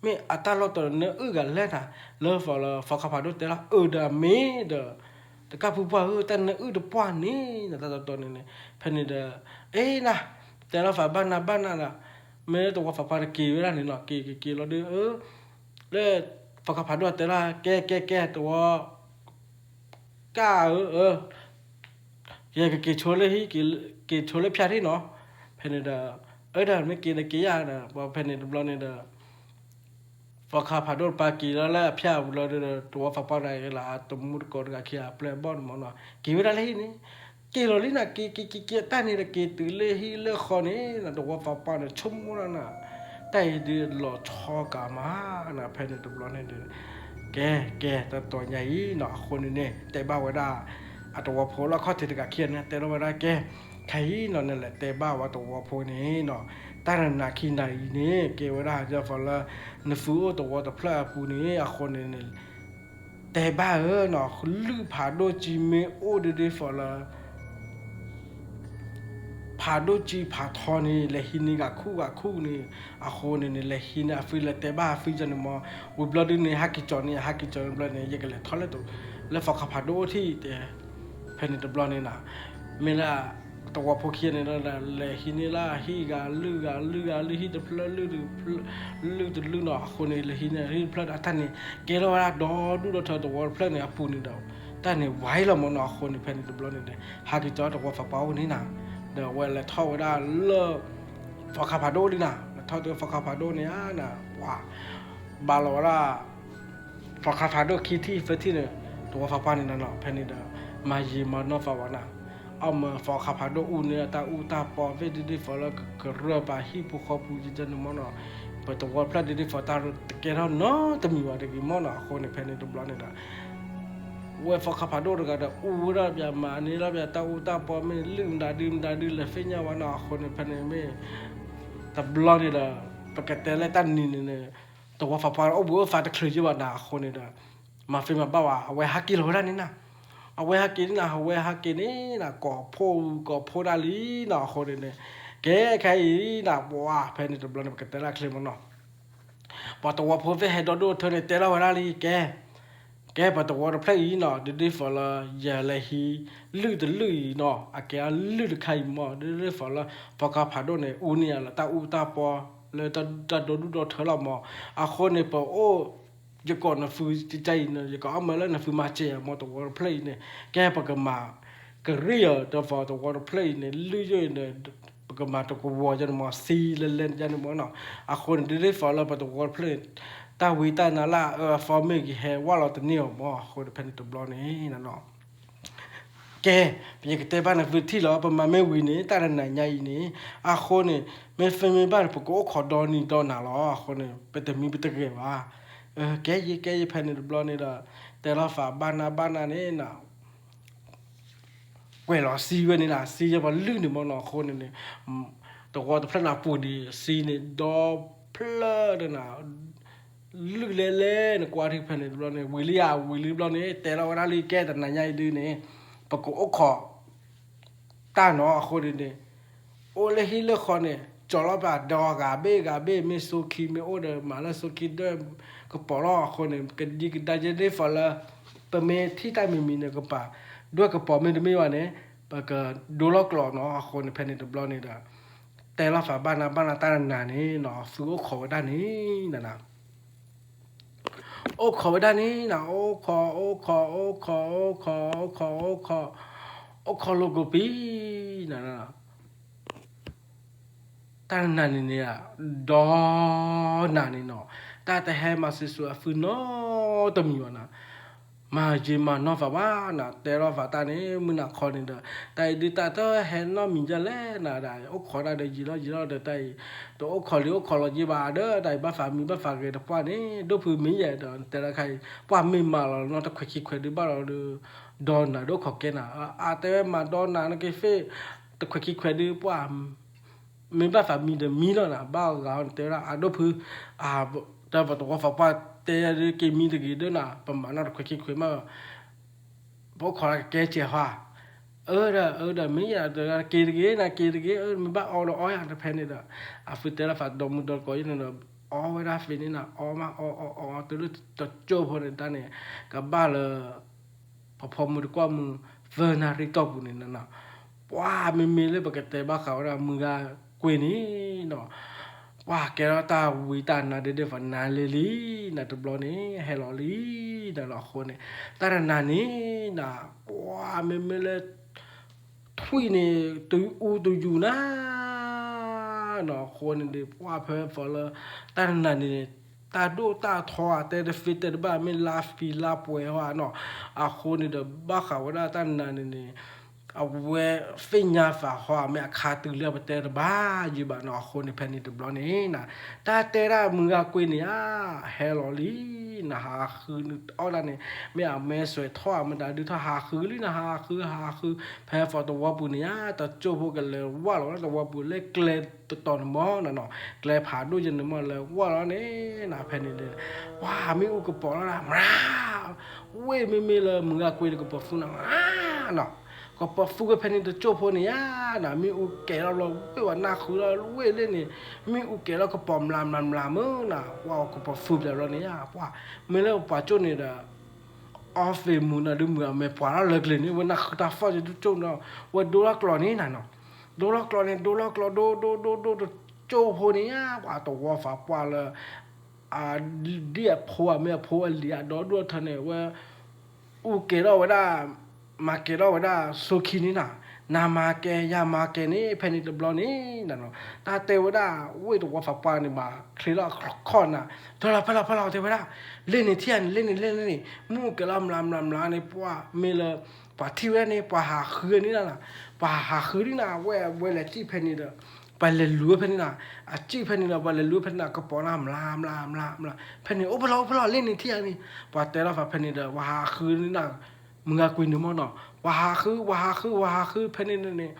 မ့ၢ်အတၢ်လီၢ်တတီၤနၢအုၣ်ဂၤလဲၣ်နၤ လၢသီလၢသီခါဖးဒိၣ်တဲလီၤ အၢ ဒီးအမ့ၢ်ဒီး တကၢ်ဖုပှၢ်ဧၢ တၢ်နၢအုၣ်တပှၢ်န့ၣ် တၢ်တတီၤန့ၣ်န့ၣ် ဖဲန့ၣ်ဒီး အ့နၤ တဲထီၣ်သးဘၣ်နၢ်ဘၣ်နၢ်ဒီး မ့ၢ်သဝီသးပှၢ်တက့ၤဝဲဒၣ်န့ၣ်နီၤ က့ၤက့ၤက့ၤလီၤဒီး အၢ လၢသီခါဖးဒိၣ်တဲလီၤ ကဲ ကဲ ကဲ သဝီ ကၢ်ဧၢ က့ၤကက့ၤဆိလၢဟံၣ် က့ၤဆိလၢဖၠၣ်ထံၣ်နီၤ ဖဲန့ၣ်ဒီး အၢ ဒီးမ့ၢ်က့ၤဒီးက့ၤယၤဒီး ပှၤဖဲန့ၣ်တဘျီန့ၣ်ဒီး သီခါဖးဒိၣ်တပၤက့ၤလီၤလၢအဖၠၣ်ပူၤလီၤဒီး သဝီသးပှၢ်န့ၣ်ဂ့ၤလၢအတမူတကိးတဂၤခံဂၤအပျဲၢ်အဘီၣ်န့ၣ်မ့ၢ်နီၤ က့ၤဝဲဒၣ်လၢဟံၣ်န့ၣ် က့ၤလီၤလံနၤ က့ၤက့ၤက့ၤက့ၤတၢ်န့ၣ်ဒီး က့ၤတုၤလၢဟံၣ်လၢဃီန့ၣ် သဝီသးပှၢ်န့ၣ် ဆိကမိၣ်ဒၣ်နၤ တၢ်အံၤဒုးလီၤဆီကးမးနၤ ဖဲန့ၣ်တဘျီန့ၣ်ဒီး ကဲ ကဲ တတီၤညါအံၤနီၤ အဃိန့ၣ်န့ၣ် တဲဘၣ်ဝဲဒၣ် အသဝီဖိလၢအခီၣ်ထံးတဂၤခံဂၤန့ၣ် တဲထီၣ်ဝဲဒၣ် ကဲ ခဲအံၤနီၤ နလဲၤတဲဘၣ်ဝဲသဝီဖိန့ၣ်နီၤ တၢ်နးနးခံနၤအံၤန့ၣ် ကဲဝဲဒၣ် ဒ်သိးလၢ နသုအိၣ်သဝီတဖျၢၣ်အပူၤန့ၣ် အဃိန့ၣ်န့ၣ် တဲဘၣ်ဧၢနီၤ လုၢ်ဖးဒိၣ်ကံမ့ၢ်အိၣ်ဒ်ဒ်သိးလၢ ဖးဒိၣ်ကံဖးထီန့ၣ် လဲၤဟံးန့ၢ်ဂၤခူၣ်ဂၤခူၣ်န့ၣ် အဃိန့ၣ်န့ၣ် လဲၤဟံးန့ၢ်အသံ လဲၤတဲဘၣ်အသံန့ၣ်မ့ၢ် ဝံၤဘျီဒုန့ၣ် ဟးက့ၤကၠီန့ၣ် ဟးက့ၤကၠီန့ၣ်ဘျီန့ၣ် ယကလဲၤထီၣ်လၢ လၢသီခါဖးဒိၣ်အိၣ်ထံၣ်တဲ ဖဲန့ၣ်တဘျီန့ၣ်နီၤ မ့ၢ်လၢ သဝီဖိခံဂၤန့ၣ်ဒီး လဲၤဟံးန့ၢ်လၢဟံၣ်ဂၤလုၢ်ဂၤလုၢ်ဂၤလုၢ်ဟံၣ်တဖျၢၣ် လုၢ်တလုၢ်နီၤ အဃိန့ၣ် လဲၤဟံးန့ၢ်ဟံၣ်တဖျၢၣ်ဒီး တၢ်န့ၣ် ကဲထီၣ်ဝဲဒၣ်ဒီဒူၣ်ဒီထၢသဝီတဖျၢၣ်န့ၣ်အပူၤန့ၣ်ဒီး တၢ်န့ၣ်ဝဲလီၤမ့ၢ်နီၤ အဃိန့ၣ် ဖဲန့ၣ်တဘျီန့ၣ်ဒီး ဟးက့ၤကၠီသဝီသးပှၢ်အိၣ်န့ၣ်နီၤ ဒီးအဝဲလဲၤထီၣ်ဝဲဒၣ်လၢ သီခါဖးဒိၣ်လံနီၤ လဲၤထီၣ်တုၤသီခါဖးဒိၣ်န့ၣ်နီၤ ပှၤ ဘၣ်လီၤဝဲဒၣ် သီခါဖးဒိၣ်ခံထံၣ်သၢထံၣ်န့ၣ် သဝီသးပှၢ်န့ၣ်နီၤ ဖဲန့ၣ်ဒီး မၤယံာ်မၤနီၢ်သးဝဲနီၤ အမ့ၢ်သီခါဖးဒိၣ်အိၣ်န့ၣ် တၢ်အူတၢ်ပီသ့ၣ်ဒ်ဒ်သိးလၢကရၢၢ်ပာ်ဟံၣ်ဖိဃီဖိယန့ၣ်မ့ၢ်နီၤ ပသဝီတဖျၢၣ်ဒ်ဒ်သိးတၢ်တကဲထီၣ်နီတမံၤဘၣ်တဂ့ၤမ့ၢ်နီၤ အဃိန့ၣ် ဖဲန့ၣ်တဘျီန့ၣ်ဒီး ဝဲသီခါဖးဒိၣ်တဂၤဒီး အူဝဲဒၣ်ပှၤမၤန့ၢ်လီၤပှၤတၢ်အူတၢ်ပီ မ့ၢ်လုၢ်မတၤဒုမတၤဒုလဲၤသ့ၣ်ညါဝဲနီၤ အဃိန့ၣ် ဖဲန့ၣ်မ့ၢ် တဘျီန့ၣ်ဒီး ပကတဲလၢတၢ်နံၤန့ၣ်န့ၣ် သဝီသးပှၢ်အိၣ်ဘှံးအိၣ်သါတချုးယံာ်ဘၣ်နၤ အဃိန့ၣ်ဒီး မၤသ့မၤဘၣ်ဝဲ အဝဲဟးက့ၤလီၤဝဲဒၣ်န့ၣ်နီၤ အဝဲဟးက့ၤန့ၣ်နီၤ အဝဲဟဲက့ၤန့ၣ်နီၤ ကိးဖှိၣ်ကိးဖှိၣ်ဒၣ်လံနီၤ အဃိန့ၣ်န့ၣ် ကဲခဲအံၤနီၤ ပှၤ ဖဲန့ၣ်တဘျီန့ၣ် ပကတဲလၢချ့မ့ၢ်နီၤ ပှၤသဝီဖိသ့ၣ်ဟဲဒီဒူၣ်ထၢန့ၣ် တဲထီၣ်ဝဲဒၣ်လံ ကဲ ကဲပသဝီတဖျၢၣ်အံၤနီၤ ဒ်ဒ်သိးလၢ ယလဲၤဟံး လုၢ်တလုၢ်အံၤနီၤ အကဲအလုၢ်တခါအံၤမ့ၢ် ဒ်ဒ်သိးလၢ သီခါဖးဒိၣ်န့ၣ် အူန့ၢ်ယၤလၢတၢ်အူတၢ်ပီ လၢတၢ်ဒီဒူၣ်ဒီထၢလီၤမ့ၢ် အဃိန့ၣ် ပအိၣ် ယကိးနသုကကါအံၤန့ၣ် ယကအီၣ်မၢလၢနသုမၤစၢၤယၤမ့ၢ်သဝီတဖျၢၣ်အံၤန့ၣ် ကဲပကမၤ ကရံၣ်အီၤ ဒီးသဝီတဖျၢၣ်အံၤန့ၣ် လုၢ်ယိၣ်အံၤန့ၣ် ပကမၤတကဝီၤယန့ၣ်မ့ၢ် သံလဲလဲန့ၣ်မ့ၢ်နီၤ အဃိန့ၣ် ဒ်ဒ်သိးလၢပသဝီတဖျၢၣ်န့ၣ် တၢ်ဝံတၢ်နါလၢအအၢအသီမ့ၢ်ဂ့ၤ ဟဲဝဲလီၤတန့ၢ်အီၤမ့ၢ် အဃိန့ၣ် ဖဲန့ၣ်တဘျီန့ၣ်နီၤ ကဲ ပယကတဲဘၣ်နသုထံၣ်လီၤ ပမၤမ့ၢ်ဝံၤန့ၣ် တၢ်တနၤညါအံၤန့ၣ် အဃိန့ၣ် မ့ၢ်သ့မ့ၢ်ဘၣ်န့ၣ် ပကအိၣ်ခိးဒီနံၤဒီနၤလီၤ အဃိန့ၣ် ပတမံပတဂဲၤဘၣ် ကဲယဲ ကဲယဲ ဖဲန့ၣ်တဘျီန့ၣ်ဒီး တဲလီၤသးဘၣ်နၢ်ဘၣ်နၢ်န့ၣ်နီၤ ကွဲးလီၤသံဝဲန့ၣ်နီၤ သံယဲပှၤလုၢ်န့ၣ်မ့ၢ်နီၤ အဃိန့ၣ်န့ၣ် သဝီတဖျၢၣ်န့ၣ်ပူၤန့ၣ် သံန့ၣ် ဒီဖျၢၣ်န့ၣ်နီၤ လုၢ်လဲလဲန့ၣ် ကွၢ်ထံဖဲန့ၣ်တဘျီန့ၣ် ဝံၤလံဧါ ဝံၤလံတဘျီန့ၣ် တဲလီၤဝဲဒၣ်လံ ကဲတနၤညါအံၤဒုးန့ၣ် ပကအိၣ်ခိး တၢ်နီၤ အဃိန့ၣ်န့ၣ် အိၣ်လၢဟံၣ်လၢဃီန့ၣ် ကၠီလီၤပာ်ဒီးဂၤဘ့ၣ်ဂၤဘ့ၣ် မ့ၢ်စိခံမ့ၢ်အိၣ်ဒီး မၤလၢစိခံဒွဲၣ်ကပီၤလီၤအဃိန့ၣ် ကဒံကဒါယဲဒ်သိးလၢ ပမ့ၢ်ထံၣ်တၢ်မံၤမံၤန့ၣ် ကပာ်ဒွဲၣ်ကပီၤမ့တမ့ၢ်ဘၣ်န့ၣ် ပကဒိလီၤကျိာ်နီၤအဃိန့ၣ် ဖဲန့ၣ်တဘျီန့ၣ်ဒီး တဲလီၤသးဘၣ်နၤဘၣ်နၤတၢ်နၤန့ၣ်နီၤ သုအိၣ်ခိးဝဲဒၣ်န့ၣ်နၤ အိၣ်ခိးဝဲဒၣ်န့ၣ်နၤ အိၣ်ခိး အိၣ်ခိး အိၣ်ခိး အိၣ်ခိး အိၣ်ခိး အိၣ်ခိး အိၣ်ခိးလိာ်ကိးပံၤနၤ တၢ်နၤန့ၣ်န့ၣ် ဒီးနၤန့ၣ်နီၤ တၢ်တဟဲမၤစၢၤဆိအသုနီတမံၤဘၣ်နၤ မၤယံာ်မၤနီၢ်သးဘၣ်နၤ တဲလီၤသးတၢ်န့ၣ် မုၢ်နၤခီန့ၣ်ဒီး တၢ်အံၤဒုးတၢ်တဟဲနီတမံၤဒ်လဲၣ်နၤ အိၣ်ခိးဒၣ်ဒီးယံာ်လီၤယံာ်လီၤဒီး တၢ်အံၤ တအိၣ်ခိးလံအိၣ်ခိးလီၤက့ဘၣ်ဒီး တၢ်အံၤဘၣ်သးမံဘၣ်သးဂဲၤတပှၢ်န့ၣ် ဒိၣ်ဖုမ့ၢ်ယဲၢ်ဒီး တဲလၢခါအံၤ ပှၢ်မ့ၢ်မၤလီၤနီတခွဲးခံခွဲးဒုးဘၣ်လီၤဒီး ဒီးနၤဒိၣ်ခိးကဲနၤ အတဲဝဲမၤဒီးနၤနက့ၤသ့ၣ် တခွဲးခံခွဲးဒုး ပှၢ် မ့ၢ်ဘၣ်သးမံဒီးမံလီၤနၤ ဘၣ်ဂၤအီၤန့ၣ် တဲဝဲဒၣ်အဒိၣ်ဖု တၢ်ပတဝီဖးပှၢ်တဲဒုးက့ၤမံတဂ့ၤဒုးနၤ ပမၤနီတခွဲးခံခွဲးမး ပအိၣ်ခိးလၢကကဲစဲးဟါ အၢဒီး အၢဒီး မ့ၢ်ယၤတဂၤက့ၤတဂ့ၤနၤ က့ၤတဂ့ၤ မ့ၢ်ဘၣ်အီဒီးအီယၤတဖဲန့ၣ်ဒီး အသုတဲလီၤသးဒီမုၢ်ဒီကီးယဲန့ၣ်ဒီး အီဝဲဒၣ်သ့န့ၣ်နၤ အီမး အီ အီ အီ အီ တုၤလၢတကၠိဖိန့ၣ်တၢ်န့ၣ် ကဘၣ်လၢ ပဖီမုၢ်တကွၢ်မုၢ် သၢနၣ်ရံၣ်တီၢ်ပူၤန့ၣ်နၤ ပှၢ်မ့မ့ၢ်လၢပကတဲဘၣ်ဃးဝဲဒၣ်မုၢ်ဂၤကွ့ၢ်န့ၣ်နီၤ ပှၢ်ကဲထီၣ်တၢ်ဝံတၢ်နါဒဲဒဲး ပနါလ့လံ နၤတဘျီန့ၣ် ဟဲလီၤလံ နၤလီၤအဃိန့ၣ် တၢ်တနၤန့ၣ်နၤ ပှၢ်မ့မ့ၢ်လၢ ထွံၣ်န့ၣ် တအူတယူၤနၤ နီၤ အဃိန့ၣ်ဒီး ပှၢ်ဖဲဖီလၢ တၢ်တနၤန့ၣ် တၢ်ဒိၣ်တၢ်ထီအတဲတသ့တဲတဘၣ် မ့ၢ်လါဖံလါပှဲၤဟီနီၤ အဃိန့ၣ်ဒီး ဘၣ်ဃးဝဲဒၣ်တၢ်တနၤန့ၣ်န့ၣ် အဝဲသ့ၣ်ညါသးဟီ မ့ၢ်အခါတုၤလၢပတဲတဘၣ်ယံၤဘၣ်နီၤ အဃိန့ၣ် ဖဲန့ၣ်တဘျီန့ၣ်နၤ တၢ်တဲဒၣ်မုၢ်ဂၤကွ့ၢ်န့ၣ်ဧါ ဟဲလီၤလံ နၤဟးဃုအီၣ်ဒၣ်န့ၣ် မ့ၢ်အမဲာ်ဆွဲးထီၣ်အမတၤဒုးထီၣ်ဟးဃုလံနၤ ဟးဃု ဟးဃု ဖဲဖီတဝီပူၤန့ၣ်ဧါ တကၠိဖိကလဲၤဝၢ်လီၤဝဲဒၣ်တဝီပူၤလၢကျဲတတီၤန့ၣ်မီၢ်နီၤနီၤ ကျဲဖးဒိၣ်ယဲန့ၣ်မီၢ်လဲၤဝၢ်လီၤန့ၣ် နၤဖဲန့ၣ်န့ၣ် ပှၢ်မ့ၣ်အူကပီၤလီၤနၤ မရၤ ဝ့ၢ်မ့မ့ၢ်လၢမုၢ်ဂၤကွ့ၢ်န့ၣ် ကပီၤသူနၤ မရၤနီၤ ကပီၤသူကဖဲန့ၣ်တကၠိဖိန့ၣ်ဧါ နၤမ့ၣ်အူကဲၤလီၤဘျီ ဝ့ၢ်ဝဲနၢ်ဃုလီၤဝ့ၢ်လၢန့ၣ် မ့ၣ်အူကဲၤလီၤကပီၤမျးမျးမျးမုၢ်နၤ ပှၢ်ကပီၤသူပျးဘျီန့ၣ်ဧါ ပှၢ် မ့ၢ်လၢပှၤကၠိန့ၣ်ဒီး အီသံးမူၤနၤဒုးမုာ်အမဲာ်ပှၢ်ထီၣ်လၢကျဲၤန့ၣ် ဝဲနၢ်ဃုတၢ်သီၣ်ကၠိနီၤ ဝဲဒိလီၤကျိာ်န့ၣ်နၤနီၤ ဒိလီၤကျိာ်န့ၣ် ဒိလီၤကျိာ် ဒိ ဒိ ဒိ ဒိ တကၠိဖိန့ၣ်ဧါ ပှၤတဝီဖးပှၢ်လၢ ဒ်အဖိအမ့ၢ်အဖိအလံၤအဒီဒိၣ်ထီန့ၣ် ဝဲ အူကဲၤထီၣ်ဝဲဒၣ် မၤကဲၤထီၣ်ဝဲဒၣ်စိခံန့ၣ်နၤ နၤမၤကဲၤယၤမၤကဲၤန့ၣ် ဖဲန့ၣ်တဘျီန့ၣ်နၤနီၤ တၢ်တဲဝဲဒၣ် ဝ့ၢ်တဝီဖးပှၢ်န့ၣ် ဘၣ်ချ့ထီၣ်အခီၣ်နၤ ဖဲလီၤဖဲလီၤဖဲလီၤတဲဝဲဒၣ် လ့ၣ်န့ၣ်ထံၣ်ဧါန့ၣ် လ့ၣ်န့ၣ်လ့ၣ်န့ၣ် မ့ၣ်အူကဲၤလီၤမျးမျးမျးန့ၣ် ပှၢ်မ့ၢ်လၢ ပှၤထံၣ်ဝဲဒၣ်န့ၣ် ပှၤဟးဃုန့ၣ်နၤ ပှၤဟးဃုန့ၣ်နၤ ဝဲဝဲလဲၤထံၣ်ဖဲန့ၣ်ဒီး ပှၤလဲၤလူၤဝဲဖဲန့ၣ်နၤ အစံၣ်ဖဲန့ၣ်ဒီး ပှၤလဲၤလူၤဝဲဖဲန့ၣ်နၤ ကပီၤနၤမျးမျးမျး ဖဲန့ၣ် အိၣ်ဖဲလီၤအိၣ်ဖဲလီၤ လ့ၣ်န့ၣ်ထံၣ်ဧါန့ၣ် ပှၤတဲလီၤဖးဖဲန့ၣ်ဒီး ပှၤဟးဃုန့ၣ်နၤ မုၢ်ဂၤကွ့ၢ်န့ၣ်မီၢ်နီၤ ပှၤဟးဃု ပှၤဟးဃု ပှၤဟးဃု ဖဲန့ၣ်န့ၣ်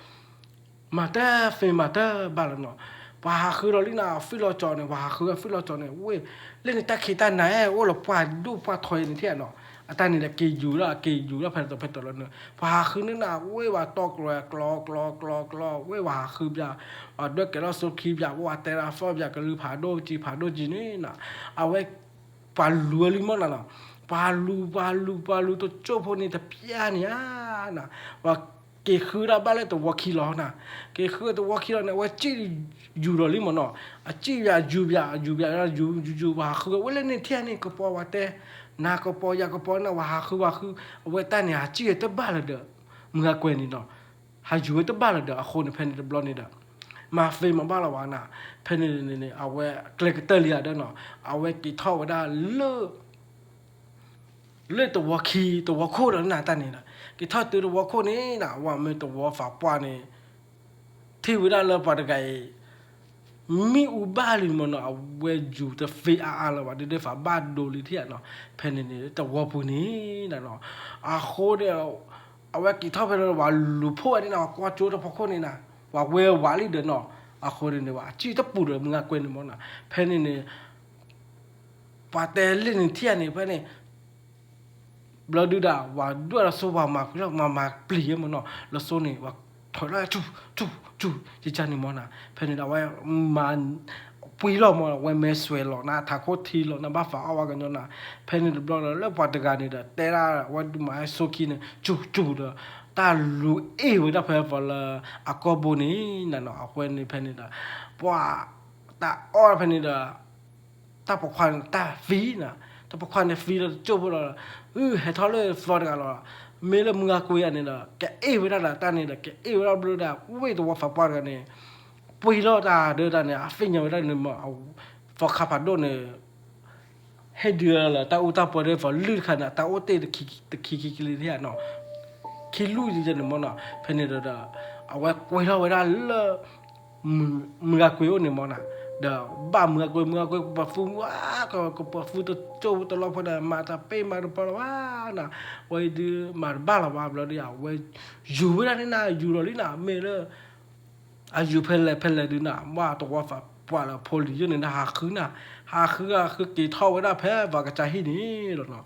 မၤတၢ်သ့မၤတၢ်ဘၣ်လီၤနီၤ ပှၤဟးဃုလီၤလံနၤ အဖံၣ်လီၤကၠီၤန့ၣ် ပှၤဟးဃုအဖံၣ်လီၤကၠီၤန့ၣ် ဝ့ၢ် လ့ၣ်န့ၣ်တၢ်ခံးတၢ်နၤအဲၣ် အိၣ်လီၤပှၢ်ဒိၣ်ပှၢ်ထီအံၤန့ၣ်ထံၣ်ဧါနီၤ အတၢ်န့ၣ်လဲၤက့ၤယူၤလီၤ အက့ၤယူၤလီၤဖဲတတီၤဖဲတတီၤလီၤန့ၣ် ပှၤဟးဃုန့ၣ်နၤ ဝ့ၢ်ဝဲတီကျိၤကျီကျီကျီကျီ ဝ့ၢ်ဝဲဟးဃုပၠး ဒွဲၣ်ကဲၤလီၤစိခံပၠး ဝဲဝဲတဲဒၣ်သီၣ်ပၠး ကလုၢ်ဖးဒိၣ်ကံဖးဒိၣ်ကံန့ၣ်နၤ အဝဲ ပှၤလူၤဝဲလံမီၢ်နၤနီၤ ပှၤလူၤ ပှၤလူၤ ပှၤလူၤတကၠိဖိန့ၣ်တပျၢ်န့ၣ်ဧါ နၤ ပှၤက့ၤဃုဒၣ်ဘၣ်လၢတဝီခံလီၤနၤ က့ၤဃုတဝီခံလီၤန့ၣ် အဝဲစံၣ်ယူၤဒီးလံမီၢ်နီၤ အစံၣ်ပၠးယူၤပၠး ယူၤပၠး ယူၤယူၤယူၤ ပှၤဟးဃုဝဲလၢန့ၣ်ထံၣ်ဧါန့ၣ် ကပီၤပှၤတဲ နၤကပီၤယၤကပီၤနၤ ပှၤဟးဃုပှၤဃု အဝဲတၢ်န့ၣ် ဟးစံၣ်တဘၣ်လၢၤဒီး မုၢ်ဂၤကွဲၤန့ၣ်နီၤ ဟးယူၤဝဲတဘၣ်လၢၤဒီး အဃိန့ၣ် ဖဲန့ၣ်တဘျီန့ၣ်ဒီး မၤသ့မၤဘၣ်လီၤဘၣ်နၤ ဖဲန့ၣ်န့ၣ် အဝဲကျဲကတၢၢ်လံဧါဒီးနီၤ အဝဲက့ၤထီၣ်ဝဲဒၣ်လၢ လၢတဝီခံ တဝီခိၣ်ဒီးနၤတၢ်န့ၣ်ဒီး က့ၤထီၣ်တုၤတဝီခိၣ်န့ၣ်နၤ ဝဲမ့ၢ်တဝီဖးပှၢ်န့ၣ် ထံၣ်ဝဲဒၣ်လၢပှၤတဂၤအံၤ မ့ၣ်အူဘၣ်လံမီၢ်နီၤ အဝဲယူၤတသ့အါအါလၢၤဘၣ် ဒ်ဒ်ဖးဘၣ်ဒိလံထံၣ်ဧါနီၤ ဖဲန့ၣ်န့ၣ် တဝီပူၤန့ၣ်နၤနီၤ အဃိန့ၣ် အဝဲက့ၤထီၣ်ဖဲန့ၣ် ပှၤလူၤဖှိၣ်ဝဲန့ၣ်နၤ ပှၤကွၢ်ကၠိတဖီခိၣ်န့ၣ်နၤ ပှၤဝဲဝးလံဒီးနီၤ အဃိန့ၣ်န့ၣ် ပှၤစံၣ်တပူၤဒီးမုၢ်ဂၤကွဲၤန့ၣ်မီၢ်နၤ ဖဲန့ၣ်န့ၣ် ပှၤတဲလ့ၣ်န့ၣ်ထံၣ်ဧါန့ၣ် ဖဲန့ၣ် ဘျီဒုဒၣ် ပှၤဒွဲၣ်လၢစိ ပှၤမၤကွံာ်လီၤ မၤမၤပျံၤယဲမီၢ်နီၤ လၢစိန့ၣ် ပှၤ ထီၣ်လၢ ဆူၣ် ဆူၣ် ဆူၣ် ယကန့ၣ်မၢ်နၤ, ဖဲန့ၣ်ဒီးအဝဲ မၤ ပှံၤလီၤမၢ် အဝဲမဲာ်ဆွဲၤလီၤနၤ ထးခိၣ်ထံလီၤနၤ ဘၣ်ဖးအီၣ်ဝဲကညီနၤ, ဖဲန့ၣ်တဘျီဒီးလၢပှၤတဂၤန့ၣ်ဒီး တဲဒၣ်ဝဲဒုးမၤဟဲစိခံန့ၣ် ဆူၣ် ဆူၣ်ဒီး တၢ်လူၤအ့ၣ်ဝဲဒၣ်ဖဲဖီလၢ အကီၢ်ဘိန့ၣ်နၤနီၤ အဝဲန့ၣ်ဖဲန့ၣ်ဒီး ပှၤ တၢ်အီၣ်ဖဲန့ၣ်ဒီး တၢ်ပိာ်ခွါန့ၣ် တၢ်သံနၤ, တၢ်ပိာ်ခွါန့ၣ်သံဒီးတကၠိၢ်ဖိဒီး အု ဟဲထီၣ်လၢသီတဂၤလီၤ, မ့ၢ်လၢမုၢ်ဂၤကွ့အန့ၣ်ဒီး ကအ့ၣ်ဝဲဒၣ်ဒီးတၢ်န့ၣ်ဒီး ကအ့ၣ်ဝဲဒၣ်ဘျီဒီး ဝ့ၢ်တဝီဖးပှၢ်တဂၤန့ၣ် ပှံၤလီၤတၢ်ဒၢတၢ်န့ၣ် အသ့ၣ်ညါဝဲဒၣ်န့ၣ်မၢ် သီခါဖးဒိၣ်န့ၣ် ဟဲဒုးလၢတၢ်အူတၢ်ပီဒီး ဖီလုၢ်တခါန့ၣ် တၢ်အိၣ်တ့ၢ်တခံခံကလံၤန့ၣ်နီၤ, ခံလုၢ်န့ၣ်မၢ်နီၤ, ဖဲန့ၣ်ဒီး အဝဲကွဲထီၣ်ဝဲဒၣ်လၢ မုၢ်ဂၤကွ့အိၣ်န့ၣ်မၢ်နီၤ, ဒီးဘၣ်မုၢ်ဂၤကွ့ မုၢ်ဂၤကွ့ ကပၤဖုဝါ ကပၤဖုတကၠိၢ်တလီၢ်ဖိဒီး မၤတၢ်ပ့ၢ်မၤတပီလီၤဘၣ်နီၤ, ဝဲဒုးမၤတဘၣ်လီၤဘၣ်ဘျီဒီး အဝဲ ယူၤဝဲဒၣ်န့ၣ်နၤ ယူၤလီၤလံနၤ မ့ၢ်လၢ အယူၤဖဲလဲၣ်ဖဲလဲၣ်ဒုးနၤ ဘၣ်တဝီဖးပှၢ်လၢဖိလံၤယိၣ်န့ၣ် ဟးဃုနၤ, ဟးဃုဟးဃုက့ၤထီၣ်ဝဲဒၣ်ဖဲပှၤကစၢ်ဟံၣ်န့ၣ်လီၤနီၤ,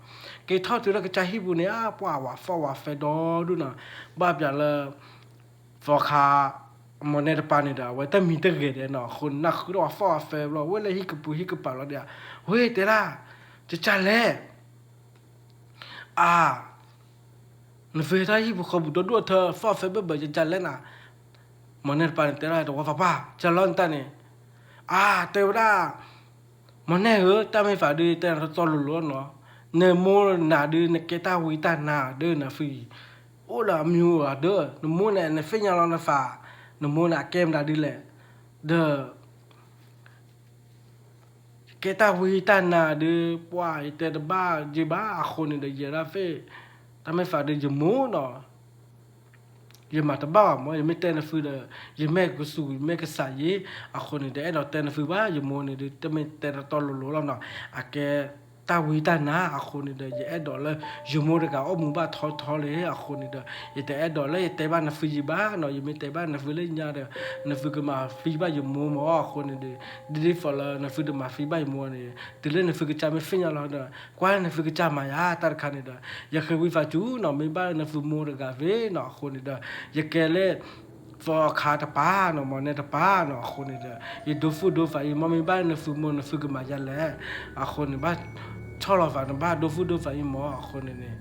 က့ၤထီၣ်တုၤလၢကစၢ်ဟံၣ်ပူၤန့ၣ် ပှၤဝၤသီၣ်ဝၤသဲဒီဒူၣ်နီၤ, ဘၣ်ပၠးလၢ သီခါ မီၢ်နဲတပၤန့ၣ်ဒီး အဝဲတမံၤတဂဲၤဒဲးနီၤ, အဃိန့ၣ် နၢ်ဃုထီၣ်ဝၤသီၣ်ဝၤသဲဘျီ ဝဲလၢဟံၣ်ကပူၤဟံၣ်ကပၤလီၤဒီး ဝဲတဲဒၣ် ကစၢ်လဲၣ် အါ နဖုဟဲထီၣ်ဟံၣ်ပူၤဃီပူၤဒီဒူၣ်အထၢ သီၣ်သဲဘၢၣ်ဘၢၣ် ကစၢ်လဲၣ်နၤ, မီၢ်နဲတပၤန့ၣ် တဲဒၣ်တဝီဖးပှၢ် ကစၢ်လီၤနတၢ်န့ၣ်, အါ တဲဝဲဒၣ် မီၢ်နဲဧၢ တၢ်မ့ၢ်သးဒုး တဲနၤတီတီလိၤလိၤနီၤ, နမိၢ်နၤဒုး နကဲတၢ်ဝံတၢ်နါဒီးနဖုအံၤ, အိၣ်ဒီးအမံၤအိၣ်ဒီး နမိၢ်န့ၣ် နသ့ၣ်ညါလီၤနသး, နမိၢ်န့ၣ် အကဲမတၤဒုလဲၣ်, ဒီး ကဲတၢ်ဝံတၢ်နါဒီး ပှၤယတဲတဘၣ်ယဘၣ်အဃိန့ၣ်ဒီး ယဲဒၣ်သ့ၣ် တၢ်မ့ၢ်သးဒီးယမိၢ်နီၤ, ယမၤတဘၣ်ဘၣ်မၢ်, ယမ့ၢ်တဲနဖုဒီး ယမ့ၢ်ကစူၤ ယမ့ၢ်ကစၢ်ယ့ၣ်, အဃိန့ၣ်ဒီး အဲၣ်ဒိးတဲနဖုဘၣ်, ယမိၢ်န့ၣ်ဒီး တမ့ၢ်တဲတတီလိၤလိၤလီၤနီၤ, အကဲတၢ်ဝံတၢ်နါအဃိန့ၣ်ဒီး ယအဲၣ်ဒိးလၢ ယမိၢ်တဂၤအိၣ်မူဘၣ်ထီထီလံအဃိန့ၣ်ဒီး ယတအဲၣ်ဒိးလၢယတဲဘၣ်နဖုယံၤဘၣ်နီၤ, ယမ့ၢ်တဲဘၣ်နဖုလၢညါဒီး နဖုကမၤသံဘၣ်ယမိၢ်မၢ်အဃိန့ၣ်ဒီး ဒ်ဒ်သိးလၢနဖုတမၤသံဘၣ်ယမိၢ်န့ၣ် တုၤလၢနဖုကစၢ်မ့ၢ်သ့ၣ်ညါလီၤဒီး ကွၢ်လၢနဖုကစၢ်မၤယၤတၢ်တခါန့ၣ်ဒီး ယဃ့ဝံသးစူၤနီၤ, မ့ၢ်ဘၣ်နဖုမိၢ်တဂၤသ့နီၤ, အဃိန့ၣ်ဒီး ယကဲလၢ သီခါတပၤနီၤ, မီၢ်နဲတပၤနီၤ, အဃိန့ၣ်ဒီး ယဒိသူၣ်ဒိသးအံၤမၢ်, မ့ၢ်ဘၣ်နဖုမိၢ်နဖုကမၤယၤလဲၣ်, အဃိန့ၣ် ဘၣ်ဆီၣ်လီၤသးနဘၣ်ဒိသူၣ်ဒိသးအံၤမၢ်, အဃိန့ၣ်န့ၣ်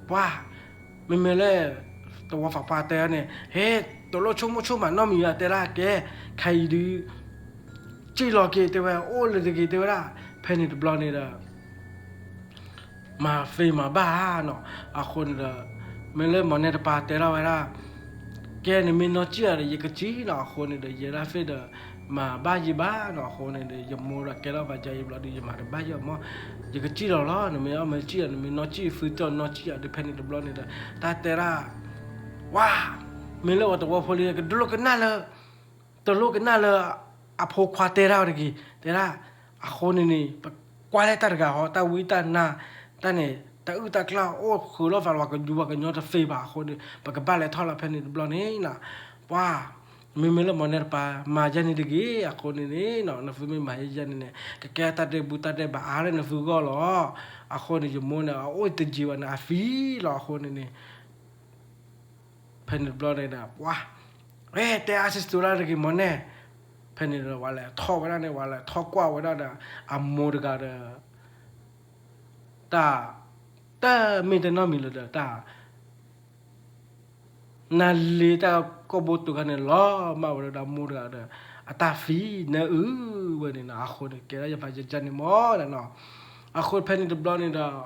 ပှၤ မ့မ့ၢ်လၢ တဝီဖးပှၢ်တဲန့ၣ် ဟဲ တလိၣ်ဆိကမိၣ်ဆိကမးနီတမံၤဘၣ်, တဲဒၣ်ကဲ ခဲအံၤဒုး စံၣ်လီၤက့ၤတဲဝဲ အိၣ်လၢတဂ့ၤတဲဝဲဒၣ်, ဖဲန့ၣ်တဘျီန့ၣ်ဒီး မၤသ့မၤဘၣ်ဧါနီၤ, အဃိန့ၣ်ဒီး မ့ၢ်လၢမီၢ်နဲတပၤတဲထီၣ်ဝဲဒၣ် ကဲနမ့ၢ်နီၢ်စံၣ်အီၤဒီး ယကစံၣ်နီၤ, အဃိန့ၣ်ဒီး ယဲဒၣ်သ့ၣ်ဒီး မၤဘၣ်ယံၤဘၣ်နီၤ, အဃိန့ၣ်ဒီး ယမိၢ်ဒီးကဲထီၣ်ပှၤကၢ်ယံၤဘျီဒီး ယမၤတဘၣ်ယံၤမၢ်, ယကစံၣ်လီၤလီၤ, နမ့ၢ်အီၣ်မ့ၢ်စံၣ်အီၤ နမ့ၢ်နီၢ်စံၣ် ဖုတၢ်နီၢ်စံၣ်အီၤဒီး ဖဲန့ၣ်တဘျီန့ၣ်ဒီး တၢ်တဲဒၣ် ဝါ မ့ၢ်လၢပှၤတဝီဖိလံ ကတလိၣ်ကနၣ်လၢ တလိၣ်ကနၣ်လၢ အဖိခွါတဲဒၣ်ဝဲတဂ့ၤ, တဲဒၣ် အဃိန့ၣ်န့ၣ် ပကွၢ်လၢတၢ်တဂၤဟီ တၢ်ဝံတၢ်နါ တၢ်န့ၣ် တၢ်အုၣ်တၢ်ကျၢ်အိၣ်ဃုာ်လီၤသးလၢပှၤကယူၤပှၤကညီတသ့ဘၣ်အဃိန့ၣ် ပကဘၣ်လဲၤထီၣ်လီၤဖဲန့ၣ်တဘျီန့ၣ်နီၤ, ပှၤ မ့မ့ၢ်လၢမီၢ်နဲတပၤ မၤယဲန့ၣ်တဂ့ၤ, အဃိန့ၣ်န့ၣ်နီၤ နဖုမ့ၢ်မၤယဲယဲန့ၣ်န့ၣ် ကကဲတၢ်ဒဲးဘူးတၢ်ဒဲးဘးအါလၢနဖုဂီၢ်လီၤ, အဃိန့ၣ် ယမိၢ်န့ၣ် အအိၣ်တယံၤဘၣ်န့ၣ် အသံလီၤအဃိန့ၣ်န့ၣ် ဖဲန့ၣ်တဘျီန့ၣ်ဒီး ပှၤ အဲ တဲအါစုစူၤဒၣ်တဂ့ၤမီၢ်နဲ, ဖဲန့ၣ်ဒီး ပှၤလဲၤထီၣ်ဝဲဒၣ်န့ၣ် ပှၤလဲၤထီၣ်ကွၢ်ဝဲဒၣ်ဒီး အမိၢ်တဂၤဒီး တၢ် တမ့ၢ်တနီတမံၤလၢၤဒီး တၢ် နါလ့တၢ်ကိၢ်ဘိတိၤခါန့ၣ် လီၤမၢ်ဝဲဒၣ်ဒီးအမိၢ်တဂၤဒီး အတၢ်သံနၢအုၣ်ဝဲန့ၣ်နီၤ, အဃိန့ၣ် ကဲဒၣ်ယဖးယကၢ်န့ၣ်မီၢ်နီၤ, အဃိဖဲန့ၣ်တဘျီန့ၣ်ဒီး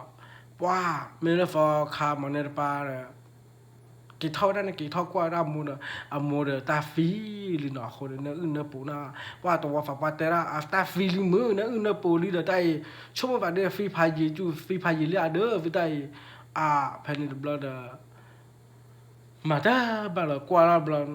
ပှၤ မ့ၢ်လၢသီခါမီၢ်နဲတပၤဒီး က့ၤထီၣ်ဝဲဒၣ်န့ၣ် က့ၤထီၣ်ကွၢ်ဝဲဒၣ်အမိၢ်ဒီး အမိၢ်ဒီးတၢ်သံလံနီၤ, အဃိန့ၣ် နၢအုၣ်နၢပူၤန့ၣ် ပှၤတဝီဖးပှၢ်တဲဒၣ် အတၢ်သံလံမုၢ် နၢအုၣ်နၢပူၤလံဒီးတၢ်အံၤ ဆိကမိၣ်သးဒီးသံဖးယံၤ ကၠူသံဖးယံၤလံအဒၢး ဖုတၢ်အံၤ အါ ဖဲန့ၣ်တဘျီဒီး မၤတၢ်ဘၣ်လီၤကွၢ်လီၤဘျီ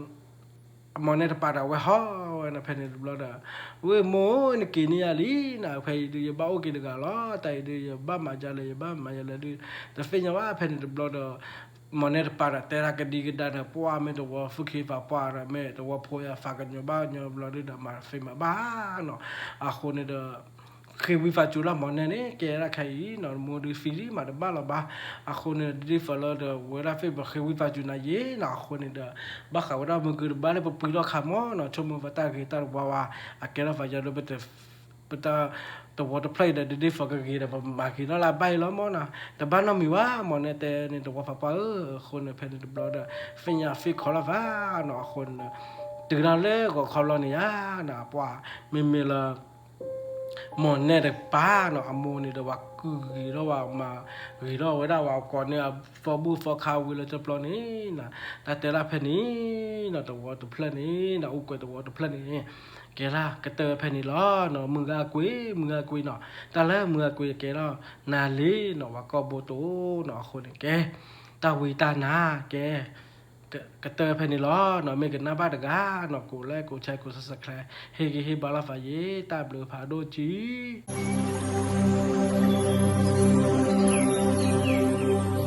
မီၢ်နဲတပၤဒီးဝဲဟီဝဲန့ၣ် ဖဲန့ၣ်တဘျီဒီး ဝဲမိၢ်နက့ၤန့ၢ်ယၤလံနီၤ, ဖဲအံၤဒုး ယဘၣ်အိၣ်က့ၤတဂၤလီၤ, တၢ်အံၤဒုး ယဘၣ်မၤယၤလဲၣ် ယဘၣ်မၤယၤလဲၣ်ဒုး တသ့ၣ်ညါဘၣ်, ဖဲန့ၣ်တဘျီဒီး မီၢ်နဲတပၤဒီးတဲဒၣ်ကဒံကဒါဒီး ပှၤမ့ၢ်တဝီသူၣ်က့သးပှၢ်ဒီး မ့ၢ်တဝီဖိယၤသးကညီၤဘၣ်ညီဘျီဒုးဒီး မၤသ့မၤဘၣ်နီၤ, အဃိန့ၣ်ဒီး ဃ့ဝံသးစူၤလၢမီၢ်နဲန့ၣ် ကဲဒၣ်ခဲအံၤနီၤ မူဒုးသံလံမးတဘၣ်လီၤဘၣ်. အဃိန့ၣ် ဒ်သိးလၢဒီးဝဲဒၣ် Facebook ဃ့ဝံသးစူၤနၤယ့ၤနီၤ အဃိန့ၣ်ဒီး ဘၣ်ဃးဝဲဒၣ်မုၢ်ဂ့ၤတဘၣ်လၢပပှံၤထီၣ်ခါမီၢ်နီၤ ဆိကမိၣ်ပတၢ်ဂ့ၤတၢ်တဝါဝါ အကဲထီၣ်ပယီၤဒီး ပတ ပတၢ်သဝီတဖျၢၣ်အံၤဒီး ဒ် Facebook ကဂ့ၤဒီး ပမၤဂ့ၤထီၣ်လၢအဘၣ်အံၤလီၤမီၢ်နီၤ. တဘၣ်နီတမံၤဘၣ် မီၢ်နဲတဲန့ၣ် သဝီဖးပှၢ်ဧၢ, အဃိန့ၣ် ဖဲန့ၣ်တဘျီဒီး သ့ၣ်ညါ Facebook လီၤသးနီၤ အဃိန့ၣ် တုၤဒၣ်လၢဂီၤခီဘျီန့ၣ်ဧါနီၤ ပှၤ မ့မ့ၢ်လၢ မီၢ်နဲတပၤနီၤ အမိၢ်န့ၣ်ဒီး ပှၤကုၢ်ဂ့ၤထီၣ် ပှၤမၤဂ့ၤထီၣ်ဝဲဒၣ် ပှၤကိးန့ၢ်အသီဘူၣ်သီခါဝံၤလၢတဘျီန့ၣ်နီၤ တၢ်တဲဒၣ်ဖဲန့ၣ်နီၤ သဝီတဖျၢၣ်န့ၣ်နီၤ အူကွဲးသဝီတဖျၢၣ်န့ၣ် ကဲဒၣ်ကတၢၢ်ဖဲန့ၣ်လီၤနီၤ မုၢ်ဂၤကွ့ မုၢ်ဂၤကွ့နီၤ တၢ်လၢမုၢ်ဂၤကွ့ကဲထီၣ်နၤလံနီၤ ပှၤကိးဘိတအိၣ်နီၤ အဃိန့ၣ်ကဲ တၢ်ဝံတၢ်နါကဲ ကတၢၢ်ဖဲန့ၣ်လီၤနီၤ မ့ၢ်ကနၣ်ဘၣ်တဂၤနီၤ ကိး like ကိး share ကိး subscribe ဟ့ၣ်ဂံၢ်ဟ့ၣ်ဘါလိာ်သးယ့ၤ တၢ်ဘျုးဖးဒိၣ်ကံ Thank you.